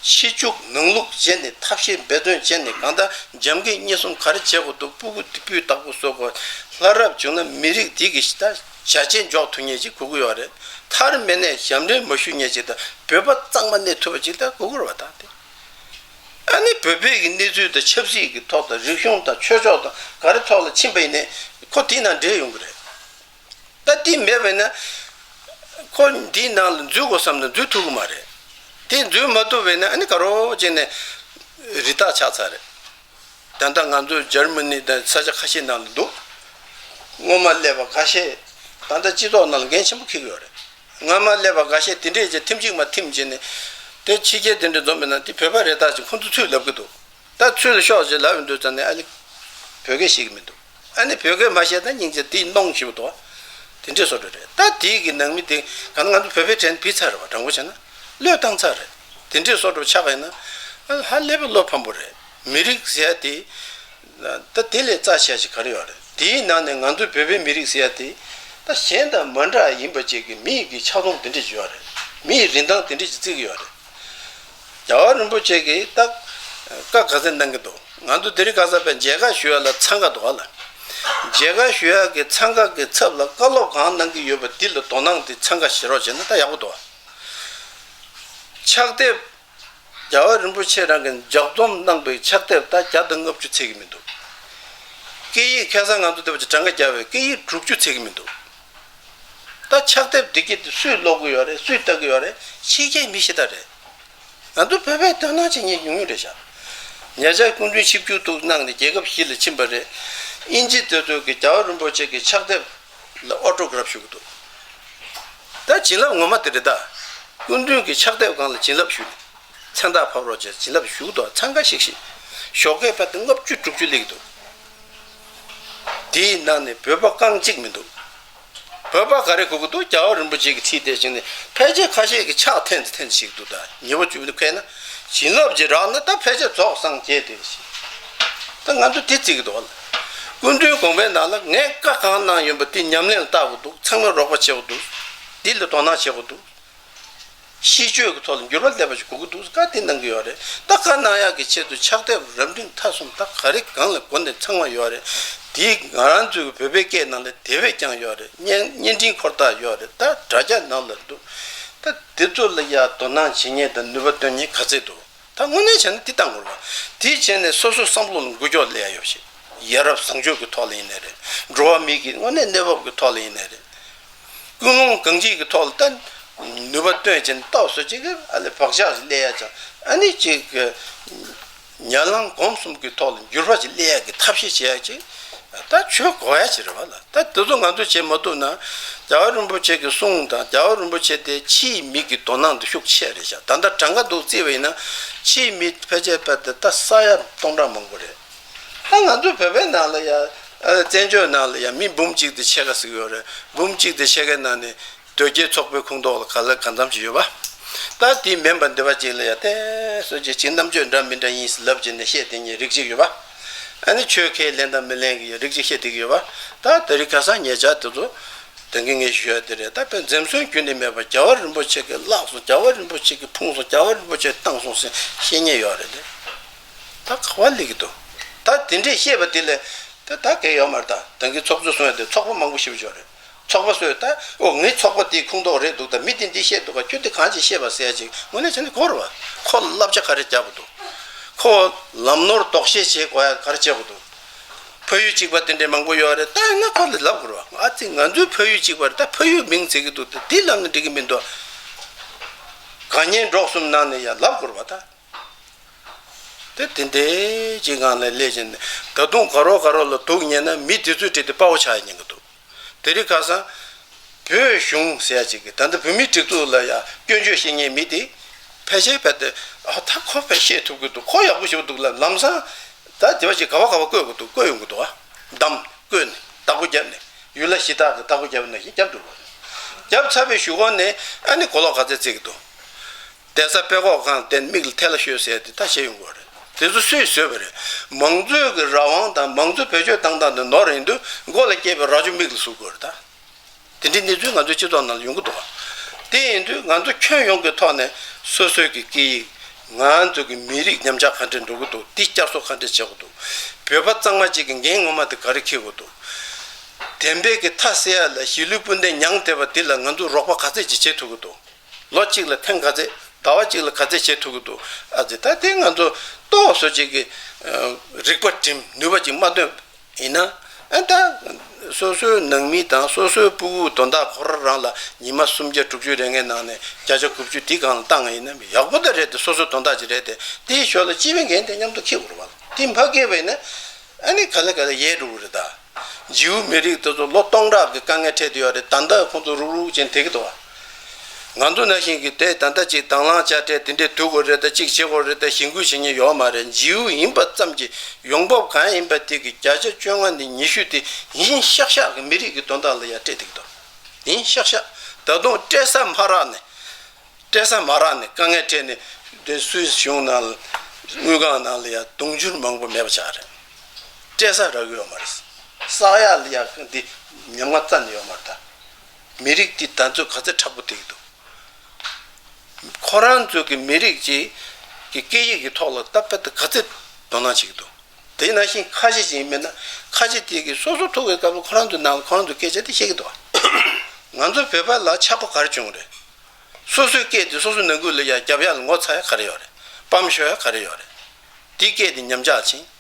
ཕྱི་ཕྱོགས་ནང་ལུགས་བྱས་ནས་ཐབས་ཤེས་འབད་བརྩོན་བྱས་ནས་གང་ལྟར་འཇམ་གྱི་གཉིས་གསུམ་ག་རེ་བྱེད་དགོས་འདུག་སྤུ་གུ་དེ་སྤུས་དག་པོ་བཟོ་དགོས། སླར་རབ་བྱུང་ན་མི་རིགས་དེ་གི་ད་བྱ་བྱེད་འཇོག་ཐུབ་མཁན་ཅིག་དགོས་ཀྱི་ཡོད་རེད། མཐར་མི་སྣས་ཞབས་འདྲེན་མ་ཞུ་མཁན་ཅིག་དང་བོད་པ་གཙང་མ་གནས་ཐུབ་པ་ཅིག་ད་དགོས་ཀྱི་རེད་བ། ད་དེ་ཨ་ནི་བོད་པའི་གི་གནས་ཚུལ་དང་ཆབ་སྲིད་ཀྱི་ཐོག་དང་རིག་གཞུང་དང་ཆོས་ཕྱོགས་དང་ག་རེ་ཐོག་ལ་ཕྱིན་པ་ཡིན་ནའི་ཁོ་དེའི་ནང་འདྲེས་ཡོང་གི་རེད། ད་དེ་མེད་པས་ན་ཁོ་འདིའི་ནང་ལ་འཛུལ་དགོས་བསམ་ན་འཛུལ་ཐུབ་ཀྱི་མ་རེད། དེ་འཛུལ་མ་ཐུབ་པས་ན་ཨ་ནི་དགའ་རོགས་བྱས་ནས་རི་དྭགས་ཆགས་ཚར་རེད། ད་ལྟ་ང་ཚོ་འཇར་མ་ནི་དང་ས་ཆ་ཁ་ཤས་ནང་ལ་འདུག་སྔོན་མ་སླེབས་པ་ཁ་ཤས་ད་ལྟ་སྤྱི་ཚོགས་ནང་ལ་འགན་ཆེན་པོ་འཁྱེར་གྱི་ཡོད་རེད། སྔོན་མ་སླེབས་པ་ཁ་ཤས་དེ་འདྲས་ཀྱི་ཐེམ་གཅིག་མ་ཐེམ་བྱས་ནས་དེ་ཕྱི་རྒྱལ་དེ་འདྲས་འཛོམས་པས་ན་དེ་བོད་པ་རེད་ད་ཅེས་ཁོང་ཚོ་ཚུར་ལབ་གི་འདུག་ད་ཚུར་ལ་ཤོག་ཅེས་ལབ་ཡོང་དུས་ཙམ་ནས་ཨ་ལེ། བོད་སྐད་ཤེས་ཀྱི་མི་འདུག་ཨ་ནི་བོད་སྐད་མ་ཤེས་ན་སྙིང་རྗེ་དེ་གནོང་ཞིག་འདུག་དེ་འདྲས་བཟོ་འདྲ་རེད། ད་དེའི་གི་ནང་མི་དེ་ག་ན་ང་ཚོ་བོད་པའི་གྲས་ནས་བུད་ཚར་རེད་བ། དྲང་པོ་བྱས་ན་བློས་བཏང་ཚར་རེད། དེ་འདྲས་བཟོ་འདྲ་ཆགས་པ་ཡིན་ན་ཨ་ཧ་ལས་པའི་བློ་ཕམ་པོ་རེད། མི་རིགས་ཟེར་ཡ་དེ་ད་དེ་ལས་རྩ་ཆེ་ཞིག་ག་རེ་ཡོད་རེད། དེའི་ནང་ནས་ང་ཚོ་བོད་པའི་མི་རིགས་ཟེར་ཡ་དེ་ད་གཞན་དང་མ་འདྲ་ཡིན་པ་ཅིག་གི་མི་ཡི་གི་ཆགས་སྡང་དེ་འདྲས་ཅིག་ཡོད་རེད། མི་ཡི་རིན་ཐང་དེ་འདྲས་ཅིག་བརྩི་གི་ཡོད་རེད། རྒྱལ་བ་རིན་པོ་ཆེ་གིས་ད་བཀའ་ག་ཚད་གནང་གི་འདུག་ང་ཚོ་དེ་རིང་ཁ་སང་པའི་མཇལ་ཁ་ཞུ་ཡ་ལ་འཚང་ཁ་འདུག་ག་ལ། མཇལ་ཁ་ཞུ་ཡ་གི་འཚང་ཁ་གི་ཚབ་ལ་བཀའ་སློབ་གང་གནང་གི་ཡོད་པ་འདི་ལ་དོ་སྣང་དེ་འཚང་ཁ་བྱེད་རོགས་བྱས་ན་ད་ཡག་པོ་འདུག་ག་ཕྱག་དེབ། རྒྱལ་བ་རིན་པོ་ཆེ་རང་གིས་ལྗགས་རྩོམ་གནང་པའི་ཕྱག་དེབ་ད་བརྒྱ་དང་ལྔ་བཅུ་ཚད་ཀྱི་མི་འདུག་སྐད་ཡིག་ཁ་སང་ང་ཚོ་འདི་བ་ཅིག་གྲངས་ཀ་བརྒྱབ་པའི་སྐད་ཡིག་དྲུག་ཅུ་ཚད་ཀྱི་མི་འདུག་ད་ཕྱག་དེབ་འདི་གི་སུས་ཀློག་གི་ཡོད་རེད། སུས་ལྟ་གི་ཡོད་རེད། ཕྱི་རྒྱལ་མི་ཞིག་ད་རེད། ང་ཚོ་བོད་པས་དོ་སྣང་བྱེད་མཁན་ཉུང་ཉུང་རེད་ཤག་ཉེ་ཆར་སྐུ་མདུན་ཆིབས་བསྒྱུར་དུ་གནང་ནས་རྒྱལ་ཁབ་བཞི་ལ་ཕྱིན་པ་རེད། དབྱིན་ཇི་དེ་ཚོ་གི་རྒྱལ་བ་རིན་པོ་ཆེ་གི་ཕྱག་དེབ་ལ་ཨོ་ཊོ་གྷ་རབ་ཞུ་གི་འདུག་ད་བྱིན་རླབས་ངོ་མ་དེ་རེད་ད། སྐུ་མདུན་གྱི་ཕྱག་དེབ་སྒང་ལ་བྱིན་རླབས་ཞུས་ནས་མཚན་རྟགས་ཕབ་རོགས་བྱས་བྱིན་རླབས་ཞུ་གི་འདུག་འཚང་ཁ་ཤིག་ཤིག་ཞོགས་ཀས་ཕལ་ཏེ་ལྔ་བཅུ་དྲུག་ཅུ་སླེབས་ཀྱི་འདུག་དེའི་ནང་ནས་བོད་པ་རྐང་གཅིག་མི་འདུག་བོད་པ་ག་རེ་དགོས་ཀྱི་འདུག་རྒྱལ་བ་རིན་པོ་ཆེ་གི་ཁྲིད་དེ་བྱས་ནས་ཕལ་ཆེར་ཁ་ཤས་ཀྱི་ཕྱག་འཐེན་འཐེན་ཞིག་འདུག་ད་ཉེ་བོ་བཅུ་པོ་འཁེལ་ན་བྱིན་རླབས་ཀྱི་རག་ན་ད་ཕལ་ཆེར་རྫོགས་སངས་རྒྱས་དེ་ཞིག་ད་ང་ཚོ་དེ་བརྩི་གི་འདུག་བ་ལ། སྐུ་མདུན་དགོངས་པའི་ནང་ལ་ངས་བཀའ་གང་གནང་ཡོད་པ་དེ་ཉམས་ལེན་ལ་བསྟར་དགོས་འདུག་ཚང་མས་རོགས་པ་བྱེད་དགོས་འདུག་འདི་ལ་དོ་སྣང་བྱེད་དགོས་འདུག་ཤེས་སྤྱོད་ཀྱི་ཐོག་ལ་འགྱུར་བ་སླེབས་པ་ཞིག་དགོས་ཀྱི་འདུག་བཀའ་དེ་གནང་གི་ཡོད་རེད། ད་བཀའ་གནང་ཡག་གི་ཆེད་དུ་ཕྱག་དེབ་རབ་འབྲིང་ཐ་གསུམ་ད་ག་རེ་གང་ལ་དགོས་ནས་ཚང་མ་ཡོད་རེད། དེ་ང་རང་ཚོའི་བོད་པའི་སྐད་ནང་ལ་དེ་བས་ཀྱང་ཡོད་རེད། བརྙན་བརྙན་འཕྲིན་འཁོར་ཐག་ཡོད་རེད། ད་དྲ་རྒྱ་ནང་ལ་འདུག་ད་དེ་ཚོ་ལ་ཡ་དོ་སྣང་བྱེད་མཁན་དང་ནུས་པ་བཏོན་མཁན་ག་ཚད་འདུག་ད་དངོས་གནས་བྱས་ན་འདི་བཏང་དགོས་རེད་བ། དེ་བྱས་ནས་སོ་སོའི་བསམ་བློ་ལ་འགུལ་སྐྱོད་སླེབས་ཡ་ཡོད་ཞིག་ཡ་རབས་བཟང་སྤྱོད་ཀྱི་ཐོག་ལ་ཡིན་ནའི་རེད། འགྲོ་བ་མི་གི་དངོས་གནས་གནས་བབ་ཀྱི་ཐོག་ལ་ཡིན་ནའི་རེད། ཀུན་སློང་གང་ཅིའི་གི་ཐོག་ལ་ད་ནུས་པ་བཏོན་བྱས་ནས་རྟོགས་བཟོ་བྱེད་ཀྱི་ཨ་ལས་བག་ཆགས་ཤིག་སླེབས་ཡ་ཅང་ཨ་ནི་ཅིག་གི་ཉ་ལང་སྒོམ་གསུམ་གྱི་ཐོག་ལ་འགྱུར་བ་ཅིག་སླེབས་ཡ་གི་ཐབས་ཤེས་བྱེད་ཡ་ཅིག་ད་ཆོས་གོ་ཡ་ཅིག་རེད་བ་ལ། ད་དེ་ཚོ་ང་ཚོ་བྱེད་མ་ཐུབ་ན་རྒྱལ་བ་རིན་པོ་ཆེ་གི་གསུང་དང་རྒྱལ་བ་རིན་པོ་ཆེ་དེ་ཕྱིའི་མི་གི་དོ་སྣང་དེ་ཤུགས་ཆེ་རེད་ཤག་ད་ལྟ་གྲངས་ཀ་འདུག་བརྩིས་པ་ཡིན་ན་ཕྱིའི་མི་ཕལ་ཆེར་ཕལ་ཏེ་ད་ས་ཡ་སྟོང་ཕྲག་མང་པོ་རེད། ད་ང་ཚོ་བོད་པའི་ནང་ལ་ཡ་ཨ་བཙན་བྱོལ་ནང་ལ་ཡ་མི་འབུམ་གཅིག་དེ་ཕྱེད་ཀ་ཟིག་ཡོད་རེད། འབུམ་གཅིག་དེ་ཕྱེད་ཀའི་ནང་ནས་དོལ་རྒྱལ་ཚོགས་པའི་ཁོངས་གཏོགས་ལ་ག་ལ་གང་འཚམ་ཞིག་ཡོད་པ། ད་དེ་མིན་པ་འདི་པ་ཅིག་ལ་ཡ་དེ་སོ་ཅིག་ཅིག་རྣམ་དཔྱོད་འདྲ་མི་འདྲ་ཡིན་ཟེར་ལབ་བྱས་ནས་བཤད་བསྡད་མཁན་རིགས་གཅིག་ཡོད་པ། ཨ་ནི་ཆོས་ཁས་ལེན་དང་མི་ལེན་གྱི་རིགས་གཅིག་བཤད་བསྡད་ཀྱི་ཡོད་པ། ད་དེ་རིང་ཁ་སང་ཉེ་ཆར་དེ་ཚོ་དེང་གི་ངས་ཞུ་ཡ་དེ་རེད། ད་དཔེ་འཛེམ་ཟོན་རྒྱུན་ནས་མེད་པ་རྒྱལ་བ་རིན་པོ་ཆེ་གིས་བརླགས་སོང་། རྒྱལ་བ་རིན་པོ་ཆེ་གིས་ཕུང་སོང་། རྒྱལ་བ་རིན་པོ་ཆེས་བཏང་སོང་ཟེར་བཤད་མཁན་ཡོད་རེད་དེ། ད་ག་བ་སླེབས་ཀྱི་འདུག་ད་དེ་འདྲས་བཤད་པ་དེ་ལས་ད་ད་གལ་ཡོད་མ་རེད། ད་དེང་གི་ཚོགས་གཙོ་གསུང་ཡ་དེ་ཚོགས་པ་མང་པོ་ཞེ་པོ་ཅིག་ཡོད་རེད། ཚོགས་པ་ཚོས་ད་ཨོ་ངའི་ཚོགས་པ་དེའི་ཁོངས་གཏོགས་རེད་འདུག་ད་མི་དེ་འདི་བཤད་འདུག་ག་ཁྱོད་དེ་གང་ཅིག་བཤད་པ་ཟེར་ཡ་ཅིག་དངོས་གནས་བྱས་ན་དགོས་རེད་བ། ཁོ་ལ་བསླབ་བྱ་ག་རེ་བརྒྱབ་པ་འདུག་ཁོ་ལམ་ནོར་ལྡོག་ཤེས་བྱེད་དགོས་ཡ་ག་རེ་བྱས་པ་འདུག་ཕ་ཡུལ་གཅིག་པ་དེ་འདྲས་མང་པོ་ཡོད་རེད། ད་ཡིན་ན་ཁོ་ལ་ལབ་དགོས་རེད་བ། ཨ་ཙི་ང་ཚོའི་ཕ་ཡུལ་གཅིག་པ་རེད། ད་ཕ་ཡུལ་མིང་བརྩི་གི་འདུག་ད་འདི་ལབ་ན་འགྲིག་གི་མི་འདུག་དགའ་ཉེ་འགྲོགས་གསུམ་ནང་ནས་ཡ་ལབ་དགོས་རེད་བ་ད། དེ་དེ་འདྲའི་ཅིག་ངང་ནས་སླེབས་བྱས་ནས་ད་དུང་དགའ་རོགས་དགའ་རོགས་ལ་སྡུག་ཉེས་ན་མི་དེ་ཚོའི་གྲས་དེ་དཔའ་བོ་ཆགས་ཡ་ཉན་གི་འདུག་དེ་རིང་ཁ་སང་བོད་གཞུང་ཟེར་ཡ་ཅིག་གིས་ད་ལྟ་བོད་མིའི་སྒྲིག་འཛུགས་ལ་ཡ་སྐྱོན་བརྗོད་བཤད་མཁན་མི་དེ་ཕལ་ཆེར་ཕལ་ཏེ་ཨ་ད་ཁོ་ཕལ་བཤད་ཐུབ་གི་འདུག་ཁོ་ཡག་པོ་ཞེ་པོ་འདུག་ལབ་ལམ་སང་ད་དེ་བ་ཅིག་ག་བ་ག་བ་བཀོད་དགོས་འདུག་བཀོད་ཡོང་གི་འདུག་ཨ་བདམས་བཀོད་ནས་བདག་པོ་བརྒྱབ་ནས་ཡུལ་ལྷ་གཞི་བདག་གིས་བདག་པོ་བརྒྱབ་ནང་བཞིན་བརྒྱབ་འགྲོ་དགོས་རེད། བརྒྱབ་ཚར་བའི་གཞུག་གུ་ནས་ཨ་ནི་གོ་ལོག་ག་ཚད་བརྩི་གི་འདུག་གདན་ས་སྤེལ་ཀོག་སྒང་བསྡད་མིག་ལ་ཐལ་ལ་ཤོད་ཟེར་དེ་ད་བྱས་ཡོང་གི་རེད། དེ་ཚོ་སུས་བཟོས་པ་རེད། མང་གཙོའི་གི་རང་དབང་དང་མང་གཙོའི་བེད་སྤྱོད་བཏང་སྟངས་དེ་ནོར་ཡིན་དུས་མགོ་ལ་སྐྱེས་པའི་རྭ་ཅོ་མིག་ལ་ཟུག་གི་རེད་ད། དེ་འདྲའི་གནས་ཚུལ་ང་ཚོའི་སྤྱི་ཚོགས་ནང་ལ་ཡོང་གི་འདུག་དེ་ཡིན་དུས་ང་ཚོ་ཁྱོན་ཡོངས་ཀྱི་ཐོག་ནས་སོ་སོའི་གི་སྐད་ཡིག་ ང་ཚོ་གི་མི་རིགས་ཉམས་ཆག་ག་འདྲས་འགྲོ་གི་འདུག་འདི་བསྐྱར་གསོ་ག་འདྲས་བྱེད་དགོས་འདུག་བོད་པ་གཙང་མ་ཅིག་གི་འགན་ངོ་མ་དེ་ག་རེ་འཁྱེར་དགོས་འདུག་བདེན་པའི་གི་མཐའ་གསལ་ཡ་ལ་གཞིས་ལུས་སྤུན་ཟླའི་མྱང་འདེབས་པ་འདི་ལ་ང་ཚོ་རོགས་པ་ག་ཚད་ཅིག་བྱེད་ཐུབ་ཀྱི་འདུག་ལོ་གཅིག་ལ་ཐེངས་ག་ཚད། ཟླ་བ་གཅིག་ལ་ག་ཚད་བྱེད་ཐུབ་ཀྱི་འདུག་ཨ་ཙི་ད་དེ་ང་ཚོ་ཏོག་སོ་ཅིག་གི་རིག་པ་སྒྲིམ་ནུས་པ་ཅིག་མ་བཏོན་ཡིན་ན། ཨ་ད་སོ་སོའི་ནང་མི་དང་སོ་སོའི་སྤུ་གུ་དོན་དག་ཁོ་རང་རང་ལ་ཉི་མ་སུམ་བརྒྱ་དྲུག་ཅུ་རེ་ལྔའི་ནང་ནས་བརྒྱ་ཆ་དགུ་བཅུ་དེ་སྒང་ལ་བཏང་ཡིན་ན་ཡག་པོ་ད་རེད་དེ། སོ་སོའི་དོན་དག་ཅིག་རེད་དེ། དེའི་ཞོར་ལ་སྤྱི་པའི་འགན་དེ་མཉམ་དུ་འཁྱེར་དགོས་རེད་བ། དེ་མ་འཁྱེར་བ་ཡིན་ན་ཨ་ནི་ག་ལེ་ག་ལེ་ཡལ་འགྲོ་གི་རེད་ད། འཇིའུ་མི་རིགས་དེ་ཚོ་ལོ་སྟོང་ཕྲག་གི་དཀའ་ངལ་འཕྲད་དུ་ཡོད་རེད། ད་ལྟ་ཁོང་ཚོ་རུག་རུག་བྱས་བསྡད་ཀྱི་འདུག་བ། ང་ཚོ་ནང་བཞིན་གྱི་དེ་ད་ལྟ་ཅིག་དང་བླངས་དཔྱ་ཁྲལ་དེ་འདྲས་བསྡུ་དགོས་རེད་ད། ཅིག་བྱེད་དགོས་རེད་ད། ཞེན་སྐུལ་བྱེད་མཁན་ཡོད་མ་རེད། འཇིའུ་ཡིན་པ་ཙམ་གྱིས་ཡོང་འབབ་གང་ཡིན་པ་དེ་གི་བརྒྱ་ཆ་བཅོ་ལྔ་ནས་ཉི་ཤུ་དེ་ཡིན་ཤག་ཤག་གི་མི་རིགས་ཀྱི་དོན་དག་ལ་ཡ་སྤྲད་བསྡད་ཀྱི་འདུག་ཡིན་ཤག་ཤག་ད་དུང་སྤྲད་ས་མ་རག་ནས། སྤྲད་ས་མ་རག་ནས་དཀའ་ངལ་འཕྲད་ནས་དེ་སུད་སི་གཞུང་ནང་ལ་དངུལ་ཁང་ནང་ལ་ཡ་དུང་ཕྱུར་མང་པོ་མེད་པ་ཆགས་རེད། སྤྲད་ས་རག་གི་ཡོད་མ་རེད། བསག་ཡག་ལ་ཡ་འདི་ཉམ་ང་རྩ་ནས་ཡོད་མ་རེད་ད། མི་རིགས་འདི་ད་ཚོད་ག་ཚོད་མཁྲེགས་པོ་བསྡད་ཀྱི་འདུག་ཁོ་རང་ཚོ་གི་མི་རིགས་ཀྱི་གི་སྐད་ཡིག་གི་ཐོག་ལ་ད་དཔེ་ད་ག་ཚོད་དོ་སྣང་བྱེད་ཀྱི་འདུག་དེ་ནང་བཞིན་ཁ་ཆེ་ཅིག་ཡིན་མིན་ན། ཁ་ཆེ་དེ་གི་སོ་སོ་ཐུག་གི་སྐབས་ལ་ཁོ་རང་ཚོའི་ནང་ལ་ཁོ་རང་ཚོའི་སྐད་ཆ་དེ་བཤད་ཀྱི་འདུག་ང་ཚོ་བོད་པ་ལ་ཆགས་པ་ག་རེ་བྱུང་རེད། སོ་སོའི་སྐད་དེ་སོ་སོའི་ནང་ཁུལ་ལ་ཡ་རྒྱབ་ཡག་ལ་ངོ་ཚ་ཡག་ག་རེ་ཡོད་རེད། སྤམ་ཤོར་ཡག་ག་རེ་ཡོད་རེད། དེའི་སྐད་དེ་ཉམས་ཆག་ཕྱིན།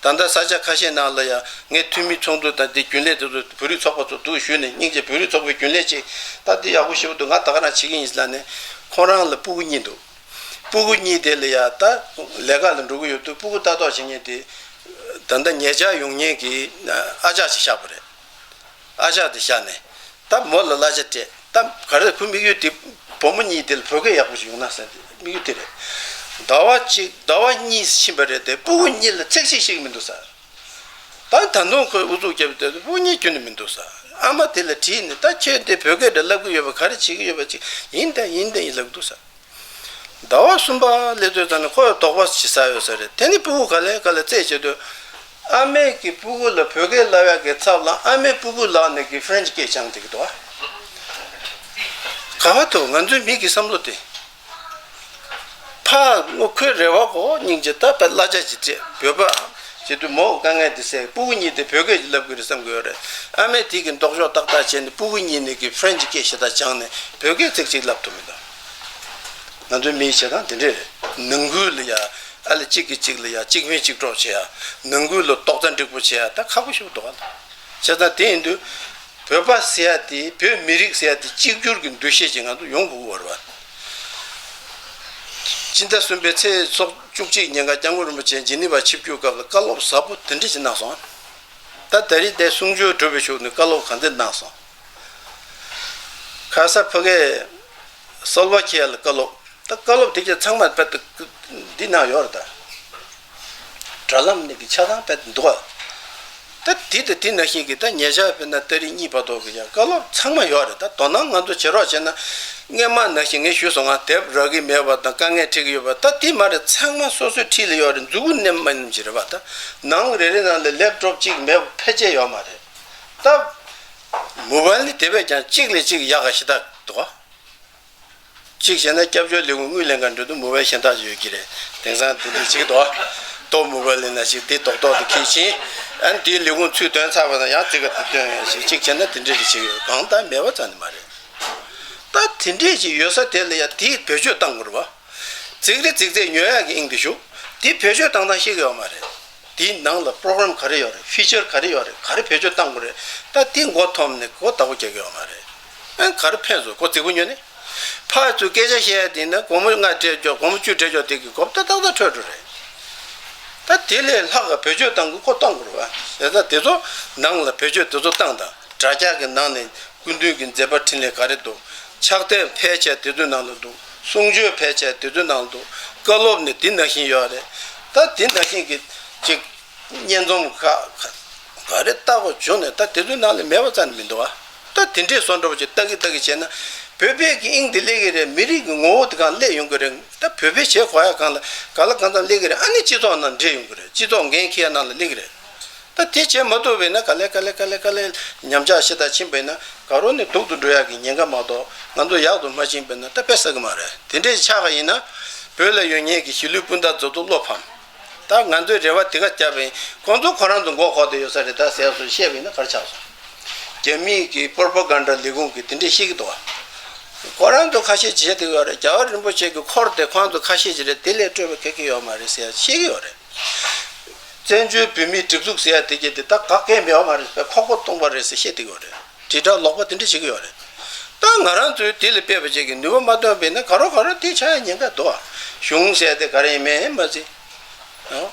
ད་ལྟ་ས་ཆ་ཁ་ཤས་ནང་ལ་ཡ་ངས་འཐུས་མི་ཚོགས་འདུ་དང་དེ་རྒྱུན་ལས་དེ་ཚོ་བོད་རིགས་ཚོགས་པ་ཚོ་འདུག་ཞུས་ནས། སྙིང་རྗེ་བོད་རིགས་ཚོགས་པའི་རྒྱུན་ལས་ཅིག་ད་འདི་ཡག་པོ་ཞེ་པོ་འདུག་ང་ད་ག་རང་བྱེད་ཀྱི་ཡིན་ཟེར་ལབ་ནས། ཁོང་རང་ལ་སྤུ་གུ་གཉིས་འདུག་སྤུ་གུ་གཉིས་དེ་ལ་ཡ་ད་ལས་ཀ་ལ་འགྲོ་གི་ཡོད་དུས། སྤུ་གུ་ལྟ་རྟོག་བྱེད་མཁན་དེ་ད་ལྟ་ཉེ་ཆར་ཡོང་མཁན་གྱི་ཨ་ཅག་ཅིག་བཞག་པ་རེད། ཨ་ཅག་དེ་བཞག་ནས་ད་མོ་ལ་གླ་ཆ་སྤྲད། ད་ག་རེ་ཁོའི་དམིགས་ཡུལ་དེ་བུ་མོ་གཉིས་དེ་ལ་བོད་སྐད་ཡག་པོ་ཞིག་ཡོང་ན་ཟེར་ཏེ་དམིགས་ཡུལ་དེ་རེད། ཟླ་བ་གཅིག་ཟླ་བ་གཉིས་ཕྱིན་པ་རེད་དེ། སྤུ་གུ་གཉིས་ལ་ཚིག་གཅིག་ཤེས་ཀྱི་མི་འདུག་ཟེར། ད་ད་དུང་ཁོས་ཨུ་ཚུགས་རྒྱབ་སྟེ་སྤུ་གུ་གཉིས་ཁྱོན་ནས་མི་འདུག་ཟེར། ཨ་མ་དེ་ལ་དྲིས་ནས། ད་ཁྱོད་འདི་བོད་སྐད་འདྲ་བསླབ་ཀྱི་ཡོད་པ། ག་རེ་བྱེད་ཀྱི་ཡོད་པ་ཅིག་ཡིན་ད་ཡིན་ད་ཡིན་ལབ་ཀྱི་འདུག་ཟེར། ཟླ་བ་གསུམ་པ་སླེབས་དུས་ཙམ་ནས་ཁོ་ཡང་དོགས་པ་ཞིག་ཟ་ཡོད་ས་རེད། དེ་ནི་སྤུ་གུ་ག་ལེ་ག་ལེ་རྩད་བཅད་དུས། ཨ་མས་ཀྱི་སྤུ་གུ་ལ་བོད་སྐད་བསླབ་ཡག་གི་ཚབ་ལ་ཨ་མའི་སྤུ་གུ་ལག་ནས་ཀྱི་ཧྥ་རན་ཆི་སྐད་སྦྱངས་བསྡད་ཀྱི་འདུག་ཨ། ག་བ་འདུག་ང་ཚོའི་མི་གི་བསམ་བློ་དེ། ཕ་ངོ་ཁོའི་རེ་བ་གོ། སྙིང་རྗེ། ད་བོད་གླ་ཆ་ཅིག་སྤྲད། བོད་པ་བྱེད་དུས་མོ་དཀའ་ངལ་དེ་སེལ། སྤུ་གུ་གཉིས་དེ་བོད་སྐད་ཅིག་བསླབ་དགོས་རེད་བསམ་གྱི་ཡོད་རེད། ཨ་མས་དེ་གི་ལྡོག་ཕྱོགས་ཏག་ཏག་བྱས་ནས་སྤུ་གུ་གཉིས་ནས་ཀྱི་ཧྥ་རན་ཆི་སྐད་ཞེ་དྲག་སྦྱངས་ནས་བོད་སྐད་ཚིག་གཅིག་བསླབ་ཐུབ་མི་འདུག་ང་ཚོའི་མིའི་བྱེད་སྟངས་དེ་འདྲས་རེད། ནང་ཁུལ་ལ་ཡ་ཨ་ལས་གཅིག་གིས་གཅིག་ལ་ཡ་གཅིག་མིན་གཅིག་གྲོགས་བྱེད་ཡ། ནང་ཁུལ་ལ་རྡོག་རྩ་འགྲིག་པོ་བྱེད་ཡ་ད་ཁག་པོ་ཞིག་འདུག་ག་བྱས་ཙང་དེ་ཡིན་དུས་བོད་པ་ཟེར་ཡ་དེ། བོད་མི་རིགས་ཟེར་ཡ་དེ་གཅིག་གྱུར་གྱི་འདུ་ཤེས་ཅིག་ང་ཚོ་ཡོང་དགོས་ཀྱི་ཡོད་རེད་བ། སྤྱི་ཟླ་གསུམ་པའི་ཚེས་ཚོགས་བཅུ་གཅིག་ཉིན་ཀ་སྐྱབས་མགོན་རིན་པོ་ཆེ་ཇི་ནི་ཝ་ཆིབས་བསྒྱུར་སྐབས་ལ་བཀའ་སློབ་ཟབ་པོ་དེ་འདྲ་ཞིག་གནང་སོང་། ད་ད་རེས་དེ་གསུང་ཆོས་གྲུབ་པའི་གཞུག་ནས་བཀའ་སློབ་ག་འདྲ་གནང་སོང་། ཁ་ས་ཕ་གིའི་སོལ་བ་ཁྱེར་ལ་བཀའ་སློབ། ད་བཀའ་སློབ་དེ་གྱད་ཚང་མ་དཔེ་འདི་ནང་ཡོད་རེད་ད། དྲ་ལམ་ནས་ཀྱི་ཆ་ཚང་དཔེ་འདུག་ཨ། ད་དེ་དང་དེ་ནང་བཞིན་གྱི་ད་ཉེ་ཆར་དཔེར་ན་ཏ་རིག་གཉིས་བར་དུ་གི་ཡང་བཀའ་སློབ་ཚང་མ་ཡོད་རེད། ད་དོ་སྣང་ང་ཚོ་བྱེད་རོགས་བྱས་ན། སྔས་མ་ནང་བཞིན་ངས་ཞུས་སོང་ང་། དེབ་རག་གི་མེད་པ་དང་དཀའ་ངལ་འཕྲད་ཀྱི་ཡོད་པ་ད་དེ་མ་རེད། ཚང་མ་སོ་སོའི་འཁྲིས་ལ་ཡོད་རེད། མཛུབ་གུ་ནེམ་མ་ནེམ་ཅིག་རེད་པ། ད་ནང་རེ་རེ་ནང་ལ་ལེབ་ཊོབ་གཅིག་མེད་པ་ཕལ་ཆེར་ཡོད་མ་རེད། ད་མོ་བལ་ནི་དེ་བས་ཀྱང་གཅིག་ལས་གཅིག་ཡག་ག་ཞེ་དྲག་འདུག་ག་གཅིག་བྱས་ན་སྐྱབས་བཅོལ་ལས་ཁུངས་དངུལ་ལེན་ག་འགྲོ་དུས་མོ་བལ་གཞན་དག་ཅིག་ཡོད་ཀྱི་རེད། དེང་སང་དེ་འདྲ་ཅིག་འདུག་ཏོ་མོ་བལ་ལེན་ན་ཞིག་དེ་རྡོག་རྡོག་དེ་ཁྱེར་ཕྱིན། ཨ་ནི་དེའི་ལས་ཁུངས་ཚུར་འདོན་ཚར་བ་དང་ཡང་ཙི་ག་དེ་འདོན་ཡ་ཞིག་གཅིག་བྱས་ན་དེ་འདྲ་རེ་ཅིག་ཡོད། གང་ལྟར་མེད་པ་ཙམ་ནི་མ་རེད། ད་དེ་འདྲས་ཅིག་ཡོད་ས་དེ་ལ་ཡ་དེ་བེད་སྤྱོད་བཏང་དགོས་རེད་བ། ཙིག་རེ་ཙིག་ཙེ་ཉོ་ཡག་གི་དབྱིངས་དེ་ཞུགས། དེ་བེད་སྤྱོད་བཏང་སྟངས་ཤེས་ཀྱི་ཡོད་མ་རེད། དེའི་ནང་ལ་པྲོ་གྷ་རམ་ག་རེ་ཡོད་རེད། ཕི་ཅར་ག་རེ་ཡོད་རེད། ག་རེ་བེད་སྤྱོད་བཏང་དགོས་རེད། ད་དེ་མགོ་འཐོམས་ནས་གོ་བརྡ་རྒྱག་གི་ཡོད་མ་རེད། ཨ་ག་རེ་ཕན་སོང་། ཁོ་རྫིག་པོ་ཉོས་ནས། ཕར་ཚུར་སྐད་ཆ་བཤད་ཡ་དེ་ན་སྒོར་མོ་ལྔ་སྤྲད་ཆོག་སྒོར་མོ་བཅུ་སྤྲད་ཆོག་དེ་གི་གོ་བརྡ་ཏག་ཏག་འཕྲོད་འགྲོ་རེད། ད་དེ་ལས་ལྷག་ག་བེད་སྤྱོད་བཏང་དགོས་ཁོ་གཏོང་དགོས་རེད་བ། བྱས་ཙང་དེ་ཚོ་ནང་ལ་བེད་སྤྱོད་དེ་ཚོ་བཏང་དང་། དྲ་རྒྱ་གི་ནང་ནས་སྐུ་མདུན་གྱི་མཛད་པ་འཕྲིན་ལས་ག་རེ་འདུག་ཕྱག་དེབ་ཕལ་ཆེར་དེ་ཚོའི་ནང་ལ་འདུག་གསུང་ཆོས་ཕལ་ཆེར་དེ་ཚོའི་ནང་ལ་འདུག་བཀའ་སློབ་ནི་དེ་ནང་བཞིན་ཡོད་རེད། ད་དེ་ནང་བཞིན་གྱི་ཅིག་སྙན་རྩོམ་ག་ག་ག་རེ་ལྟ་དགོས་བྱུང་ནས་ད་དེ་ཚོའི་ནང་ལ་མེད་པ་རྩ་ནས་མི་འདུག་ཨ། ད་དེ་འདྲས་བཟོ་འདྲ་པོ་ཅིག་ལྟ་གི་ལྟ་གི་བྱས་ན། བོད་པའི་གི་དབྱིངས་དེ་སླེབས་ཀྱི་རེད། མི་རིགས་ཀྱི་ངོ་བོ་དེ་གང་སླེབས་ཡོང་གི་རེད། ད་བོད་པའི་བྱེད་དགོས་ཡ་གང་ལ་ག་ལ་གང་འཚམ་སླེབས་ཀྱི་རེད། ཨ་ནི་སྤྱི་ཚོགས་ནང་འདྲེས་ཡོང་གི་རེད། སྤྱི་ཚོགས་འགན་འཁྱེར་ཡ་ནང་ལ་སླེབས་ཀྱི་རེད། ད་དེ་བྱེད་མ་ཐུབ་པས་ན་ག་ལེ་ག་ལེ་ག་ལེ་ག་ལེ་ཉམས་ཆག་ཞེ་དྲག་ཕྱིན་པས་ན་དགའ་རོགས་ནས་སྡུག་ཏུ་འགྲོ་ཡག་གི་ཉེན་ཁ་མ་གཏོགས་ང་ཚོ་ཡག་ཏུ་མ་ཕྱིན་པས་ན་ད་དཔེ་བསགས་ཀྱི་མ་རེད། དེ་འདྲའི་ཆགས་པ་ཡིན་ན་ བོད་ལ་ཡོད་མཁན་གྱི་གཞིས་ལུས་སྤུན་ཟླ་ཚོ་ཚོ་བློ་ཕམ། ད་ང་ཚོས་རེ་བ་དེ་ག་བརྒྱབ་པ་ཡིན། ཁོང་ཚོ་ཁོ་རང་ཚོ་མགོ་འཁོར་བསྡད་ཡོད་ས་རེད། ད་ཟེར་སོང་བཤད་པ་ཡིན་ན་ག་རེ་ཆགས་སོང་། རྒྱ་མིའི་གི་པོར་པོ་གན་ཌ་ལས་ཁུངས་ཀྱིས་དེ་འདྲས་བཤད་ཀྱི་འདུག་བ། ཁོ་རང་ཚོ་ཁ་ཤས་བྱེད་ཐུབ་ཡོད་རེད། རྒྱལ་བ་རིན་པོ་ཆེ་གི་འཁོར་དེ་ཁོ་རང་ཚོ་ཁ་ཤས་ཅིག་རེད། དེ་ལས་སྤྲོས་པ་ག་གེ་ཡོད་མ་རེད་ཟེར་བཤད་ཀྱི་ཡོད་རེད། བཙན་བྱོལ་བོད་མིའི་སྒྲིག་འཛུགས་ཟེར་ཡ་དེ་གྱད་དེ་ད་ག་གེ་ཡོད་མ་རེད། ཁོག་པ་སྟོང་པ་རེད་ཟེར་བཤད་བསྡད་ཀྱི་ཡོད་རེད། དྲིལ་བསྒྲགས་ལོག་པ་དེ་འདྲ་བྱེད་ཀྱི་ཡོད་རེད། ད་ང་རང་ཚོས་དེ་ལ་དཔེ་བ་ཅིག་གི་ནུས་པ་མ་བཏོན་པ་ཡིན་ན་ག་རོ་ག་རོ་དེ་ཆགས་ཡ་ཉེན་ཁ་འདུག་ཨ། གཞུང་ཟེར་དེ་ག་རེ་ཡིན་མིན་མ་ཚད། ཨོ།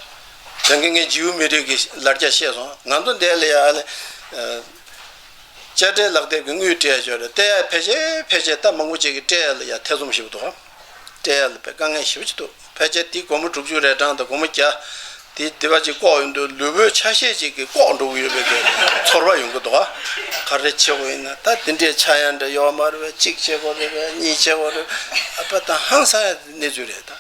དེང་གི་ངས་ཇིའུ་མི་རིགས་ཀྱི་ལར་རྒྱ་བཤད་སོང་། ང་ཚོ་འདི་ལ་ཡ་ཨ་ལེ། ཨ། དཔྱ་ཁྲལ་ལག་དེབ་ཀྱི་དངུལ་སྤྲད་ཡ་ཅིག་ཡོད་རེད། དེ་ཡ་ཕལ་ཆེར་ཕལ་ཆེར་ད་མང་པོ་ཅིག་གིས་སྤྲད་ཡ་ལ་ཡ་ཐེ་ཚོམ་ཞེ་པོ་འདུག་ཨ། སྤྲད་ཡ་ལ་དཔེ་དཀའ་ངལ་ཞེ་པོ་ཅིག་འདུག་ཕལ་ཆེར་དེ་སྒོར་མོ་དྲུག་ཅུ་རེ་གྲངས་དང་སྒོར་མོ་བརྒྱ། དེ་དེ་བ་ཅིག་བཀོག་ཡོང་དུས་ལུས་པོའི་ཆ་ཤས་ཅིག་གིས་བཀོག་འགྲོ་གི་ཡོད་པའི་གི་ཚོར་བ་ཡོང་གི་འདུག་ག་ག་རེ་བྱེད་དགོས་ཡིན་ན་ད་དེ་འདྲའི་ཆག་ཡ་འདྲ་ཡོད་མ་རེད་པས། གཅིག་བྱེད་དགོས་རེད་པས། གཉིས་བྱེད་དགོས་རེད། ཨ་ཕ་ད་ཧང་སང་ཡ་གནས་ཚུལ་རེད་ད།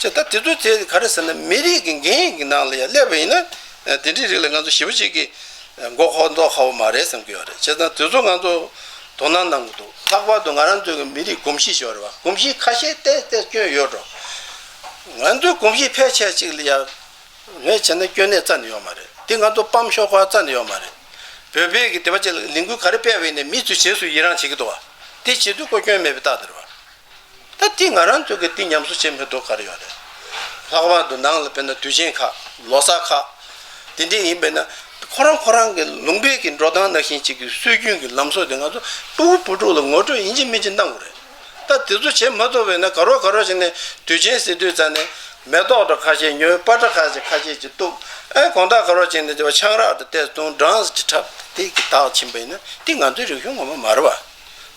ཅེས་ད་དེ་ཚོ་དེ་ག་རེ་ཟེར་ན་མི་རིགས་ཀྱི་འགན་གྱི་ནང་ལ་ཡ་སླེབས་པ་ཡིན་ན་དེ་འདྲའི་རིགས་ལ་ང་ཚོ་ཞེ་པོ་ཅིག་གི་མགོ་འཁོར་མདོག་ཁ་པོ་མ་རེད་བསམ་གྱི་ཡོད་རེད། བྱས་ཙང་དེ་ཚོ་ང་ཚོ་དོ་སྣང་གནང་གི་འདུག་ལྷག་པར་དུ་ང་རང་ཚོའི་གི་མི་རིགས་གོམས་གཤིས་ཤོར་བ། གོམས་གཤིས་ཁ་ཤས་ཏོག་ཙམ་སྐྱོན་ཡོད་འགྲོ། ང་ཚོའི་གོམས་གཤིས་ཕལ་ཆེར་ཅིག་ལ་ཡ་ངས་བྱས་ན་སྐྱོན་གནས་རྩ་ནས་ཡོད་མ་རེད། དེ་ང་ཚོ་སྤམ་ཤོར་ཁ་རྩ་ནས་ཡོད་མ་རེད། བོད་པའི་གི་དེ་བ་ཅིག་ལ་ལས་འགུལ་ག་རེ་སྤེལ་བ་ཡིན་ནའི་མི་ཚོས་རྗེས་སུ་ཡི་རང་བྱེད་ཀྱི་འདུག་བ། དེ་བྱེད་དུས་ཁོ་སྐྱོན་མེད་པའི་རྟགས་དེ་རེད་བ། ད་དེ་ང་རང་ཚོ་གིས་དེ་ཉམས་གསོ་བྱེད་མི་ཐུབ་ག་རེ་ཡོད་རེད། ལྷག་པར་དུ་ནང་ལ་དཔེར་ན་དུས་ཆེན་ཁག་ལོ་གསར་ཁག་དེ་འདྲས་ཡིན་པས་ན་ཁོ་རང་ཁོ་རང་གི་ལུང་པའི་གི་འགྲོ་སྟངས་ནང་བཞིན་ཅིག་གི་སྲོལ་རྒྱུན་གྱི་ལམ་སྲོལ་དེ་ང་ཚོ་ཕྲུ་གུ་བུ་ཕྲུག་ལ་ངོ་སྤྲོད་ཡིན་གཅིག་མིན་གཅིག་གནང་དགོས་རེད། ད་དེ་ཚོ་བྱེད་མ་ཐུབ་པས་ན་ག་རོ་ག་རོ་བྱས་ནས་དུས་ཆེན་ཟེར་དུས་ཙང་ནས་མེ་ཏོག་འདྲ་ཁ་ཤས་ཉོས། པར་འདྲ་ཁ་ཤས་ཁ་ཤས་ཅིག་གཏུབ། ཨེ་དགོང་དག་ག་རོ་བྱས་ནས་དེ་བ་ཆང་རག་དེ་བལྟས་སོང་། སྦྲང་ཅིག་འཁྲབ། དེ་གི་དག་ཕྱིན་པ་ཡིན་ན་དེ་ང་ཚོའི་རིག་གཞུང་ངོ་མ་མ་རེད་བ།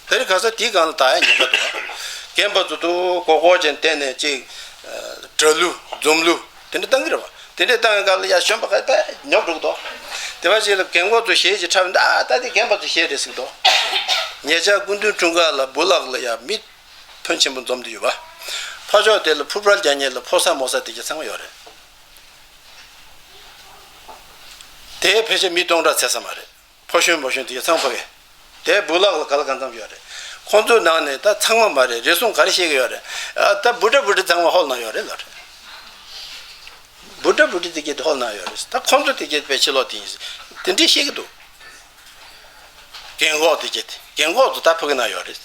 དེ་རིང་ཁ་སང་དེའི་སྒང་ལ་བདག་ཡ་ཉེན་ཁ་འདུག་བ། རྒན་པ་ཚོ་དུ་གོ་གོ་ཅན་བསྟན་ནས་ཅིག་ཨ་སྒྲ་གླུ་འཛོམས་གླུ་དེ་འདྲ་བཏང་གི་རེད་བ། དེ་འདྲ་བཏང་བའི་སྐབས་ལ་ཡ་གཞོན་པ་ཁ་པས་ཉོབ་འགྲོ་གི་འདུག་དེ་བ་ཞིག་ལ་རྒན་གོག་ཚོ་གཞས་ཅིག་འཁྲབ་ན་ད་ད་དེ་རྒན་པ་ཚོ་གཞས་རེད་ཟེར་གི་འདུག་ཉེ་ཆར་སྐུ་མདུན་འཁྲུངས་སྐར་ལ་སྦུག་ལག་ལ་ཡ་མི་ཕོན་ཆེན་པོ་འཛོམས་བསྡད་ཡོད་བ། ཕར་ཕྱོགས་དེ་ལ་ཕུར་པ་རྒྱག་མཁན་ལ་ཕོ་གསར་མོ་གསར་དེ་གྱད་ཚང་མ་ཡོད་རེད། དེ་ཕལ་ཆེར་མི་སྟོང་ཕྲག་ཚད་ས་མ་རེད། ཕོ་གཞོན་མོ་གཞོན་དེ་ཚང་ཕ་གི། དེ་སྦུག་ལག་ལ་ག་ལ་གང་འཚམ་ཡོད་རེད། ཁོང་ཚོའི་ནང་ནས་ད་ཚང་མ་མ་རེད། རེ་ཟུང་ག་རེ་བཤད་གི་ཡོད་རེད། ཨ་ད་བུ་ཏྲ་བུ་ཏྲ་ཚང་མ་ཧོལ་ནང་ཡོད་རེད་ལབ་རེད། བུ་ཏྲ་བུ་ཏྲ་དེ་གྱད་ཧོལ་ནང་ཡོད་རེད། ད་ཁོང་ཚོ་དེ་གྱད་པའི་ཕྱི་ལོགས་དེ་ཡིན། དེ་འདྲས་བཤད་གི་འདུག་རྒན་གོག་དེ་གྱད་རྒན་གོག་ཚོ་ད་ཕ་གི་ནང་ཡོད་རེད།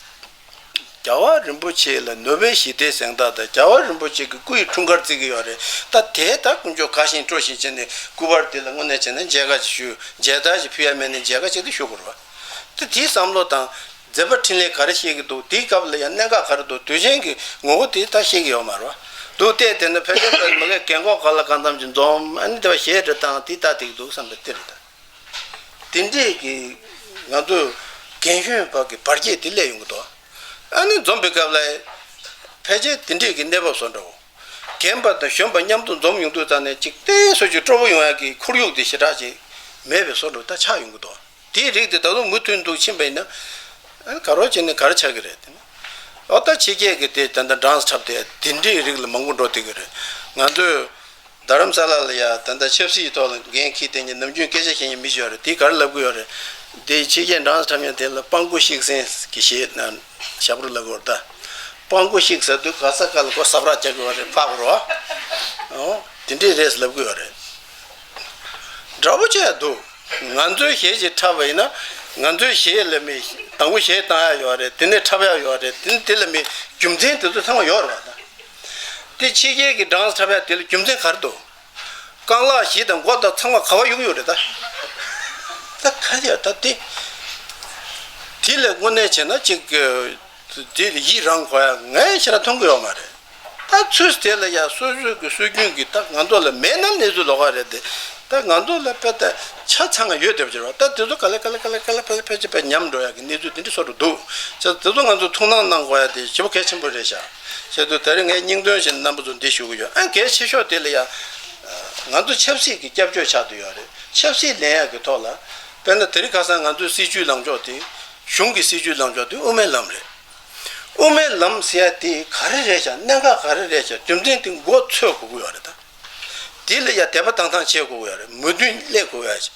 རྒྱལ་བ་རིན་པོ་ཆེ་ལ་ནོ་བེལ་ཞི་བདེའི་གཟེངས་རྟགས་དང་རྒྱལ་བ་རིན་པོ་ཆེ་གི་སྐུ་ཡི་འཁྲུངས་སྐར་བརྩི་གི་ཡོད་རེད། ད་དེ་ད་དཀོན་མཆོག་དགའ་བཞིན་སྤྲོ་བཞིན་བྱས་ནས་སྐུ་པར་དེ་ལ་དངོས་གནས་བྱས་ན་མཇལ་ཁ་ཅིག་ཞུ། མཇལ་དར་ཅིག་ཕུལ་ཡ་མེད་ན་མཇལ་ཁ་ཅིག་ཏུ་ཞུ་དགོས་རེད་བ། ད་དེའི་བསམ་བློ་དང་མཛད་པ་འཕྲིན་ལས་ག་རེ་བཤད་ཀྱི་འདུག་དེའི་སྐབས་ལ་ཡང་གནད་འགག་ག་རེ་འདུག་དུས་ཆེན་གྱི་ངོ་བོ་དེ་ད་བཤད་ཀྱི་ཡོད་མ་རེད་བ། འདུག་སྟེ་དེ་ནི་ཕལ་ཆེར་མ་གི་རྒན་གོག་ག་ལ་གང་འཚམ་ཅིག་འཛོམས། ཨ་ནི་དེ་བ་གཞས་འདྲ་བཏང་དེ་ད་དེ་གི་འདུག་བསམ་པའི་དེ་རེད་ད། དེ་འདྲས་ཀྱི་ང་ཚོ་རྒན་གཞོན་བར་གྱི་བར་ཁྱད་དེ་སླེབས་ཡོང་གི་འདུག་ཨ་ནི་འཛོམས་པའི་སྐབས་ལ་ཕལ་ཆེར་དེ་འདྲས་ཀྱི་གནས་བབ་བཟོ་འདྲ་བོ། རྒན་པ་དང་གཞོན་པ་མཉམ་དུ་འཛོམས་ཡོང་དུས་ཙང་ནས་ཅིག་ཏོག་ཙམ་ཅིག་སྤྲོ་པོ་ཡོང་ཡག་གི་ཁོར་ཡུག་དེ་ཞེ་དྲག་ཅིག་མེད་པའི་བཟོ་འདྲ་བོ་ད་ཆགས་ཡོང་གི་འདུག་དེའི་རིགས་དེ་ད་དུང་མུ་མཐུད་འདུག་ཕྱིན་པ་ཡིན་ན། ཨ་ག་རོ་བྱས་ནས་ག་རེ་ཆགས་ཀྱི་རེད་དེ་ནི། འོ་ད་ཕྱི་རྒྱལ་གྱི་དེ་ད་ལྟ་སྦྲང་ས་འཁྲབ་དེ་དེ་འདྲའི་རིགས་ལ་མང་པོ་འགྲོ་བསྡད་ཀྱི་རེད། ང་ཚོས་རྡ་རམ་ས་ལ་ལ་ཡ་ད་ལྟ་ཆབ་སྲིད་ཀྱི་ཐོག་ལ་འགན་འཁྱེར་བསྡད་མཁན་ནམ་རྒྱུན་སྐད་ཆ་བཤད་མཁན་མི་ཞིག་ཡོད་རེད། དེས་ག་རེ་ལབ་ཀྱི་ཡོད་རེད། དེ་ཕྱི་རྒྱལ་སྦྲང་ས་འཁྲབ་མཁན་དེ་ལ་སྤང་ཀོ་ཤིག་སེན་གྱི་གཞས་ན་ཞབས་བྲོ་ལབ་ཀྱི་ཡོད་རེད་ད། སྤང་ཀོ་ཤིག་ཟེར་དུས་ག་ས་ག་ལ་ཁོ་ས་བྲག་རྒྱག་གི་ཡོད་རེད། ཕག་རོ། ཨོ་དེ་འདྲས་རེད་ལབ་ཀྱི་ཡོད་རེད། འདྲ་པོ་བྱས་འདུག་ང་ཚོའི་གཞས་ཅིག་འཁྲབ་པ་ཡིན་ན། ང་ཚོའི་གཞས་ལ་མི་དང་པོ་གཞས་བཏང་ཡ་ཡོད་རེད། དེ་ནས་འཁྲབ་ཡ་ཡོད་རེད། དེ་ནས་དེ་ལ་མི་རྒྱུ་མཚན་དེ་ཚོ་ཚང་མ་ཡོད་རེད་བ་ད། དེ་ཕྱི་རྒྱལ་གྱི་སྦྲང་ས་འཁྲབ་ཡ་དེ་ལ་རྒྱུ་མཚན་ག་རེ་འདུག་རྐང་ལག་བཞི་དང་མགོ་དང་ཚང་མ་ག་བ་གཡུག་ཡོད་རེད་ད། ད་ག་རེ་ཡ་ད་དེ། དེ་ལ་དངོས་གནས་བྱས་ན་ཅིག་དེ་ཡིད་རང་གོ་ཡ་ངས་ཤེས་ན་མཐོང་གི་ཡོད་མ་རེད། ད་ཚུལ་དེ་ལ་ཡ་སོ་སོའི་གི་སྲོལ་རྒྱུན་གྱི་ད་ང་ཚོ་ལ་མེད་ན་གནས་ཚུལ་ལོགས་ཀ་རེད་དེ། ད་ང་ཚོ་ལ་དཔེ་ད་ཆ་ཚང་ཡོད་བསྡད་པ་ཅིག་རེད་བ། ད་དེ་ཚོ་ག་ལེ་ག་ལེ་ག་ལེ་ག་ལེ་ཕལ་ཕལ་ཆེར་དཔེ་ཉམས་འགྲོ་ཡ་གི་གནས་ཚུལ་དེ་འདྲ་བཟོ་འགྲོ་འདུག་བྱས་ཙང་དེ་ཚོ་ང་ཚོ་ཐུགས་སྣང་གནང་དགོས་ཡ་དེ་ཞེ་པོ་གལ་ཆེན་པོ་རེད་ཤག་བྱས་ཙང་ད་རེས་ངས་སྙིང་དོན་བཞིན་རྣམ་པ་ཚོ་འདི་ཞུ་གི་ཡོད། ཨ་གལ་ཆེ་ཤོས་དེ་ལ་ཡ་ང་ཚོ་ཆབ་སྲིད་ཀྱི་སྐྱབས་བཅོལ་ཆགས་བསྡད་ཡོད་རེད། ཆབ་སྲིད་ལེན་ཡ་གི་ཐོག་ལ་དཔེར་ན་དེ་རིང་ཁ་སང་ང་ཚོའི་སྲིད་བྱུས་ལངས་ཕྱོགས་དེ། གཞུང་གི་སྲིད་བྱུས་ལངས་ཕྱོགས་དེ་དབུ་མའི་ལམ་རེད། དབུ་མའི་ལམ་ཟེར་ཡ་དེ་ག་རེ་རེད་ཤག་གནད་འགག་ག་རེ་རེད་ཤག་རྒྱུ་མཚན་དེ་མགོ་ཚོས་དགོས་ཀྱི་ཡོད་རེད་ད། དེ་ལ་ཡ་དད་པ་དང་དང་བྱེད་དགོས་ཀྱི་ཡོད་རེད། མོས་མཐུན་སླེབས་དགོས་ཀྱི་ཡོད་རེད།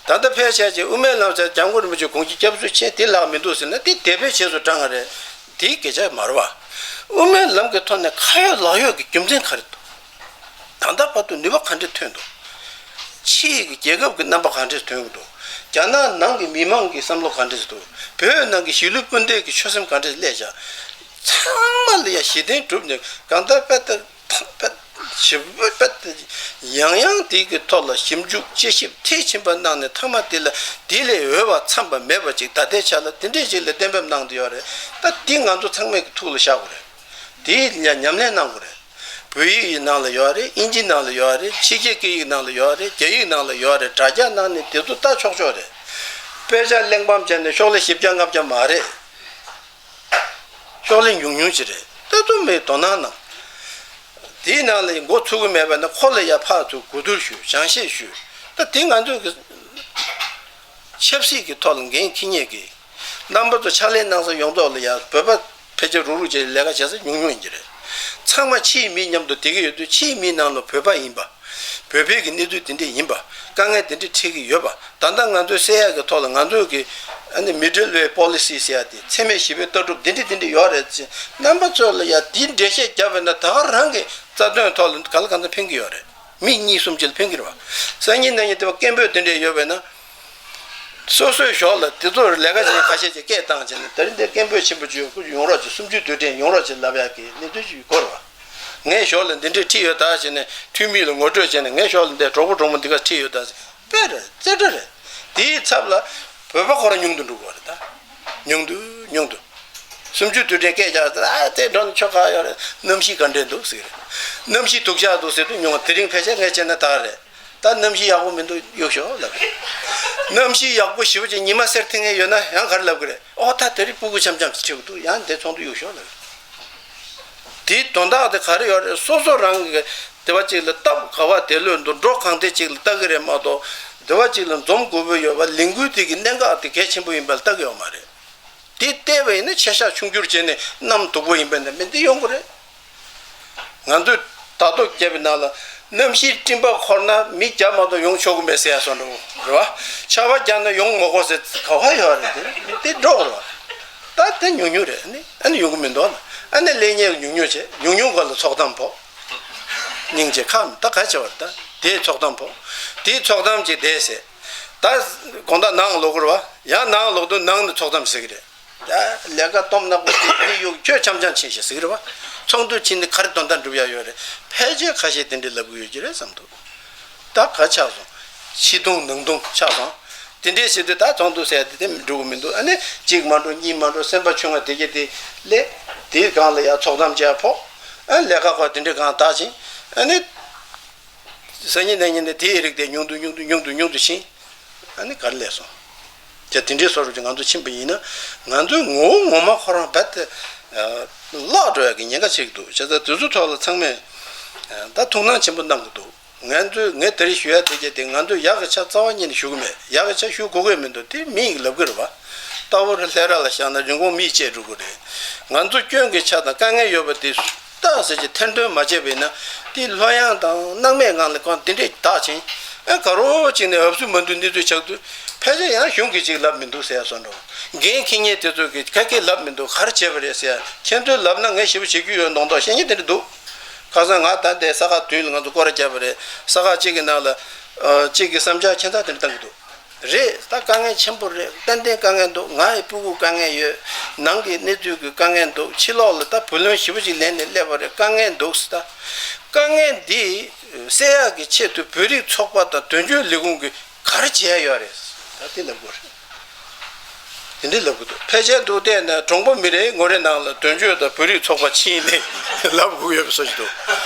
ད་ལྟ་ཕལ་ཆེར་ཅིག་དབུ་མའི་ལམ་ཟེར་སྐྱབས་མགོན་རིན་པོ་ཆེ་དགོངས་གཞི་སྐྱབས་བཅོལ་ཆེན་དེ་ལག་མི་འདུག་ཟེར་ན་དེ་དད་པའི་རྗེས་སུ་འབྲང་ང་རེད། དེ་སྐད་ཆ་མ་རེད་བ། དབུ་མའི་ལམ་གྱི་ཐོག་ནས་ཁ་ཡོད་ལག་ཡོད་ཀྱི་རྒྱུ་མཚན་ག་རེ་འདུག་ད་ལྟ་བར་དུ་ནུས་པ་ག་འདྲས་ཐོན་འདུག་ཕྱི་ཡི་རྒྱལ་ཁབ་ཀྱི་རྣམ་པ་ག་འདྲས་ཐོན་གྱི་འདུག་རྒྱ་ནག་ནང་གི་མི་མང་གི་བསམ་བློ་ག་འདྲས་འདུག་བོད་ནང་གི་གཞིས་ལུས་སྤུན་ཟླའི་གི་ཆོད་སེམས་ག་འདྲས་སླེབས་བཞག་ཚང་མ་ལ་ཡ་གཞི་རྟེན་གྲུབ་ནས་གང་ལྟར་དཔེ་ལྟར་ཐང་དཔེ་ཞེ་པོ་དཔེ་ལྟར་ཡང་ཡང་དེའི་གི་ཐོག་ལ་ཞིབ་འཇུག་དཔྱད་ཞིབ་མཐིལ་ཕྱིན་པ་གནང་ནས་མཐའ་མ་དེ་ལ་དེ་ལས་འོས་པ་འཚམས་པ་མེད་པ་ཅིག་ད་ལྟའི་ཆ་ལ་དེ་འདྲས་ཅིག་ལ་གཏན་འབེབས་གནང་བསྡད་ཡོད་རེད། ད་དེ་ང་ཚོ་ཚང་མའི་གི་ཐུགས་ལ་བཞག་དགོས་རེད། དེ་ཡང་ཉམས་ལེན་གནང་དགོས་རེད། བོད་ཡིག་ཡི་ནང་ལ་ཡོད་རེད། དབྱིན་ཇི་ནང་ལ་ཡོད་རེད། ཕྱི་རྒྱལ་སྐད་ཡིག་ནང་ལ་ཡོད་རེད། རྒྱ་ཡིག་ནང་ལ་ཡོད་རེད། དྲ་རྒྱ་ནང་ནས་དེ་ཚོ་ལྟ་ཆོག་ཆོག་རེད། དཔེ་ཆ་གླེགས་བམ་བྱས་ནས་ཤོག་ལྷེ་བཞི་བརྒྱ་ལྔ་བརྒྱ་མ་རེད། ཤོག་ལྷེ་ཉུང་ཉུང་ཅིག་རེད། ལྟ་ཐུབ་མེད་དོ་སྣང་གནང་། དེའི་ནང་ལ་འགོ་ཚུགས་ཀྱི་མེད་པ་ན་ཁོ་ལ་ཡ་ཕར་ཚུར་གོ་བསྡུར་ཞུ། སྦྱང་བཤད་ཞུ། ད་དེ་ང་ཚོས་ཀྱི་ཆབ་སྲིད་ཀྱི་ཐོག་ལ་འགན་འཁྱེར་མཁན་གྱི་རྣམ་པ་ཚོ་ཕྱག་ལས་གནང་ས་ཡོངས་རྫོགས་ལ་ཡ་བོད་པ་ཕལ་ཆེར་རུག་རུག་བྱས་ལས་ཀ་བྱེད་ས་ཉུང་ཉུང་ཡིན་གྱི་རེད། ཚང་མ་ཕྱིའི་མི་མཉམ་དུ་བསྡད་ཀྱི་ཡོད་དུས་ཕྱིའི་མིའི་ནང་ལ་བོད་པ་ཡིན་པ། བོད་པའི་གི་གནས་ཚུལ་དེ་འདྲས་ཡིན་པ། དཀའ་ངལ་དེ་འདྲས་འཕྲད་ཀྱི་ཡོད་པ། ད་ལྟ་ང་ཚོས་སེལ་ཡག་གི་ཐོག་ལ་ང་ཚོས་ཀྱི་ཨ་ནི་Middle Way Policy ཟེར་ཡག་དེ་འཚེ་མེད་ཞི་བའི་ལྟ་གྲུབ་འདི་འདྲས་འདི་འདྲས་ཡོད་རེད་ཅེས་རྣམ་པ་ཚོ་ལ་ཡ་དེའི་འགྲེལ་བཤད་བརྒྱབ་པ་ན་ད་ག་རང་གི་རྩ་དོན་ཐོག་ལ་ག་ལ་གང་འཚམ་ཕན་གྱི་ཡོད་རེད། མི་གཉིས་གསུམ་ཅིག་ལ་ཕན་གྱི་རེད་བ། སང་ཉིན་གནངས་ཉིན་དེ་བ་སྐད་འབོད་དེ་འདྲས་ཡོད་པས་ན། སོ་སོའི་ཞོར་ལ་དེ་ཚོར་ལས་ཀ་བྱེད་མཁན་ཁ་ཤས་ཀྱིས་སྐད་བཏང་བྱས་ནས་དེ་རིང་འདིར་སྐད་འབོད་ཆེན་པོ་ཅིག་ཡོང་རོགས་བྱེད། གསུམ་བཅུའི་དུས་དྲན་ཡོང་རོགས་བྱེད་ལབ་ཡག་གི་གནས་ཚུལ་ཅིག་གོ་རེད་བ། ངའི་ཞོར་ལ་འདི་འདྲས་ཁྲིད་ཡོད་ད་བྱས་ནས་འཐུས་མི་ལ་ངོ་སྤྲོད་བྱས་ནས་ངའི་ཞོར་ལ་འདིར་གྲོགས་པོ་གྲོགས་མོ་འདི་ག་ཁྲིད་ཡོད་ད་ཟེར། དཔེ་རེད། རྩེ་གྲ་རེད། དེའི་ཚབ་ལ་བོད་པ་ཁོ་རང་ཉུང་དུ་འགྲོ་གི་རེད་ད། ཉུང་དུ་ཉུང་དུ། གསུམ་བཅུའི་དུས་དྲན་སྐད་རྒྱག་ད་ཨ་དེ་འགྲོ་ནས་ཁྱོད་ག་ཡོད་རེད། གནམ་གཤིས་ག་འདྲས་འདུག་ཟེར་གི་རེད། གནམ་གཤིས་སྡུག་ཅག་འདུག་ཟེར་དུས་ཉུང་བ། དེ་རིང་ཕལ་ཆེར་ངས་བྱས་ན་ད་རེད། ད་གནམ་གཤིས་ཡག་པོ་མི་འདུག་གཡུག་ཞོག་ལབ་རེད། གནམ་གཤིས་ཡག་པོ་ཞེ་པོ་ཅིག་ཉི་མ་སེར་ཐེངས་ངེས་ཡོད་ན་ཡང་ག་རེ་ལབ་གི་རེད། ཨོ་ད་དེ་རིང་སྤུ་གུ་འཆམ་འཆམ་ཞིག་ཁྲིད་གི་འདུག་ཡང་དེ་ཚོགས་འདུ་གཡུག་ཞོག་ལབ་རེད། དེའི་དོན་དག་དེ་ག་རེ་ཡོད་རེད། སོ་སོ་རང་གི་དེ་བ་ཅིག་ལ་སྟབས་ག་བ་དེ་ལོས་འདུག་འགྲོ་གང་དེ་ཅིག་ལ་ལྟ་གི་རེད་མ་གཏོགས། དེ་བ་ཅིག་ལ་འཛོམས་དགོས་པའི་ཡོད་པ། ལས་འགུལ་དེ་གི་གནད་འགག་དེ་གལ་ཆེན་པོ་ཡིན་པ་ལ་ལྟ་གི་ཡོད་མ་རེད། དེ་བལྟས་པ་ཡིན་ན་ཆེ་ཤ་ཆུང་འགྱུར་བྱས་ནས་གནམ་སྡུག་པོ་ཡིན་པ་འདྲ་མིན་འདི་ཡོང་གི་རེད། ང་ཚོས་ད་ལྟོ་བརྒྱབ་པའི་ནང་ལ་གནམ་གཤིས་སྤྲིན་པ་འཁོར་ན་མི་བརྒྱ་མ་གཏོགས་ཡོང་ཆོག་གི་མེད་ཟེར་ཡ་སོགས་འདྲ་བོ་རེད་བ། ཆར་པ་བརྒྱབ་ན་ཡོང་མི་དགོས་ཟེར་ག་བ་ཡོད་རེད། དེ་དེ་འགྲོ་གི་རེད་བ། ད་དེ་ཉུང་ཉུང་རེད། ཨ་ནི་ཨ་ནི་ཡོང་གི་མི་འདུག་ཨ་ནི་ལས་ཉེས་ཉུང་ཉུང་བྱས། ཉུང་ཉུང་སྒང་ལ་ཚོགས་གཏམ་ཕོག་སྙིང་རྗེ་ཁམས་ད་ག་བྱེད་བར་ད་དེའི་ཚོགས་གཏམ་ཕོག་དེའི་ཚོགས་གཏམ་གྱི་བསྡད་ཟེར། ད་དགོང་དག་ནང་ལོག་དགོས་རེད་བ། ཡང་ནང་ལོག་དུས་ནང་ནས་ཚོགས་གཏམ་ཟེར་གི་རེད། ད་ལས་ཀ་སྟོབས་ནག་པོ་དེ་དེ་གཡུག་ཁྱོད་འཆམ་འཆམ་ཕྱིན་ཤིག་ཟེར་གི་རེད་བ། ཚོགས་འདུ་ཕྱིན་ནས་ག་རེ་དོན་དག་འགྲུབ་ཡ་ཡོད་རེད། ཕལ་ཆེར་ཁ་ཤས་དེ་འདྲའི་ལབ་གི་ཡོད་ཀྱི་རེད་བསམ་འདུག་ད་ག་ཆགས་སོང་། ཕྱི་དུང་ནང་དུང་ཆགས་སོང་། དེ་འདྲའི་བྱེད་དུས་ད་ཚོགས་འདུ་ཟེར་ཡ་དེ་དེ་འགྲུབ་གི་མི་འདུག་ཨ་ནི་གཅིག་མ་འགྲོ་གཉིས་མ་འགྲོ་སེམས་པ་ཆུང་བ་དེ་གྱད་དེ་སླེབས། དེའི་སྒང་ལ་ཡ་ཚོགས་གཏམ་བྱས་ཕོག་ཨ་ནི་ལས་ཀ་ཁོ་དེ་འདྲའི་སྒང་བདག་ཕྱིན། ཨ་ནི་སང་ཉིན་གནངས་ཉིན་ནས་དེའི་རིགས་དེ་ཉུང་དུ་ཉུང་དུ་ཉུང་དུ་ཉུང་དུ་ཕྱིན། ཨ་ནི་ག་རེ་ལས་སོང་། ཅེས་དེ་འདྲའི་བཟོ་འདྲ་ཅིག་ང་ཚོ་ཕྱིན་པ་ཡིན་ན། ང་ཚོའི་ངོ་བོ་ངོ་མ་ཁོ་རང་རྦད་དེ་བརླག་འགྲོ་ཡག་གི་ཉེན་ཁ་ཆེ་གི་འདུག་བྱས་ཙང་དེ་ཚོའི་ཐོག་ལ་ཚང་མས་ད་ཐུགས་སྣང་ཆེན་པོ་གནང་གི་འདུག་ང་ཚོས་ངས་དེ་རིང་ཞུ་ཡ་དེ་གྱད་དེ་ང་ཚོས་ཡག་གི་ཆ་རྩ་བ་ཉིད་ནས་ཞུ་གི་མེད། ཡག་གི་ཆ་ཞུ་དགོས་ཀྱི་མི་འདུག་དེ་མི་ཡིས་ལབ་གི་རེད་བ། ལྟ་བུ་རེ་ལྷས་ར་ལ་བཞག་ན་རིན་གོང་མིས་བཅད་འགྲོ་གི་རེད། ང་ཚོ་སྐྱོན་གྱི་ཆ་དང་དཀའ་ངལ་ཡོད་པ་དེ་ཏག་ཟེར་གྱི་ཐེར་འདོན་མ་བྱས་པ་ཡིན་ན། དེ་ལྷོད་ཡངས་དང་སྣང་མེད་ངང་ལ་ཁོང་དེ་འདྲས་བདག་ཕྱིན། ཨ་ག་རོ་གཅིག་ནས་འུབ་སུ་མ་འདུག་གནས་ཚུལ་ཆགས་དུས་ཕལ་ཆེར་ཡང་གཞུང་གིས་ཅིག་ལབ་མི་འདུག་ཟེར་ཡ་སོགས་འགྲོ། འགན་འཁྱེར་མཁན་དེ་ཚོ་གིས་ག་གེ་ལབ་མི་འདུག་ག་རེ་བྱས་པ་རེད་ཟེར་ཡ། ཁྱེད་ཚོས་ལབ་ན་ངས་ཞེ་པོ་བྱེད་རྒྱུ་ཡོད་མདོག་མདོག་བཤད་མཁན་དེ་འདྲ་འདུག་ཁ་སང་ང་ད་ལྟའི་ས་ག་དུས་ལ་ང་ཚོ་སྐོར་ར་བརྒྱབ་པ་རེད། ས་ག་གཅིག་གི་ནང་ལ་ཨ་གཅིག་གི་བསམ་འཆར་ཁྱད་མཚར་དེ་འདྲ་བཏང་གི་འདུག་རེད། ད་དཀའ་ངལ་ཆེན་པོ་རེད། ཏན་ཏན་དཀའ་ངལ་འདུག་ང་ཡི་སྤུ་གུ་དཀའ་ངལ་ཡོད། ནང་གི་གནས་ཚུལ་གྱི་དཀའ་ངལ་འདུག་ཕྱི་ལོགས་ལ་ད་བུ་ལོན་ཞེ་པོ་ཅིག་ལེན་ནས་སླེབས་པ་རེད། དཀའ་ངལ་འདུག་ཟེར། ད་དཀའ་ངལ་འདི་སེལ་ཡག་གི་ཆེད་དུ་བོད་རིགས་ཚོགས་པ་དང་དོན་གཅོད་ལས་ཁུངས་ཀྱིས་ག་རེ་བྱས་ཡོད་རེད། ད་དེ་ལབ་དགོས་རེད། དེ་འདྲས་ལབ་གི་འདུག་ཕལ་ཆེར་འདུག་བལྟས་ན་གྲོང་པ་མི་རེ་ངོ་རེ་ནང་ལ་དོན་གཅོད་དང་བོད་རིགས་ཚོགས་པ་ཕྱིན་ནས་ལབ་དགོས་ཡོད་པ་བཟོ་ཞིག་འདུག་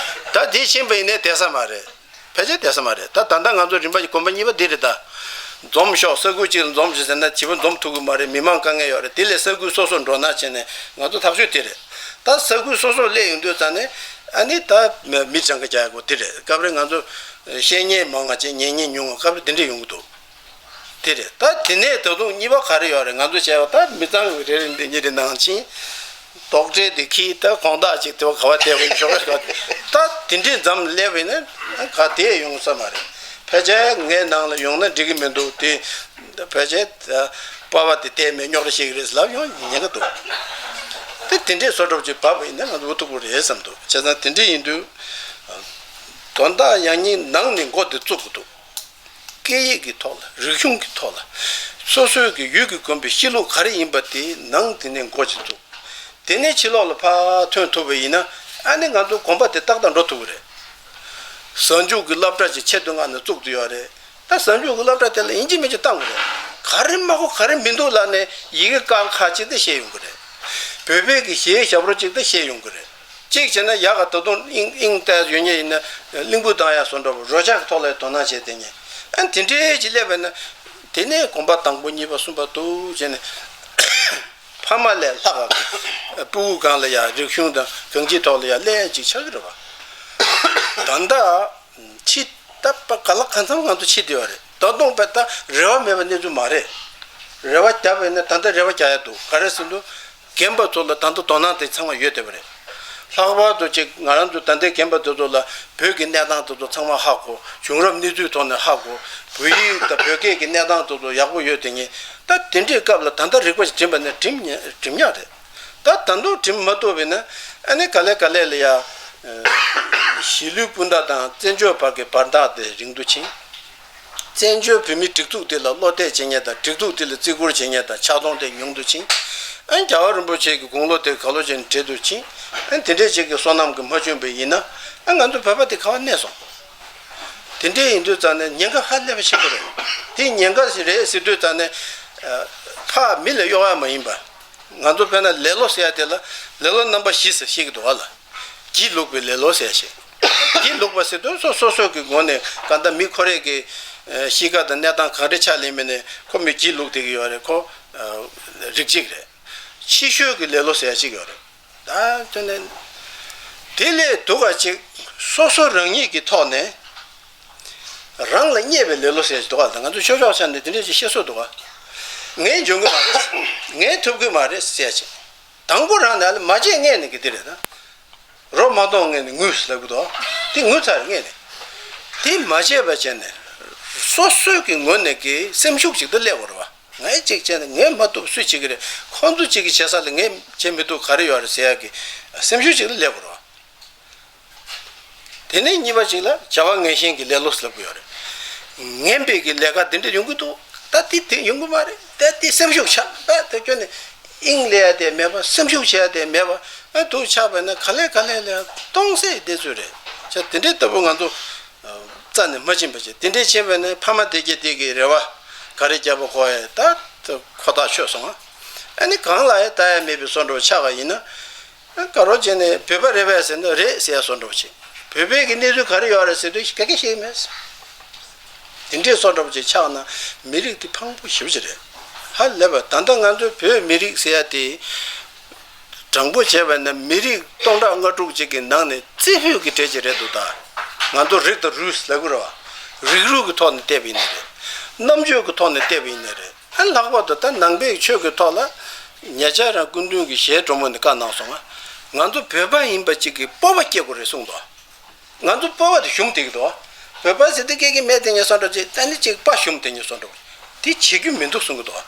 ད་འདི་ཕྱིན་པ་ཡིན་ནའི་བསྡད་ས་མ་རེད། ཕལ་ཆེར་བསྡད་ས་མ་རེད། ད་ད་ལྟ་ང་ཚོ་རིམ་པ་གོམ་པ་གཉིས་པ་འདི་རེད་ད། འཛོམས་ཤོག་ས་ཁུལ་གཅིག་ལ་འཛོམས་ཤོག་ཟེར་ན་བྱིས་པ་འཛོམས་ཐུབ་ཀྱི་མ་རེད། མི་མང་དཀའ་ངལ་ཡོད་རེད། དེ་ལས་ས་ཁུལ་སོ་སོར་འགྲོ་ན་བྱས་ནས་ང་ཚོ་ཐག་གཅོད་དེ་རེད། ད་ས་ཁུལ་སོ་སོར་སླེབས་ཡོང་དུས་ཙང་ནས་ཨ་ནི་ད་མི་གྲངས་ཀ་རྒྱག་དགོས་དེ་རེད། སྐབས་རེ་ང་ཚོ་བཤད་མཁན་མང་བ་བྱས་ཉན་མཁན་ཉུང་བ་སྐབས་རེ་དེ་འདྲས་ཡོང་གི་འདུག་དེ་རེད། ད་དེ་ནས་ད་དུང་གཉིས་པ་ག་རེ་ཡོད་རེད། ང་ཚོ་བྱས་པ་ད་མི་ཚང་གི་རེ་རེ་འདི་གཉིས་རེ་ནང་ཕྱིན། དོགས་འདྲེ་དེ་ཁྱི་ད་གོང་ཐག་ཅིག་དེ་བ་ག་བ་དེ་བ་ཡིན་ཤོག་ད་དེ་འདྲའི་འཛམ་སླེབས་པ་ཡིན་ན་ག་དེ་ཡོང་ས་མ་རེད། ཕལ་ཆེར་ངའི་ནང་ལ་ཡོང་ན་འགྲིག་གི་མི་འདུག་དེ་ཕལ་ཆེར་པ་བ་དེ་དེ་མེད་རྙོག་དྲ་བཤད་གི་རེད་ལབ་ཡོང་ཉེན་ཁ་འདུག་དེ་འདྲའི་བཟོ་འདྲ་ཅིག་བབས་པ་ཡིན་ན་ང་ཚོ་འུ་ཐུག་པོ་རེད་བསམ་འདུག་བྱས་ཙང་དེ་འདྲ་ཡིན་དུས། དོན་དག་ཡང་སྙིང་ནང་ནས་འགོ་དེ་བཙུགས་དགོས་འདུག་སྐད་ཡིག་གི་ཐོག་ལ། རིག་གཞུང་གི་ཐོག་ལ། སོ་སོའི་གི་ཡུལ་གྱིས་གོན་པའི་གཤིས་ལུགས་ག་རེ་ཡིན་པ་དེ་ནང་དེ་ནས་འགོ་ཅིག་བཙུགས། དེ་ནས་ཕྱི་ལོགས་ལ་ཕར་ཐོན་ཐུབ་པ་ཡིན་ན། ཨ་ནི་ང་ཚོ་གོམ་པ་དེ་ཏག་ཏག་འགྲོ་ཐུབ་ཀྱི་རེད། གཟའ་མཇུག་གི་སློབ་གྲྭ་ཅིག་ཆེད་དུ་མངགས་ནས་བཙུགས་ཏེ་ཡོད་རེད། ད་གཟའ་མཇུག་གི་སློབ་གྲྭ་དེ་ལ་ཡིན་གཅིག་མིན་གཅིག་བཏང་དགོས་རེད། ག་རེ་མ་གོ་ག་རེ་མི་འདུག་ལབ་ནས་ཡི་གེ་ཀ་ཁ་ཅིག་དེ་ཤེས་ཡོང་གི་རེད། བོད་པའི་གི་གཞས་ཞབས་བྲོ་ཅིག་དེ་ཤེས་ཡོང་གི་རེད། གཅིག་བྱས་ན་ཡག་ག་ད་དུང་ཨིང་ཨིང་བལྟས་ཡོད་མཁན་ཡིན་ན་གླིང་བུ་ལྡང་ཡག་བཟོ་འདྲ་བོ་རོལ་ཆ་གི་ཐོག་ལ་དོ་སྣང་བྱས་བསྡད་མཁན། ཨ་དེ་འདྲའི་ཅིག་སླེབས་པ་ན། དེ་ནས་གོམ་པ་དང་པོ་གཉིས་པ་གསུམ་པ་འདུག་བྱས་ནས། ཕ་མ་ལས་ལྷག་ག་ཕྲུ་གུ་སྒང་ལ་ཡ་རིག་གཞུང་དང་གང་ཅིའི་ཐོག་ལ་ཡ་སླེབས་ཡག་ཅིག་ཆགས་ཀྱི་རེད་པ། ད་ལྟ་ཕྱི་ད་པ་ག་ལ་གང་འཚམ་ང་ཚོ་ཕྱི་བསྡད་པ་རེད། ད་དུང་པ་ད་རེ་བ་མེད་པའི་གནས་ཚུལ་མ་རེད། རེ་བ་བརྒྱབ་པ་ཡིན་ན་ད་ལྟ་རེ་བ་རྒྱག་ཡག་འདུག་ག་རེ་ཟེར་དུས། རྒན་པ་ཚོ་ལ་ད་ལྟ་དོ་སྣང་དེ་ཚང་མ་ཡོད་བསྡད་པ་རེད། ལྷག་པར་དུ་ཅིག་ང་རང་ཚོ་ད་ལྟའི་རྒན་པ་དེ་ཚོ་ལ་བོད་ཀྱི་གནས་སྟངས་དེ་ཚོ་ཚང་མ་ཧ་གོ། བྱུང་རབས་གནས་ཚུལ་ཐོག་ནས་ཧ་གོ། བོད་ཡིག་དང་བོད་སྐད་ཀྱི་གནས་སྟངས་དེ་ཚོ་ཡག་པོ་ཡོད་དེ་ངས་ད་དེ་འདྲའི་སྐབས་ལ་ད་ལྟ་རིག་པ་ཞིག་འགྲིམ་པ་ན་འགྲིམ་ཉེ་འགྲིམ་ཉག་རེད། ད་ད་དུང་འགྲིམ་མ་ཐུབ་པས་ན། ཨ་ནི་ག་ལེ་ག་ལེ་ལ་ཡ། གཞིས་ལུས་སྤུན་ཟླ་དང་བཙན་བྱོལ་བར་གྱི་བར་ཐག་དེ་རིང་དུ་ཕྱིན། བཙན་བྱོལ་བོད་མིའི་སྒྲིག་འཛུགས་དེ་ལ་བློ་གཏད་བྱེད་མཁན་དང་སྒྲིག་འཛུགས་དེ་ལ་བརྩི་བཀུར་བྱེད་མཁན་དང་ཆགས་སྡང་དེ་ཉུང་དུ་ཕྱིན། ཨ་རྒྱལ་བ་རིན་པོ་ཆེ་གི་དགུང་ལོ་དེ་ག་ལོ་ཅན་བགྲེས་དུ་ཕྱིན། ཨ་དེ་འདྲའི་ཅིག་གི་བསོད་ནམས་ཀྱིས་མ་བཅུན་པ་ཡིན་ན། ཨ་ང་ཚོ་བོད་པ་དེ་ག་བ་གནས་སོང་། དེ་འདྲའི་ཡིན་དུས་ཙང་ནས་ཉེན་ཁ་ཧ་ལས་པ་ཆེན་པོ་རེད། དེ་ཉེན་ཁ་ཞིག་རེད་ཟེར་དུས་ཙང་ནས། ཕ་མི་ལ་གཡོག་ཡག་མ་ཡིན་པ། ང་ཚོ་དཔེར་ན་ལེ་ལོ་ཟེར་ཡ་དེ་ལ་ལེ་ལོ་རྣམ་པ་བཞི་ཟེར་བཤད་ཀྱི་འདུག་བ་ལ། སྒྱིད་ལུག་པའི་ལེ་ལོ་ཟེར་ཞིག་སྒྱིད་ལུག་པ་ཟེར་དུས་སོ་སོ་སོ་གི་ངོས་ནས་གང་ལྟར་མི་ཁོ་རེ་གི་གཤིས་ཀ་དང་གནས་སྟངས་ག་འདྲ་ཆགས་ལེན་མིན་ནས་ཁོ་མི་སྒྱིད་ལུག་བསྡད་ཀྱི་ཡོད་རེད། ཁོ་རིགས་གཅིག་རེད། ཕྱི་བཤོལ་གྱི་ལེ་ལོ་ཟེར་ཡ་གཅིག་ཡོད་རེད། ད་དེ་ནས་དེ་ལས་སྡུག་ག་ཅིག་སོ་སོ་རང་ཉིད་ཀྱི་ཐོག་ནས། རང་ལ་བརྙས་པའི་ལེ་ལོ་ཟེར་ཞིག་འདུག་ག་ད་ང་ཚོ་ཆོས་ཕྱོགས་ཆ་ནས་དེ་འདྲས་ཅིག་བཤད་སྲོལ་འདུག་ག་ངས་འཇོན་གི་མ་རེད། ངས་ཐུབ་གི་མ་རེད་ཟེར་ཅིག་དང་པོ་རང་ནས་ཨ་ལེ་མ་བྱས་ངས་ནས་གི་དེ་རེད་ད། རོ་མ་གཏོང་ངས་ནས་ངུས་ལབ་གི་འདུག་དེ་ངུ་ཚར་ངས་ནས། དེ་མ་བྱས་པ་བྱས་ནས། སོ་སོའི་གི་ངོས་ནས་གི་སེམས་ཤུགས་ཅིག་ད་སླེབས་དགོས་རེད་བ། ངས་ཅིག་བྱས་ནས་ངས་མ་ཐུབ་སུས་བྱེད་གི་རེད། ཁོང་ཚོ་ཅིག་གི་བྱེད་ས་ལ་ངས་བྱེད་མི་ཐུབ་ག་རེ་ཡོད་རེད་ཟེར་ཡ་གི་སེམས་ཤུགས་ཅིག་ད་སླེབས་དགོས་རེད་བ། དེ་ནས་གཉིས་པ་ཅིག་ལ་བྱ་བ་ངན་ཞེན་གྱི་ལེ་ལོ་ཟེར་ལབ་ཀྱི་ཡོད་རེད། ངན་པའི་གི་ལས་ཀ་འདི་འདྲ་ཡོང་གི་འདུག་ད་དེ་དེ་ཡོང་གི་མ་རེད། ད་དེ་སེམས་ཤུགས་ཆག་ད་དེ་ཁྱོད་ནི་དབྱིངས་ལས་ཡ་དེ་མེད་པ། སེམས་ཤུགས་བྱས་ཡ་དེ་མེད་པ། ཨ་དུ་ཆགས་པ་ན་ག་ལེ་ག་ལེ་ལས་སྟོང་ཟད་བསྡད་ཚོད་རེད། ཆ་དེ་འདྲའི་ལྟ་བུ་ང་ཚོ་རྩ་ནས་མ་ཕྱིན་པ་བྱས། དེ་འདྲའི་ཕྱིན་པ་ནས་ཕ་མ་དེ་གྱད་དེ་གི་རེ་བ་ག་རེ་བརྒྱབ་པ་གོ་ཡ་ད་ཁོ་ཐག་ཆོད་སོང་ཨ། ཨ་ནི་གང་ལ་ཡ་ལྟ་ཡ་མེད་པའི་བཟོ་འདྲ་བོ་ཆགས་པ་ཡིན་ན། དགའ་རོགས་བྱས་ནས་བོད་པ་རེད་པས་ཟེར་ན་རེད་ཟེར་ཡ་བཟོ་འདྲ་བོ་ཅིག་བོད་པའི་གི་གནས་ཚུལ་ག་རེ་ཡོད་རེད་ཟེར་དུས་ག་གེ་ཤེས་མེད། དེ་འདྲའི་བཟོ་འདྲ་བོ་ཅིག་ཆགས་ན་མི་རིགས་དེ་ཕངས་པོ་ཞེ་པོ་ཅིག་རེད། ཧ་ལས་པ། ད་ལྟ་ང་ཚོའི་བོད་མི་རིགས་ཟེར་ཡ་དེ། དྲང་པོ་བྱས་པ་ན་མི་རིགས་སྟོང་ཕྲག་ལྔ་དྲུག་ཅིག་གི་ནང་ནས་རྩེ་ཕུད་ཀྱི་གྲས་ཅིག་རེད་འདུག་ད་ང་ཚོ་རིགས་དང་རུས་ལབ་དགོས་རེད་བ། རིགས་རུས་ཀྱི་ཐོག་ནས་བལྟས་པ་ཡིན་ན་རེད། རྣམ་དཔྱོད་ཀྱི་ཐོག་ནས་བལྟས་པ་ཡིན་ན་རེད། ཨ་ལྷག་པར་དུ་ད་ནང་པའི་ཆོས་ཀྱི་ཐོག་ལ་ཉེ་ཆར་རང་སྐུ་མདུན་གྱི་ཞལ་དྲོན་མོ་ནས་བཀའ་གནང་སོང་ང་། ང་ཚོ་བོད་པ་ཡིན་པ་གཅིག་གིས་སྤོབས་པ་སྐྱེ་དགོས་རེད་གསུངས་འདུག་ང་ཚོ་སྤོབས་པ་དེ་ཞུམ་བསྡད་ཀྱི་འདུག་བོད་པ་ཟེར་དུས་སྐད་ཀྱི་མེད་དེ་ཉེ་སོང་འགྲོ་ཅིག་ད་ནི་ཅིག་དཔའ་ཞུམ་དེ་ཉེ་སོང་འགྲོ། དེ་བྱེད་རྒྱུ་མི་འདུག་གསུང་གི་འདུག་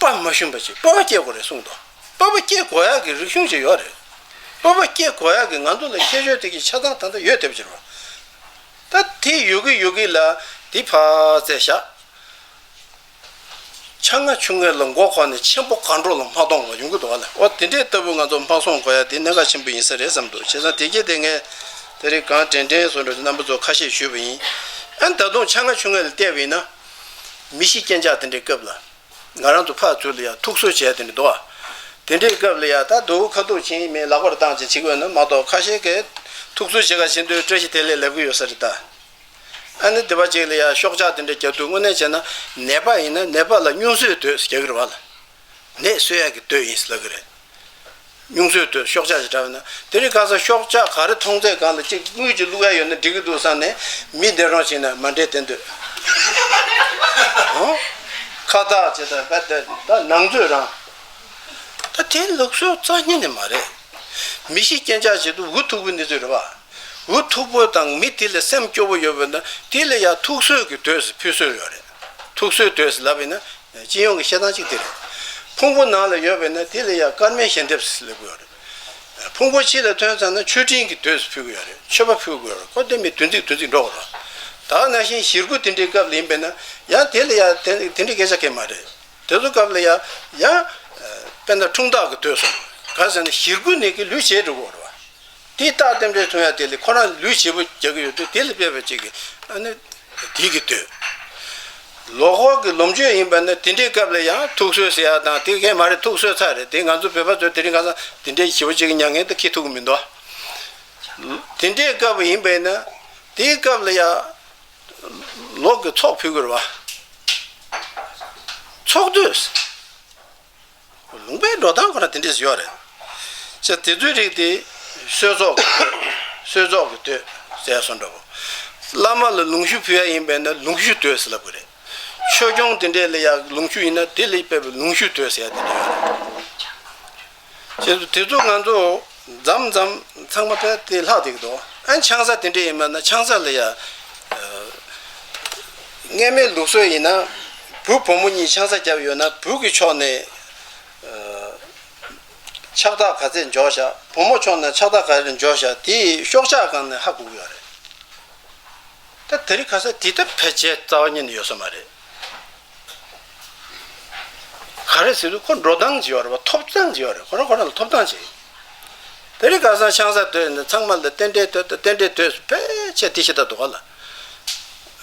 དཔའ་མ་ཞུམ་པ་ཅིག་སྤོབས་པ་སྐྱེ་དགོས་རེད་གསུངས་འདུག་སྤོབས་པ་སྐྱེ་དགོས་ཡག་གི་རིག་གཞུང་ཅིག་ཡོད་རེད། སྤོབས་པ་སྐྱེ་དགོས་ཡག་གི་ང་ཚོ་ལ་ཁྱད་ཆོས་དེ་གི་ཆ་ཚང་ད་ལྟ་ཡོད་བསྡད་པ་ཅིག་རེད་བ། ད་དེ་ཡོད་གི་ཡོད་གི་ལ་དེ་ཕར་བཙལ་བཞག་ཆ་ང་ཆུང་ངེ་ལ་མགོ་འཁོར་ནས་ཆེན་པོ་གང་འགྲོ་ལ་མ་གཏོང་བ་ཡོང་གི་འདུག་བ་ལ། འོ་དེ་འདྲའི་ལྟ་བུ་ང་ཚོ་མ་སོང་དགོས་ཡ་དེ་གནད་འགག་ཆེན་པོ་ཡིན་ས་རེད་བསམ་འདུག་བྱས་ཙང་དེ་གྱད་དེ་ངས་དེ་རིང་གང་དྲན་དྲན་བཟོ་འདྲ་རྣམ་པ་ཚོ་ཁ་ཤས་ཞུས་པ་ཡིན། ཨ་ད་དུང་ཆ་ང་ཆུང་ངེ་ལ་བལྟས་པ་ཡིན་ན། མི་ཤི་རྐྱེན་ཆག་དེ་འདྲའི་སྐབས་ལ། ང་རང་ཚོ་ཕར་ཚུར་ལ་ཡ་ཐུག་གསོ་བྱས་དེ་འདྲ་འདུག་བ། དེ་འདྲའི་སྐབས་ལ་ཡ་ད་དུ་ཁ་ཐུག་ཕྱིན་མིན་ལག་པར་བཏང་བྱས་བྱེད་དགོས་ན་མ་གཏོགས་ཁ་ཤས་ཀྱིས་ཐུག་གསོ་བྱེད་ག་ཕྱིན་དུས་བཀྲ་ཤིས་བདེ་ལེགས་ལབ་ཀྱི་ཡོད་ས་རེད་ད། ཨ་ནི་སྡེ་པ་གཅིག་ལ་ཡ་ཤོག་ཆག་དེ་འདྲ་རྒྱག་དུས་དངོས་གནས་བྱས་ན་ནད་པ་ཡིན་ན་ནད་པ་ལ་སྨྱུང་གསོའི་མདོས་རྒྱག་གི་རེད་བ་ལ། ནད་གསོ་ཡག་གི་མདོས་ཡིན་ཟེར་ལབ་ཀྱི་རེད། སྨྱུང་གསོའི་མདོས་ཤོག་ཆག་ཅིག་འདྲ་བ་ན་དེ་རིང་ཁ་སང་ཤོག་ཆག་ག་རེ་མཐོང་ཚད་སྒང་ལ་གཅིག་དངུལ་གྱི་བླུག་ཡ་ཡོད་ན་འགྲིག་གི་འདུག་བསམ་ནས་མི་འདི་རང་ཞིག་ན་མ་འདྲེ་བསྟན་འདོད། ཨོ། ཁ་བཏགས་བྱེད་དང་བད་དེ་ད་ནང་ཚོད་རང་། ད་དེ་ལུགས་སྲོལ་རྩ་བ་ཉིད་ནས་མ་རེད། མི་ཤི་རྐྱེན་ཆག་བྱེད་དུས་འུ་ཐུག་པོ་འདི་ཚོད་རེད་བ། འུ་ཐུག་པོ་དང་མི་དེ་ལ་སེམས་སྐྱོ་བོ་ཡོད་པ་ན་དེ་ལ་ཡ་ཐུག་གསོའི་གི་མདོས་སུ་ཕུལ་སྲོལ་ཡོད་རེད། ཐུག་གསོའི་མདོས་སུ་ལབ་པ་ཡིན་ན་སྤྱི་ཡོངས་ཀྱི་བཤད་སྟངས་གཅིག་དེ་རེད། ཕུང་པོ་ནང་ལ་ཡོད་པས་ན་དེ་ལ་ཡང་སྐར་མའི་ཞལ་འདེབས་ལབ་ཀྱི་ཡོད་རེད། ཕུང་པོ་ཕྱི་ལ་ཐོན་ཚར་ན་མཆོད་སྤྲིན་གྱི་མདོས་ཕུལ་གྱི་ཡོད་རེད། མཆོད་པ་ཕུལ་གྱི་ཡོད་རེད། ཁོ་དེ་མི་བདུན་ཚིགས་བདུན་ཚིགས་འགྲོ་གི་རེད། ད་ག་ནང་བཞིན་ཞེ་དགུ་དེ་འདྲའི་སྐབས་ལ་ཡིན་པས་ན་ཡང་དེ་ལ་ཡང་དེ་དེ་འདྲའི་སྐད་ཆ་སྐད་མ་རེད། དེ་ཚོ་སྐབས་ལ་ཡང་ཡང་དཔེར་ན་འཁྲུངས་རྟགས་ཀྱི་མདོས་སོང་། ག་ཟེར་ན་ཞེ་དགུ་ནས་ཀྱི་ལུས་བྱེད་འགྲོ་གི་ཡོད་རེད་བ། དེའི་རྟགས་རྟེན་འབྲེལ་མཐོང་ཡ་དེ་ལས་ཁོ་རང་ལུས་བྱེད་པོ་རྒྱག་གི་ཡོད་དུས་དེ་ལ་དཔེ་བ་ཅིག་གི་ཨ་ནི་དེ་གི་དོད། ལོ་འཁོར་གྱི་ལོ་མཆོད་ཡིན་པ་ན་དེ་འདྲའི་སྐབས་ལ་ཡང་ཐུགས་གསོས་ཟེར་ཡ་དང་དེ་གས་མ་རེད། ཐུགས་གསོས་ཚར་རེད། དེ་ང་ཚོ་བོད་པ་ཚོས་དེ་རིང་ཁ་སང་དེ་འདྲའི་ཞེ་པོ་ཅིག་གི་མྱ་ངན་དེ་འཁྱེར་ཐུབ་ཀྱི་མི་འདུག་དེ་འདྲའི་སྐབས་ཡིན་པས་ན་དེའི་སྐབས་ལ་ཡང་ལོ་གི་ཚོགས་ཕུལ་དགོས་རེད་བ། ཚོགས་དུས། ལུང་པའི་འགྲོ་སྟངས་ཁོ་ན་དེ་འདྲས་ཡོད་རེད། ཅེས་དེ་ཚོའི་རིགས་དེ་གསོལ་ཚོགས་ཀྱི་དོད། གསོལ་ཚོགས་ཀྱི་དོད་ཟེར་སོང་འདྲ་པོ། བླ་མ་ལ་ལུང་ཞུ་ཕུལ་ཡ་ཡིན་པས་ན་ལུང་ཞུ་དོད་ཟེར་ལབ་ཀྱི་རེད། ཆོས་སྐྱོང་དེ་འདྲས་ལ་ཡ་ལུང་ཞུ་ཡིན་ན་དེ་ལ་དཔེ་བའི་ལུང་ཞུ་དོད་ཟེར་ཡ་དེ་འདྲ་ཡོད་རེད། ཅེས་དེ་ཚོ་ང་ཚོ་མཚམས་མཚམས་ཚང་མ་དཔེ་དེ་ལྷག་བསྡད་ཀྱི་འདུག་ཨ་ཆང་ས་དེ་འདྲས་ཡིན་པ་ན་ཆང་ས་ལ་ཡ། སྔས་མའི་ལུགས་སྲོལ་ཡིན་ན་བུ་བུ་མོ་གཉིས་ཆང་ས་བརྒྱབ་ཡོད་ན་བུ་གི་ཕྱོགས་ནས་ཕྱག་རྟགས་ག་ཚད་འཇོག་བཞག་བུ་མོ་ཕྱོགས་ནས་ཕྱག་རྟགས་ག་རེ་འཇོག་བཞག་དེ་ཤོག་ཆག་སྒང་ནས་ཧ་གོ་གི་ཡོད་རེད། ད་དེ་རིང་ཁ་སང་དེ་ལྟ་ཕལ་ཆེར་རྩ་བ་ཉིད་ནས་ཡོད་ས་མ་རེད། ག་རེ་ཟེར་དུས་ཁོ་འགྲོ་སྟངས་ཅིག་ཡོད་རེད་བ། ཐོབ་ཐང་ཅིག་ཡོད་རེད། ཁོ་རང་ཁོ་རང་ལ་ཐོབ་ཐང་ཅིག་དེ་རིང་ཁ་སང་ཆང་ས་དོད་ནས་ཚང་མ་ལ་རྟེན་འབྲེལ་དོད་དང་རྟེན་འབྲེལ་དོད་ཕལ་ཆེར་དེ་ཤེས་ད་འདུག་ག་ལ།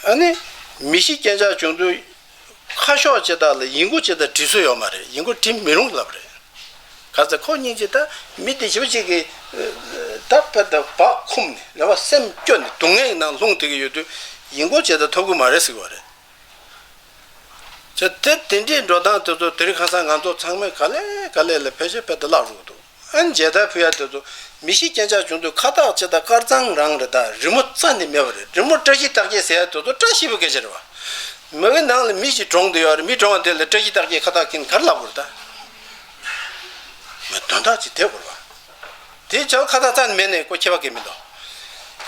ཨ་ནི་མི་ཤི་རྐྱེན་ཆག་བྱུང་དུས་ཁ་ཤོག་ཅིག་དག་ལ་ཡིན་གོ་ཅིག་དག་བྲིས་སྲོལ་ཡོད་མ་རེད། ཡིན་གོ་བྲིས་མི་རུང་ལབ་རེད། ག་ཚ་ཁོ་སྙིང་རྗེ་ད་མི་དེ་ཞིབ་ཅིག་གིས་ད་དཔེ་ད་བག་འཁུམས་ནས་རེ་བ་སེམས་སྐྱོ་ནས་སྡུག་བསྔལ་ནང་ལྷུང་བསྡད་ཀྱི་ཡོད་དུས་ཡིན་གོ་ཅིག་དག་ཐོབ་གི་མ་རེད་ཟེར་གི་བ་རེད། ཅེས་དེ་དེ་འདྲའི་འགྲོ་སྟངས་དེ་ཚོ་དེ་རིང་ཁ་སང་ང་ཚོ་ཚང་མས་ག་ལེ་ག་ལེ་ལ་ཕལ་ཆེར་དཔེ་དེ་བརླག་འགྲོ་གི་འདུག་ཨ་ནི་མཇལ་དར་ཕུལ་ཡ་དེ་ཚོ་མི་ཤི་རྐྱེན་ཆག་བྱུང་དུས་ཁ་བཏགས་ཅི་དང་དཀར་གཙང་རང་རེད། ད་རི་མོ་རྩ་ནས་མེད་པ་རེད། རི་མོ་བཀྲ་ཤིས་རྟགས་བརྒྱད་ཟེར་ཡ་དེ་ཚོ་བཀྲ་ཤིས་པའི་སྐད་ཆ་རེད་བ། མི་གི་ནང་ལ་མི་ཞིག་གྲོངས་བསྡད་ཡོད་རེད། མི་གྲོངས་པ་དེ་ལ་བཀྲ་ཤིས་རྟགས་བརྒྱད་ཁ་བཏགས་ཀྱིན་ག་རེ་ལབ་དགོས་རེད་ད། མི་དོན་དག་ཅིག་དེ་དགོས་རེད་བ། དེའི་ཆར་ཁ་བཏགས་རྩ་ནས་མེད་ནས་ཁོ་ཁྱད་པར་གང་ཡང་མི་འདུག་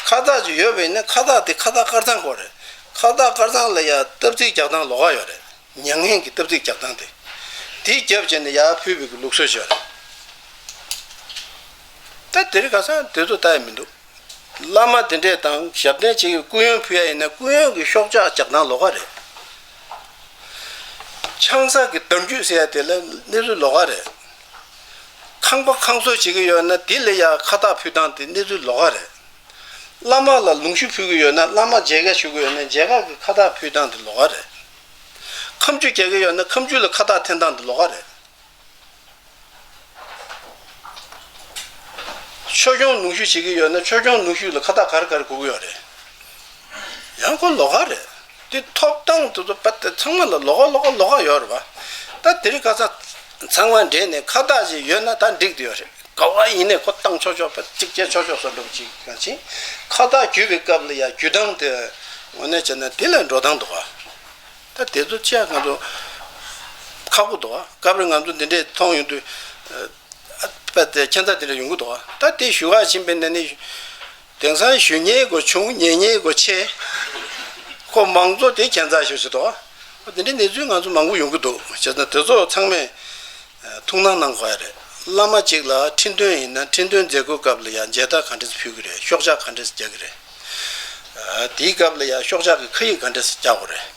ཁ་བཏགས་ཅིག་ཡོད་པས་ན་ཁ་བཏགས་དེ་ཁ་བཏགས་དཀར་གཙང་དགོས་རེད། ཁ་བཏགས་དཀར་གཙང་ལ་ཡ་སྟབས་ཚིགས་རྒྱག་སྟངས་ལོགས་ཀ་ཡོད་རེད། མྱ་ངན་གྱི་སྟབས་ཚིགས་རྒྱག་སྟངས་དེ། དེའི་རྒྱབ་བྱས་ནས་ཡར་ཕུལ་བའི་གི་ལུགས་སྲོལ་ཞིག་ཡོད་རེད། ད་དེ་རིང་ཁ་སང་དེ་ཚོ་ལྟ་ཡ་མི་འདུག་བླ་མ་དེ་འདྲས་དང་ཞབས་བརྟན་བྱེད་ཀྱི་སྐུ་ཡོན་ཕུལ་ཡ་ཡིན་ན་སྐུ་ཡོན་གྱི་ཤོག་ཆག་རྒྱག་སྟངས་ལོགས་ཀ་རེད། ཆང་ས་གི་དམ་རྒྱུད་ཟེར་ཡ་དེ་ལ་གནས་ཚུལ་ལོགས་ཀ་རེད། ཁང་པ་ཁང་བཟོ་བྱེད་ཀྱི་ཡོད་ན་དེ་ལ་ཡ་ཁ་བཏགས་ཕུལ་སྟངས་དེ་གནས་ཚུལ་ལོགས་ཀ་རེད། བླ་མ་ལ་ལུང་ཞུ་ཕུལ་གྱི་ཡོད་ན་བླ་མ་མཇལ་ཁ་ཞུ་གི་ཡོད་ན་མཇལ་ཁ་གི་ཁ་བཏགས་ཕུལ་སྟངས་དེ་ལོགས་ཀ་རེད། ཁ་མཆུ་རྒྱག་གི་ཡོད་ན་ཁ་མཆུ་ལ་ཁ་བཏགས་འཐེན་སྟངས་དེ་ལོགས་ཀ་རེད། ཆོས་སྐྱོང་ལུང་ཞུ་བྱེད་ཀྱི་ཡོད་ན་ཆོས་སྐྱོང་ལུང་ཞུ་ལ་ཁ་བཏགས་ག་རེ་ག་རེ་དགོས་ཀྱི་ཡོད་རེད། ཡང་ཁོ་ལོགས་ཀ་རེད། དེ་ཐོབ་ཐང་དེ་ཚོ་པ་དེ་ཚང་མ་ལ་ལོགས་ཀ་ལོགས་ཀ་ལོགས་ཀ་ཡོད་རེད་བ། ད་དེ་རིང་ཁ་སང་ཚང་མ་འདྲེས་ནས་ཁ་བཏགས་ཅིག་ཡོད་ན་ད་འགྲིག་དེ་ཡོད་རེད། ག་བ་ཡིན་ནས་ཁོ་བཏང་ཆོག་ཆོག་པ་གཅིག་བྱས་ཆོག་ཆོག་བཟོ་འདྲ་པོ་ཅིག་གང་ཕྱིན་ཁ་བཏགས་བརྒྱུད་པའི་སྐབས་ལ་ཡ་བརྒྱུད་སྟངས་དེ་དངོས་གནས་བྱས་ན་དེ་ལ་འགྲོ་སྟངས་འདུག་བ། ད་དེ་ཚོ་ཅི་ཡང་ང་ཚོ་ཁག་པོ་འདུག་ཨ། སྐབས་རེ་ང་ཚོ་འདི་འདྲས་མཐོང་ཡོང་དུས་ཨ་པ་དེ་ཁྱད་མཚར་དེ་འདྲ་ཡོང་གི་འདུག་ཨ། ད་དེ་ཞུ་ག་ཕྱིན་པའི་ནང་ནས་དེང་སང་ཞུ་མཁན་གོ་ཆུང་ཉན་མཁན་གོ་ཆེ། ཁོ་མང་གཙོ་དེ་ཁྱད་མཚར་ཞིག་ཞིག་འདུག་ཨ། འདི་འདྲའི་གནས་ཚུལ་ང་ཚོ་མང་པོ་ཡོང་གི་འདུག་བྱས་ཙང་དེ་ཚོ་ཚང་མས་ཐུགས་སྣང་གནང་དགོས་ཡ་རེད། བླ་མ་གཅིག་ལ་ཁྲི་འདོན་ཡིན་ན་ཁྲི་འདོན་མཛད་སྒོའི་སྐབས་ལ་ཡང་མཇལ་དར་ག་འདྲས་ཕུལ་གི་རེད། ཤོག་ཆག་ག་འདྲས་རྒྱག་གི་རེད། དེའི་སྐབས་ལ་ཡང་ཤོག་ཆག་གི་ཁ་ཡིག་ག་འདྲས་རྒྱག་དགོས་རེད།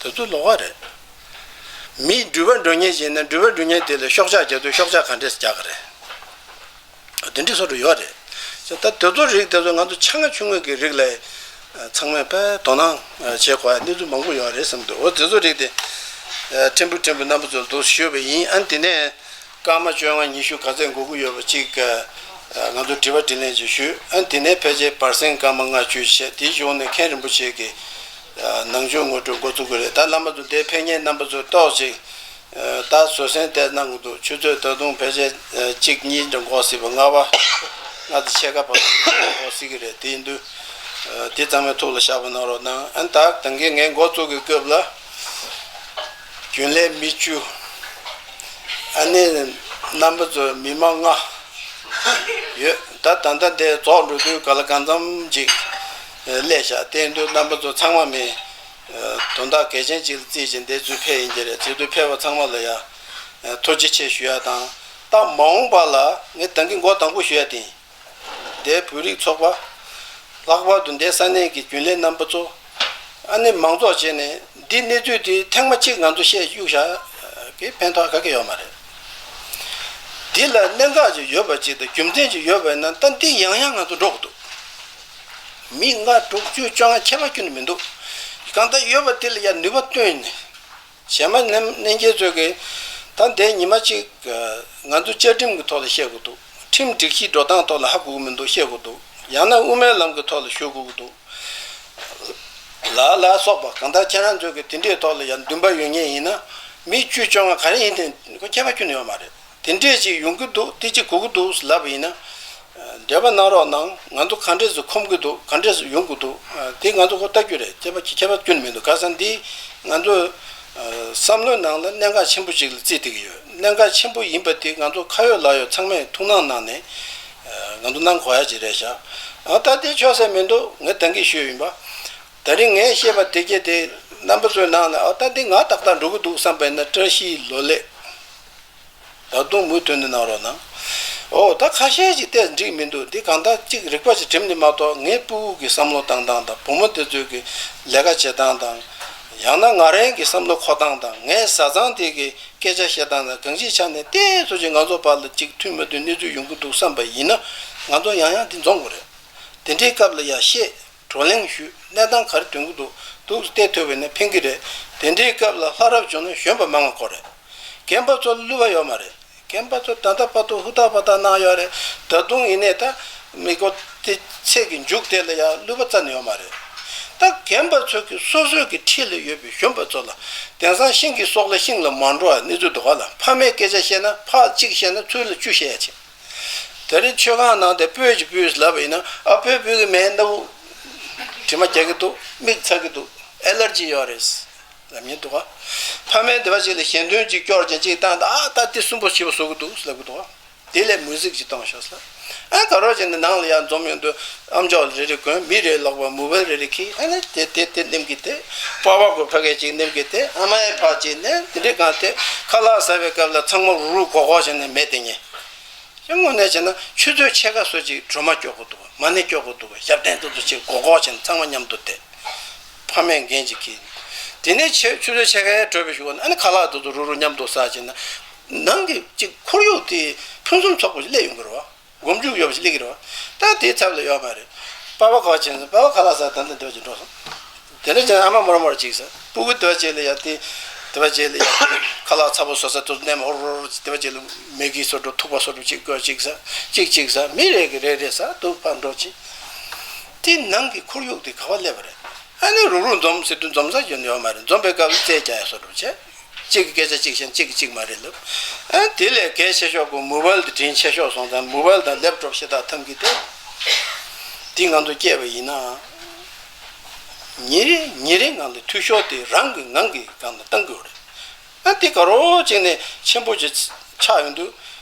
དེ་ཚོ་ལོགས་ཀ་རེད། མི་འགྲུལ་པ་འགྲོ་མཁན་ཞིག་ཡིན་ན་འགྲུལ་པ་འགྲོ་མཁན་དེ་ལ་ཤོག་ཆག་རྒྱག་དུས་ཤོག་ཆག་ག་འདྲས་རྒྱག་གི་རེད། དེ་འདྲའི་བཟོ་འདྲ་ཡོད་རེད། ད་དེ་ཚོ་རིགས་དེ་ཚོ་ང་ཚོ་ཆུང་ངུ་ཆུང་ངུ་གི་རིགས་ལ་ཚང་མས་དཔེ་དོ་སྣང་བྱེད་དགོས་ཡ་གནས་ཚུལ་མང་པོ་ཡོད་རེད་བསམ་འདུག་འོ་དེ་ཚོ་རིགས་དེ་ཕྲན་བུ་ཕྲན་བུ་རྣམ་པ་ཚོར་འདུག་ཞུས་པ་ཡིན། ཨ་ནི་དེ་ནས། སྐར་མ་བཅོ་ལྔ་ཉི་ཤུ་ག་ཚད་འགོར་གྱི་ཡོད་པ་གཅིག་ང་ཚོ་དྲི་བ་དྲིས་ལན་ཅིག་ཞུས། ཨ་དེ་ནས་ཕལ་ཆེར་བར་གསེང་སྐར་མ་ལྔ་བཅུ་བྱས། དེའི་གཞུག་ནས་མཁན་རིན་པོ་ཆེ་གི་ནང་ཆོས་ངོ་སྤྲོད་འགོ་ཚུགས་ཀྱི་རེད། ད་རྣམ་པ་ཚོ་འདིར་ཕེབས་མཁན་རྣམ་པ་ཚོ་ཏོག་ཅིག་ད་བཟོད་བསྲན་བསྟར་གནང་གི་འདུག་ཆུ་ཚོད་ད་དུང་ཕལ་ཆེར་གཅིག་གཉིས་འདྲ་འགོར་སྲིད་པ། ལྔ་པ་ལྔ་དང་ཕྱེད་ཀ་བར་དུ་འགོར་སྲིད་ཀྱི་རེད། དེ་ཡིན་དུས་དེ་ཚང་མས་ཐུགས་ལ་བཞག་པ་གནང་རོགས་གནང་། ཨ་ད་ད་གིན་ངས་འགོ་བཙུགས་ཀྱི་སྐབས་ལ། རྒྱུན་ལས་མི་བཅུ། ཨ་ནི་རྣམ་པ་ཚོ་མི་མང་ལྔ་ཡོད། ད་ད་ལྟ་འདི་རྫོགས་འགྲོ་དུས་ག་ལ་གང་འཚམ་ཅིག་སླེབས་ཤག་དེ་ཡིན་དུས་རྣམ་པ་ཚོ་ཚང་མ་མི་དོན་དག་གལ་ཆེན་ཅིག་ལ་བརྩིས་བྱས་འདིར་ཚུར་ཕེབས་ཡིན་གྱི་རེད། ཚུར་དུ་ཕེབས་པ་ཚང་མ་ལ་ཡ་ ཐུགས་རྗེ་ཆེ་ཞུ་ཡ་དང་། ད་མ་འོངས་པ་ལ་ངས་ད་གིན་མགོ་དང་པོ་ཞུ་ཡ་དེ་ཡིན། འདས་བོད་རིགས་ཚོགས་པ། ལྷག་པར་དུ་འདས་ས་གནས་ཀྱི་རྒྱུན་ལས་རྣམ་པ་ཚོ། ཨ་ནི་མང་ཚོགས་བྱས་ནས་འདི་གནས་ཚུལ་དེ་ཐེངས་མ་གཅིག་ང་ཚོ་བཤད་གཡུག་བཞག་གི་ཕན་ཐོགས་ག་གེ་ཡོད་མ་རེད། འདི་ལ་གནད་འགག་ཅིག་ཡོད་པ་ཅིག་དང་རྒྱུ་མཚན་ཅིག་ཡོད་པ་ཡིན་ན་ད་འདི་ཡང་ཡང་ང་ཚོ་འགྲོ་གི་འདུག་མི་ལྔ་དྲུག་བཅུ་བཅོ་ལྔ་ཁྱད་པར་ཁྱོན་ནས་མི་འདུག་གང་ལྟར་ཡོད་པ་དེ་ལ་ཡང་ནུས་པ་བཏོན་ནས། གཞན་མ་ནམ་གནས་མཁན་ཚོས་ཀྱི་ད་འདས་ཉི་མ་གཅིག་ང་ཚོ་བཅའ་ཁྲིམས་ཀྱི་ཐོག་ལ་བཤད་དགོས་འདུག་ཁྲིམས་སྒྲིག་གཞི་འགྲོ་སྟངས་ཐོག་ལ་ཧ་གོ་གི་མི་འདུག་བཤད་དགོས་འདུག་ཡང་ན་དབུ་མའི་ལམ་གྱི་ཐོག་ལ་ཞུགས་དགོས་ཀྱི་འདུག་ལ་ལ་སོགས་པ་གང་ལྟར་ཁྱེད་རང་ཚོས་ཀྱི་དེ་འདྲའི་ཐོག་ལ་ཡང་འདུན་པ་ཡོད་མཁན་ཡིན་ན་མི་བཅུ་བཅོ་ལྔ་ག་རེ་ཡིན་དེ་ཁྱད་པར་ཁྱོན་ནས་ཡོད་མ་རེད། དེ་འདྲས་ཅིག་ཡོང་གི་འདུག་དེ་ཅིག་གོ་གི་འདུག་ལབ་པ་ཡིན་ན། འབྲེལ་བ་གནང་རོགས་གནང་། ང་ཚོ་ག་འདྲས་སུ་ཁོམ་གི་འདུག་ག་འདྲས་སུ་ཡོང་གི་འདུག་དེ་ང་ཚོ་ཁོ་ལྟ་རྒྱུ་རེད། ཁྱད་པར་ཁྱད་པར་ཁྱོན་མི་འདུག་ག་ས་འདི་ང་ཚོ་བསམ་བློའི་ནང་ལ་གནད་འགག་ཆེན་པོ་ཅིག་ལ་བརྩིས་བསྡད་ཀྱི་ཡོད། གནད་འགག་ཆེན་པོ་ཡིན་པ་དེ་ང་ཚོ་ཁ་ཡོད་ལག་ཡོད་ཚང་མས་ཐུགས་སྣང་གནང་ནས་ང་ཚོ་གནང་དགོས་ཡ་ཅིག་རེད་ཤག་ཨ་ད་དེ་ཆོག་ས་མི་འདུག་ངས་ད་གིན་ཞུས་ཡིན་པ། ད་རིང་ངས་བཤད་པ་དེ་གྱད་དེ་རྣམ་པ་ཚོའི་ནང་ནས་ཨ་ད་འདི་ང་ཏག་ཏག་འགྲོ་གི་འདུག་བསམ་པ་ཡིན་ན་བཀྲ་ཤིས་བདེ་ལེགས། ད་དུང་མུ་མཐུད་ནས་གནང་རོགས་གནང་། ཨོ་ད་ཁ་ཤས་ཅིག་བལྟས་འགྲིག་མི་འདུག་འདི་གང་ལྟར་གཅིག་རིག་པ་ཅིག་བསྒྲིམས་ནས་མ་གཏོགས་ངའི་སྤུ་གུ་གི་བསམ་བློ་བཏང་སྟངས་དང་བུ་མོ་དེ་ཚོའི་གི་ལས་ཀ་བྱེད་སྟངས་དང་། ཡང་ན་ང་རང་གི་བསམ་བློ་འཁོར་སྟངས་དང་ངའི་བཟའ་ཚང་དེ་གི་སྐད་ཆ་བཤད་སྟངས་དང་གང་ཅིའི་ཆ་ནས་ཏོག་ཙམ་ཅིག་ང་ཚོ་བར་ལ་ཅིག་མཐུན་མ་མཐུན་གནས་ཚུལ་ཡོང་གི་འདུག་བསམ་པ་ཡིན་ན་ང་ཚོ་ཡང་ཡང་འདི་འཛོམས་དགོས་རེད། དེ་འདྲའི་སྐབས་ལ་ཡ་བཤད། བགྲོ་གླེང་ཞུས། གནས་སྟངས་ག་རེ་ཐོན་གྱི་འདུག་འདུག་བལྟས་ཐུབ་པ་ཡིན་ན་ཕན་གྱི་རེད། དེ་འདྲའི་སྐབས་ལ་ལྷ་རབ་བྱུང་ན་གཞོན་པ་མང་བ་དགོས་རེད། རྒན་པ་ཚོ་བསླུ་བ་ཡོད་མ་རེད། རྒན་པ་ཚོ་ད་ལྟ་བར་དུ་ཧུར་ཐག་པ་ཐག་གནང་ཡོད་རེད། ད་དུང་ཡིན་ནའི་ད་མི་གོ་དེ་ཚད་ཀྱི་མཇུག་དེ་ལ་ཡང་བསླུ་བ་རྩ་ནས་ཡོད་མ་རེད། ད་རྒན་པ་ཚོ་གི་སོ་སོའི་གི་འཁྲིས་ལ་ཡོད་པའི་གཞོན་པ་ཚོ་ལ་དེང་སང་ཤིང་གི་སོག་ལེ་ཤིང་ལ་མ་འགྲོ་བ་གནས་ཚུལ་འདུག་ག་ལ། ཕ་མས་སྐད་ཆ་བཤད་ན་ཕར་གཅིག་བཤད་ན་ཚུར་ལ་བཅུ་བཤད་ཡ་བྱེད། དེ་རིང་མཆོད་ཁང་ནང་དེ་སྤོས་ཀྱི་སྤོས་ལབ་པ་ཡིན་ན་ཨ་སྤོས་སྤོས་ཀྱི་མེད་སྣ་བུག་དྲི་མ་རྒྱག་གི་འདུག་མིག་ཚ་གི་འདུག་ཨེ་ལར་ཇི་ཡོད་རེད་ལབ་མཁན་འདུག་ག་ཕ་མས་འདི་བ་ཅིག་ལ་ཞལ་འདོན་ཅིག་སྐྱོར་ཅིག་ཅིག་བཏང་ད་ཨ་ད་དེ་སུན་པོ་ཞེ་པོ་བཟོ་གི་འདུག་ལབ་གི་འདུག་ག་དེ་ལས་མུ་ཟིག་ཅིག་གཏོང་ཤོག་ཟེར། ཨ་ག་རོ་ཅིག་ནི་ནང་ལ་ཡར་འཛོམས་ཡོང་དུས་ཨམ་ཅོག་རེ་རེ་གོན། མི་རེ་ལོག་པ་མོ་བལ་རེ་རེ་ཁྱེར། ཨ་ནི་དེ་དེ་དེ་ནེམ་གི་དེ་པ་བ་གོ་ཕ་གི་ཅིག་ནེམ་གི་དེ་ཨ་མའི་ཕ་ཅིག་ནས་དེ་འདྲའི་གང་དེ་ཁ་ལག་ཟ་བའི་སྐབས་ལ་ཚང་མ་རུ་རུ་གོག་གོག་བྱས་ནས་མེད་དེ་ཉེ། དངོས་གནས་བྱས་ན་ཆུ་ཚོད་ཕྱེད་ཀ་སོ་ཅིག་སྒྲོལ་མ་སྐྱོག་གི་འདུག་མ་ཎི་སྐྱོག་གི་འདུག་ཞབས་བརྟན་ཏོག་ཏོ་ཅིག་གོག་གོག་བྱས་ནས་ཚང་མ་མཉམ་དུ་བསྡད། ཕ་མས་འགན་ཅིག་འཁྱེར། དེ་ནས་ཆུ་ཆུ་ཚོད་ཕྱེད་ཀ་ཡར་འགྲོ་བའི་གཞུག་ནས་ཨ་ནི་ཁ་ལག་དེ་ཚོ་རུ་རུ་མཉམ་དུ་ཟ་བྱས་ན། ནང་གི་ཅིག་ཁོར་ཡུག་དེ་ཕུན་སུམ་ཚོགས་པ་ཞིག་སླེབས་ཡོང་གི་རེད་བ། མགོ་མཇུག་ཡོད་པ་ཞིག་སླེབས་ཀྱི་རེད་བ། ད་དེའི་ཚབ་ལ་ཡོད་མ་རེད། པ་ཕ་ག་བ་བྱས་ན་པ་ཕ་ཁ་ལག་ཟ་ད་འདི་འདི་བ་ཅིག་འགྲོ་སོང་། དེ་ནས་ཀྱང་ཨ་མ་མོར་མོར་ཅིག་ཟ། སྤུ་གུ་དེ་བ་ཅིག་ལ་ཡ་དེ་དེ་བ་ཅིག་ལ་ཡ་ཁ་ལག་ཚ་པོ་བཟོ་ས་དུ་ནས་མོར་རོར་དེ་བ་ཅིག་ལ་མེ་གི་སོ་འགྲོ་ཐུག་པ་སོ་འགྲོ་ཅིག་དགོས་ཅིག་ཟ། ཅིག་ཅིག་ཟ། མི་རེ་གི་རེ་རེ་ཟ་དུ་ཕར་འགྲོ་ཅིག་དེ་ནང་གི་ཁོར་ཡུག་དེ་ག་བ་སླེབས་པ་རེད། ཨ་ནི་རུག་རུག་འཛོམས་ཟེར་དུས་འཛོམས་ས་ཡོད་ནི་ཡོད་མ་རེད། འཛོམས་པའི་སྐབས་ལ་རྩེད་རྒྱག་ཡ་སོ་འགྲོ་བྱས། གཅིག་གི་སྐད་ཆ་གཅིག་བཤད། གཅིག་གིས་གཅིག་མ་རེད་ལབ། ཨ་དེ་ལས་གལ་ཆེ་ཤོས་ཀྱི་མོ་བལ་དེ་དྲིན་ཆེ་ཤོས་སོང་ཙང་མོ་བལ་དང་ལེབ་ཀྲོབ་ཤ་སྟག་ཐམ་གི་དེ། དེ་ང་ཚོ་སྐྱེས་པ་ཡིན་ན། ཉིན་རེ་ཉིན་རེ་ངང་ལ་འཐུས་ཤོར་དེ་རང་གི་ངང་གིས་སྒང་ལ་བཏང་དགོས་རེད། ཨ་དེ་ག་རོ་གཅིག་ནས་ཆེན་པོ་ཅིག་ཆགས་ཡོང་དུས།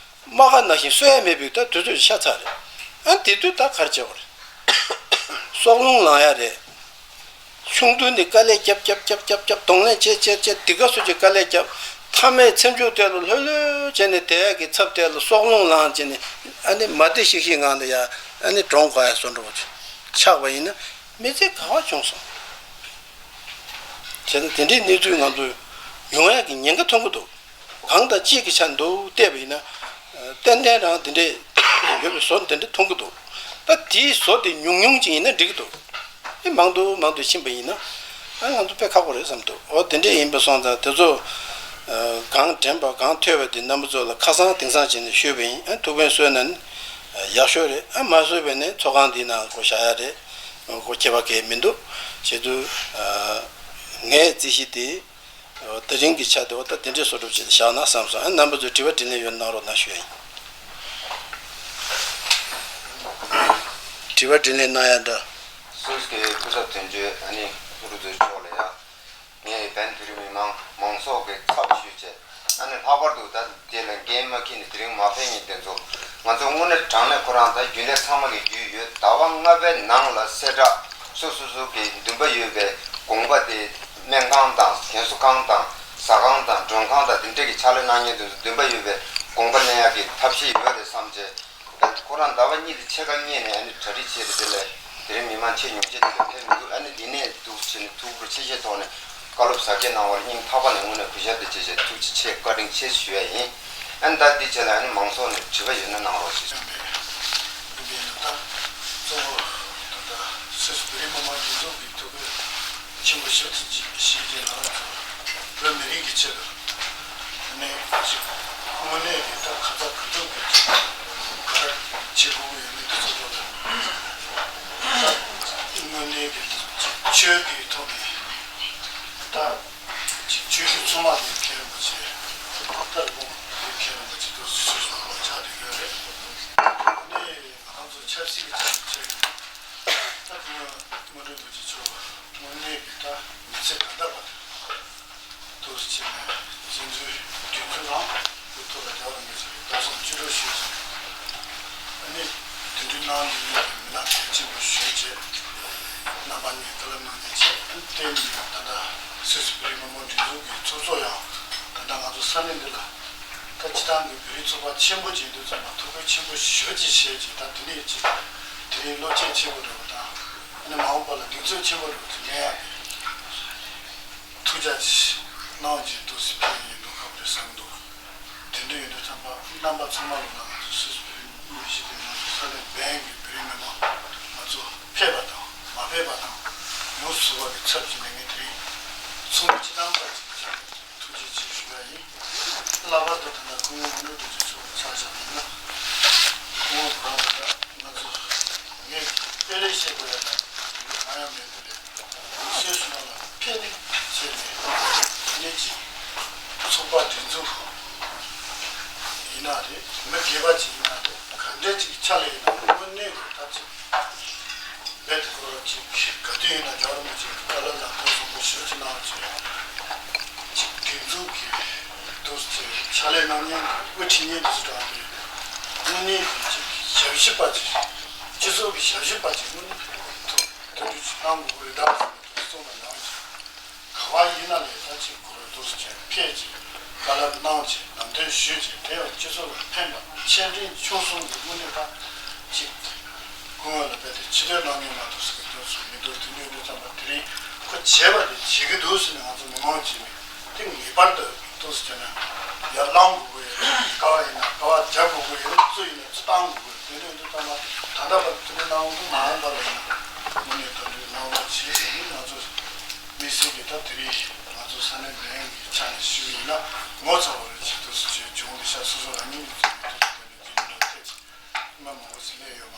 རྨ་ཁ་ནང་བཞིན་གསོ་ཡ་མེད་པའི་ད་དུས་ཚོད་ཤ་ཚ་རེད། ཨ་དེ་དུས་ད་ག་རེ་བྱེད་དགོས་རེད། སྲོག་རླུང་ལངས་ཡ་རེད། ཆུང་དུས་ནས་དཀའ་ལས་རྒྱབ་རྒྱབ་རྒྱབ་རྒྱབ་རྒྱབ་གདོང་ལེན་བྱེད་བྱེད་བྱེད་འདི་ག་སུ་ཅིག་དཀའ་ལས་རྒྱབ། མཐའ་མའི་ཚེ་མཇུག་དེ་ལ་ལྷོད་ལྷོད་བྱས་ནས་བསྡད་ཡག་གི་ཚབ་དེ་ལ་སྲོག་རླུང་ལངས་བྱས་ནས་ཨ་ནི་མ་བདེ་ཤིག་ཤིག་ངང་ལ་ཡ་ཨ་ནི་གྲོངས་དགོས་ཡ་བཟོ་འདྲ་བོ་ཆགས་པ་ཡིན་ན་མི་ཚེ་ག་བ་བྱུང་སོང་། བྱས་ན་དེ་འདྲའི་གནས་ཚུལ་ང་ཚོ་ཡོང་ཡག་གི་ཉེན་ཁ་མཐོང་གི་འདུག་གང་དང་གཅིག་གི་ཆ་འདུག་བལྟས་པ་ཡིན་ན། ཏན་ཏན་རང་དེ་འདྲས་ཡོད་པའི་བཟོ་དེ་འདྲས་མཐོང་གི་འདུག་ད་དེའི་བཟོ་དེ་ཉུང་ཉུང་ཅིག་ཡིན་ན་འགྲིག་གི་འདུག་ཨེ་མང་དུ་མང་དུ་ཕྱིན་པ་ཡིན་ན། ཨ་ང་ཚོ་དཔེ་ཁག་པོ་རེད་བསམ་འདུག་འོ་དེ་འདྲས་ཡིན་པ་སོང་ཙང་དེ་ཚོ། གང་དྲན་པ་གང་ཐོས་པ་དེ་རྣམ་པ་ཚོ་ལ་ཁ་སང་དེང་སང་བྱས་ནས་ཞུས་པ་ཡིན། ཨ་ཐུགས་ཕན་གསོས་ན་ནི་ཡག་ཤོས་རེད། ཨ་མ་གསོས་པ་ནི་ཚོགས་ཁང་འདི་ནང་ཁོ་བཞག་ཡ་རེད། ཁོ་ཁྱད་པར་གང་ཡང་མི་འདུག་བྱས་དུས། ངའི་རྩིས་གཞི་དེ། དེ་རིང་གི་ཆ་དེ་འོ་ད་དེ་འདྲའི་བཟོ་འདྲ་བྱས་ཏེ་བཞག་ན་བསམ་སོང་། ཨ་རྣམ་པ་ཚོས་དྲི་བ་དྲིས་ལན་ཡོད་ན་གནང་རོགས་གནང་ཞུ་ཡ་ཡིན། དྲི་བ་དྲིས་ལན་གནང་ཡ་འདྲ། སུད་སི་གི་སྐུ་ཚབ་དོན་གཅོད་ཨ་ནི་ཨུ་རུ་ཛུའི་ཕྱོགས་ལ་ཡ། ངས་བན་བོད་རིགས་མི་མང་མང་ཚོགས་ཀྱི་ཚབ་ཞུས་བྱས། ཨ་ནི་ལྷག་པར་དུ་ད་དེ་ལ་འགན་མ་འཁྱེར་ནས་དེ་རིང་མ་ཕེབས་མཁན་དེ་ཚོ། ང་ཚོ་དངོས་གནས་དྲང་གནས་ཁོ་རང་ད་རྒྱུན་ལས་ཚང་མ་གི་རྒྱུས་ཡོད། ཟླ་བ་ལྔ་པའི་ནང་ལ་གསལ་བསྒྲགས་སོ་སོ་སོ་གི་འདུན་པ་ཡོད་པའི་དགོངས་པ་དེ་སྨན་ཁང་དང་རྒན་གསོ་ཁང་དང་ ཟ་ཁང་དང་མགྲོན་ཁང་དང་དེ་འདྲས་ཀྱི་ཕྱག་ལས་གནང་མཁན་དེ་ཚོ་འདུན་པ་ཡོད་པའི་དགོངས་པ་ལེན་ཡག་གི་ཐབས་ཤེས་ཡོད་རེད་བསམ་བྱས། ཁོ་རང་ཟླ་བ་གཉིས་དང་ཕྱེད་ཀ་སྔོན་ནས་ཨ་ནི་གྲ་སྒྲིག་བྱས་ཏེ། དེ་ལས་དེ་རིང་མི་མང་ཆེས་ཉུང་ཤས་དེ་ལ་ཕེབས་མི་འདུག་ཨ་ནི་འདི་ནས་འདུག་བྱས་ནས་ཐུགས་ཁུར་ཆེ་བཞེས་ཐོག་ནས་བཀའ་སློབ་ཟབ་རྒྱས་གནང་བར་སྙིང་ཐག་པ་ནས་དངོས་གནས་གུས་ཞབས་དང་བཅས་བྱས་ཐུགས་རྗེ་ཆེ་བཀའ་དྲིན་ཆེ་ཞུ་ཡ་ཡིན། ཨ་ནི་ད་འདི་བྱས་ལ་ཨ་ནི་མང་ཚོགས་ནས་དྲི་བ་ཡོད་ན་གནང་རོགས་ཞེས། ཡིན་པས་ན་ད་གཙོ་བོ་ད་ལྟ་སུད་སི་བོད་རིགས་མི་མང་སྒྲིག་འཛུགས་ཀྱི་ཐུགས་ཁུར་ཆེན་པོ་ཞེ་པོ་ཅིག་བཞེས་ཀྱིན་ལ་ང་ཚོ་བོད་མི་རིགས་ཀྱི་ཆེད་དུ་ནས་ཅིག་དངོས་གནས་ཀྱི་ད་ཁ་ཚ་དགོས་གཏུགས་ཀྱི་ག་རེ་བྱེད་དགོས་ཀྱི་ཡོད་མེད་དེ་ཚོ་ཐོག་ལ་དངོས་གནས་ཀྱི་ཅིག་ཆོས་ཀྱི་ཐོག་ནས་ད་ཅིག་ཆོས་ཞུ་ཚང་མ་དེ་མཁན་རིན་པོ་ཆེ་ལྟར་དགོངས་དེ་མཁན་རིན་པོ་ཆེ་དུ་སུད་སི་ལ་ཆགས་བསྡད་ཡོད་རེད། ནས་ང་རང་ཚོ་ཆབ་སྲིད་ཀྱི་ཆ་ནས་བྱས་ན་ད་དངོས་དངོས་གྲུབ་རིན་པོ་ཆེ་མཆོག་དངོས་གནས་ཀྱི་ད་མི་ཚེ་ད་ལྟ་བར་དུ་བྱས་ནས་བཙན་འཛུལ་སྒྲིག་འཛུགས་རང་གི་ཐོག་ལ་རྒྱལ་བ་རིན་པོ་ཆེ་གི་ལྟ་སྲུང་བཅུ་དྲུག་ཞུས་ཤིང་། ཨ་ནི་དེ་འདྲའི་གནང་མི་ཡོད་པའི་མི་སྣ་གལ་ཆེན་པོ་ཞུས་བྱས། རྣམ་པ་གཉིས་བཀའ་སློབ་གནང་མཁན་བྱས། ཨ་ནི་དེ་ནི་ད་ལྟ་སུད་སི་བོད་རིགས་མི་མང་སྒྲིག་འཛུགས་ཀྱི་ཚོགས་གཙོ་ཡང་ད་ལྟ་ང་ཚོ་ས་གནས་འདི་ལ་ད་སྤྱི་བཏང་གི་བོད་རིགས་ཚོགས་པ་ཆེན་པོ་ཅིག་ཡིན་དུས་ཙམ་པ་ཐུགས་ཁུར་ཆེན་པོ་ཞེ་པོ་ཅིག་བཞེས་བྱས། ད་དེ་ནས་ཅིག་དེ་རིང་བློ་སྐྱེད་ཆེན་པོ་འདྲ་བོ་དང་། ཨ་ནི་མ་འོངས་པ་ལ་གདེང་ཚོད་ཆེན་པོ་འདྲ་བོ་ཅིག་ལེན་ཡག་གི་ཐུགས་རྒྱ་ཆེ་གནང་བྱས་འདུག་སེ་ཕེབས་ཡིན་འདུག་ཁག་པོ་རེད་བསམ་འདུག་དེ་འདྲ་ཡིན་དུས་ཙམ་པ་རྣམ་པ་ཚང་མ་ལ་ང་ཚོ་སུད་སི་བོད་རིགས་མི་གཞི་དེ་ང་ཚོ་ས་གནས་བན་གྱི་བོད་རིགས་མི་མང་ང་ཚོ་ཕེབས་པ་དང་མ་ཕེབས་པ་དང་ཡོངས་སུ་རྫོགས་པ་གི་ཚབ་ཀྱིས་ནས་ངས་དེ་རིང་ཚོགས་མི་སྤྱི་བཏང་པ་ཅིག་ཆགས་ཐུགས་རྗེ་ཆེ་ཞུ་བ་ཡིན། ལྷག་པར་དུ་ད་ལྟ་སྐུ་ངོ་དངོས་གྲུབ་རྡོ་རྗེ་མཆོག་ཆ་བཞག་པ་ཡིན་ན། སྐུ་ངོ་ཁོ་རང་ད་ལྟ་ང་ཚོ་ངས་དཔེ་རེ་བཤད་དགོས་ཡ་ད་དེ་འདྲ་གང་ཡང་མེད་པ་རེད། སེམས་སུ་ནང་ལ་ཕན་ནི་བྱས་ནས་ནས་ཅིག་ཚོགས་པ་སྒྲིག་འཛུགས་ཡིན་ན་རེད། མི་སྒེར་པ་ཅིག་ཡིན་ན་རེད། ག་འདྲ་ཅིག་ཆགས་ལས་ཡིན་ན་དངོས་གནས་ཀྱི་ད་ཅིག་རྦད་དེ་ཁོ་རང་ཅིག་ག་དུས་ཡིན་ན་རྒྱལ་བ་རིན་པོ་ཆེའི་བཀའ་སློབ་ལམ་སྟོན་བཟང་པོ་ཞེ་པོ་ཅིག་གནང་བྱས། ཅིག་སྒྲིག་འཛུགས་ཀྱི་འདུག་ཟེར་ཕྱག་ལས་གནང་མཁན་གྱི་དབུ་ཁྲིད་མཁན་འདུག་ཟེར་གྲངས་ཀྱི་དངོས་གནས་ཀྱི་ཅིག་ཞབས་ཞུ་པ་ཅིག་སྤྱི་ཚོགས་ཀྱི་ཞབས་ཞུ་པ་ཅིག་དངོས་གནས་ཐུགས་མཐུན་སྒྲིལ་ཅིག་གནང་དགོས་ཀྱི་རེད་ད་ཟེར་ནས་གསུངས་པ་ནང་བཞིན། ག་བ་ཡིན་ན་ལས་ད་ཅིག་ཁོ་རང་འདུག་སེ་བྱས་ཕེབས་ཀྱི་བཀའ་སློབ་གནང་བྱས་ལམ་སྟོན་ཞུས་བྱས་དེ་ཡང་སྤྱི་ཚོགས་ལ་ཕན་པ་ཆེ་འབྲིང་ཆུང་གསུམ་གྱི་དངོས་གནས་ད་ཅིག་སྐུ་ངོ་ལ་རྦད་དེ་ཕྱི་དོན་གནང་མཁན་མ་གཏོགས་ཟེར་གྱི་དོན་སུ་མི་འདུག་དེ་འདྲའི་འདུག་ཙམ་པ་དེ་རིང་ཁོ་བྱས་པ་དེ་བྱེད་ཀྱི་འདུག་ཟེར་ནས་ང་ཚོ་མི་མང་བྱེད་མི་དེ་ངེས་པར་དུ་འདུག་ཟེར་བྱས་ན་ཡར་བླང་དགོས་ཀྱི་ཡོད་རེད། ག་བ་ཡིན་ན་ག་བ་རྒྱབ་དགོས་ཀྱི་ཡོད་རེད། སུ་ཡིན་ན་སུ་བཏང་དགོས་ཀྱི་ཡོད་རེད། དེ་འདྲའི་འདུག་ཙམ་པ་ད་ལྟ་བར་དུ་དེ་འདྲའི་གནང་འདུག་མ་འོངས་པ་ལ་ཡིན་ན་དངོས་གནས་ད་འདྲའི་གནང་རོགས་བྱེད་ཟེར་ནས་ང་ཚོ། དམིགས་བསལ་གྱིས་ད་དེ་རིང་ང་ཚོ་ས་གནས་འདིའི་ཆ་ནས་ཞུས་ཡིན་ན་ངོ་ཚ་བ་རེ་ཆེད་དུ་སུ་ཆོས་བྱུང་འདི་ཤ་སོ་སོ་རང་ཉིད་ཀྱི་ཚོགས་པའི་ཐོག་ནས་དེ་འདྲ་ཐེབས་མ་མང་པོ་ཞིག་སླེབས་ཡོད་མ་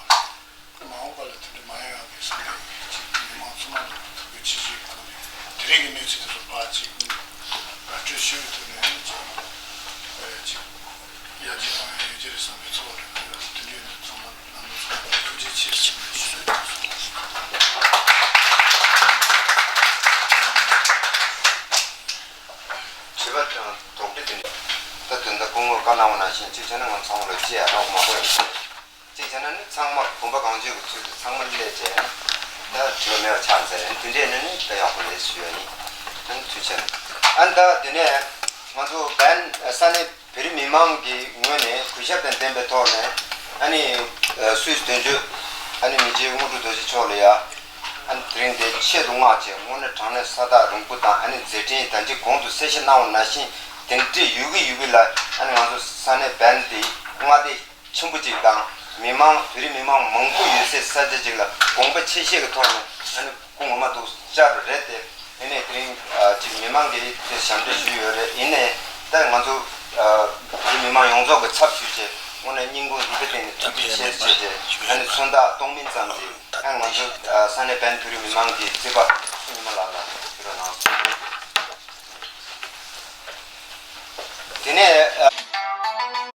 རེད། མ་འོངས་པ་ལ་དེ་འདྲ་མ་ཡོང་ཡག་གི་ས་གནས་ཀྱི་ཅིག་མི་མང་ཚང་མ་ལ་ཐུགས་ཁུར་ཆེ་ཞུའི་སྒོ་ནས་དེ་རིང་གི་གནས་ཚུལ་དེ་ཚོ་ཕར་ཅིག་ར་སྤྲོད་ཞུ་བའི་ཐོག་ནས་ཡང་ཅིག་ཅིག་ཡར་རྒྱས་གཏོང་ཡག་ཡོད་ཀྱི་རེད་བསམ་པའི་ཚོར་བ་རེ་ཡོད། དེ་འདྲའི་ཡོད་ན་ཚང་མ་ལ་ཐུགས་རྗེ་ཆེ་ཞུ་ཞུ་ཞུ། དྲི་བ་དང་དོགས་འདྲི་དེ་འདྲ། ད་དོན་དག་སྐུ་ངོས་བཀའ་གནང་བ་ནང་བཞིན་གཅིག་བྱས་ན་ང་ཚང་མ་ལ་ཅི་ཡང་རོགས་མ་དགོས་ཡིན། གཅིག་བྱས་ན་ནི་ཚང་མ་བུམ་པ་གང་བྱོའི་ཚུལ་དུ་ཚང་མ་སླེབས་བྱས་ནས་ད་དྲི་བ་མེད་པ་ཆགས་ཚར་ཡིན། དེ་འདྲས་ནི་ནི་ད་ཡག་པོ་རེད་ཞུ་ཡ་ཡིན། ཨ་ནི་ཐུགས་རྗེ་ཆེ། ཨ་ནི་ད་དེ་ནས་ང་ཚོ་བན་ས་གནས་བོད་རིགས་མི་མང་གི་ངོས་ནས་གུས་ཞབས་དང་ལྡན་པའི་ཐོག་ནས་ཨ་ནི་སུད་སི་དོན་གཅོད་ཨ་ནི་མི་རྗེ་དངོས་གྲུབ་རྡོ་རྗེ་མཆོག་ལ་ཡ་ཨ་ནི་དེ་རིང་འདིར་ཆེད་དུ་མངགས་བྱས་དངོས་གནས་དྲང་གནས་ས་ཐག་རིང་པོ་དང་ཨ་ནི་མཛད་འཕྲིན་ད་ཅི་གོང་དུ་གསལ་བཤད་གནང་བ་ནང་བཞིན་དེ་འདྲའི་ཡོད་གི་ཡོད་གི་ལ་ཨ་ནི་ང་ཚོ་ས་གནས་བན་འདི་མངའ་སྡེ་ཆེན་པོ་ཅིག་དང་མི་མང་བོད་རིགས་མི་མང་མང་པོ་ཡོད་སའི་ས་ཆ་ཅིག་ལ་དགོངས་པ་ཆེ་བཞེས་ཀྱི་ཐོག་ནས་ཨ་ནི་སྐུ་ངོ་མ་འདུག་བཅར་བ་རེད་དེ། ཡིན་ནའི་དེ་རིང་ཅིག་མི་མང་གིས་དེ་ཞབས་འདྲེན་ཞུས་ཡོད་རེད། ཡིན་ནའི་ད་ང་ཚོ་བོད་རིགས་མི་མང་ཡོངས་རྫོགས་ཀྱི་ཚབ་ཞུས་བྱས་དངོས་གནས་སྙིང་ཁོང་རུས་པའི་གཏིང་ནས་ཐུགས་རྗེ་ཆེ་ཞུས་བྱས་ཨ་ནི་མཚོན་རྟགས་གཏོང་མིན་ཙམ་གྱིས་ཨ་ང་ཚོ་ས་གནས་བན་བོད་རིགས་མི་མང་གི་རྩིས་པ་སྐུ་ངོ་མ་ལགས་ལ།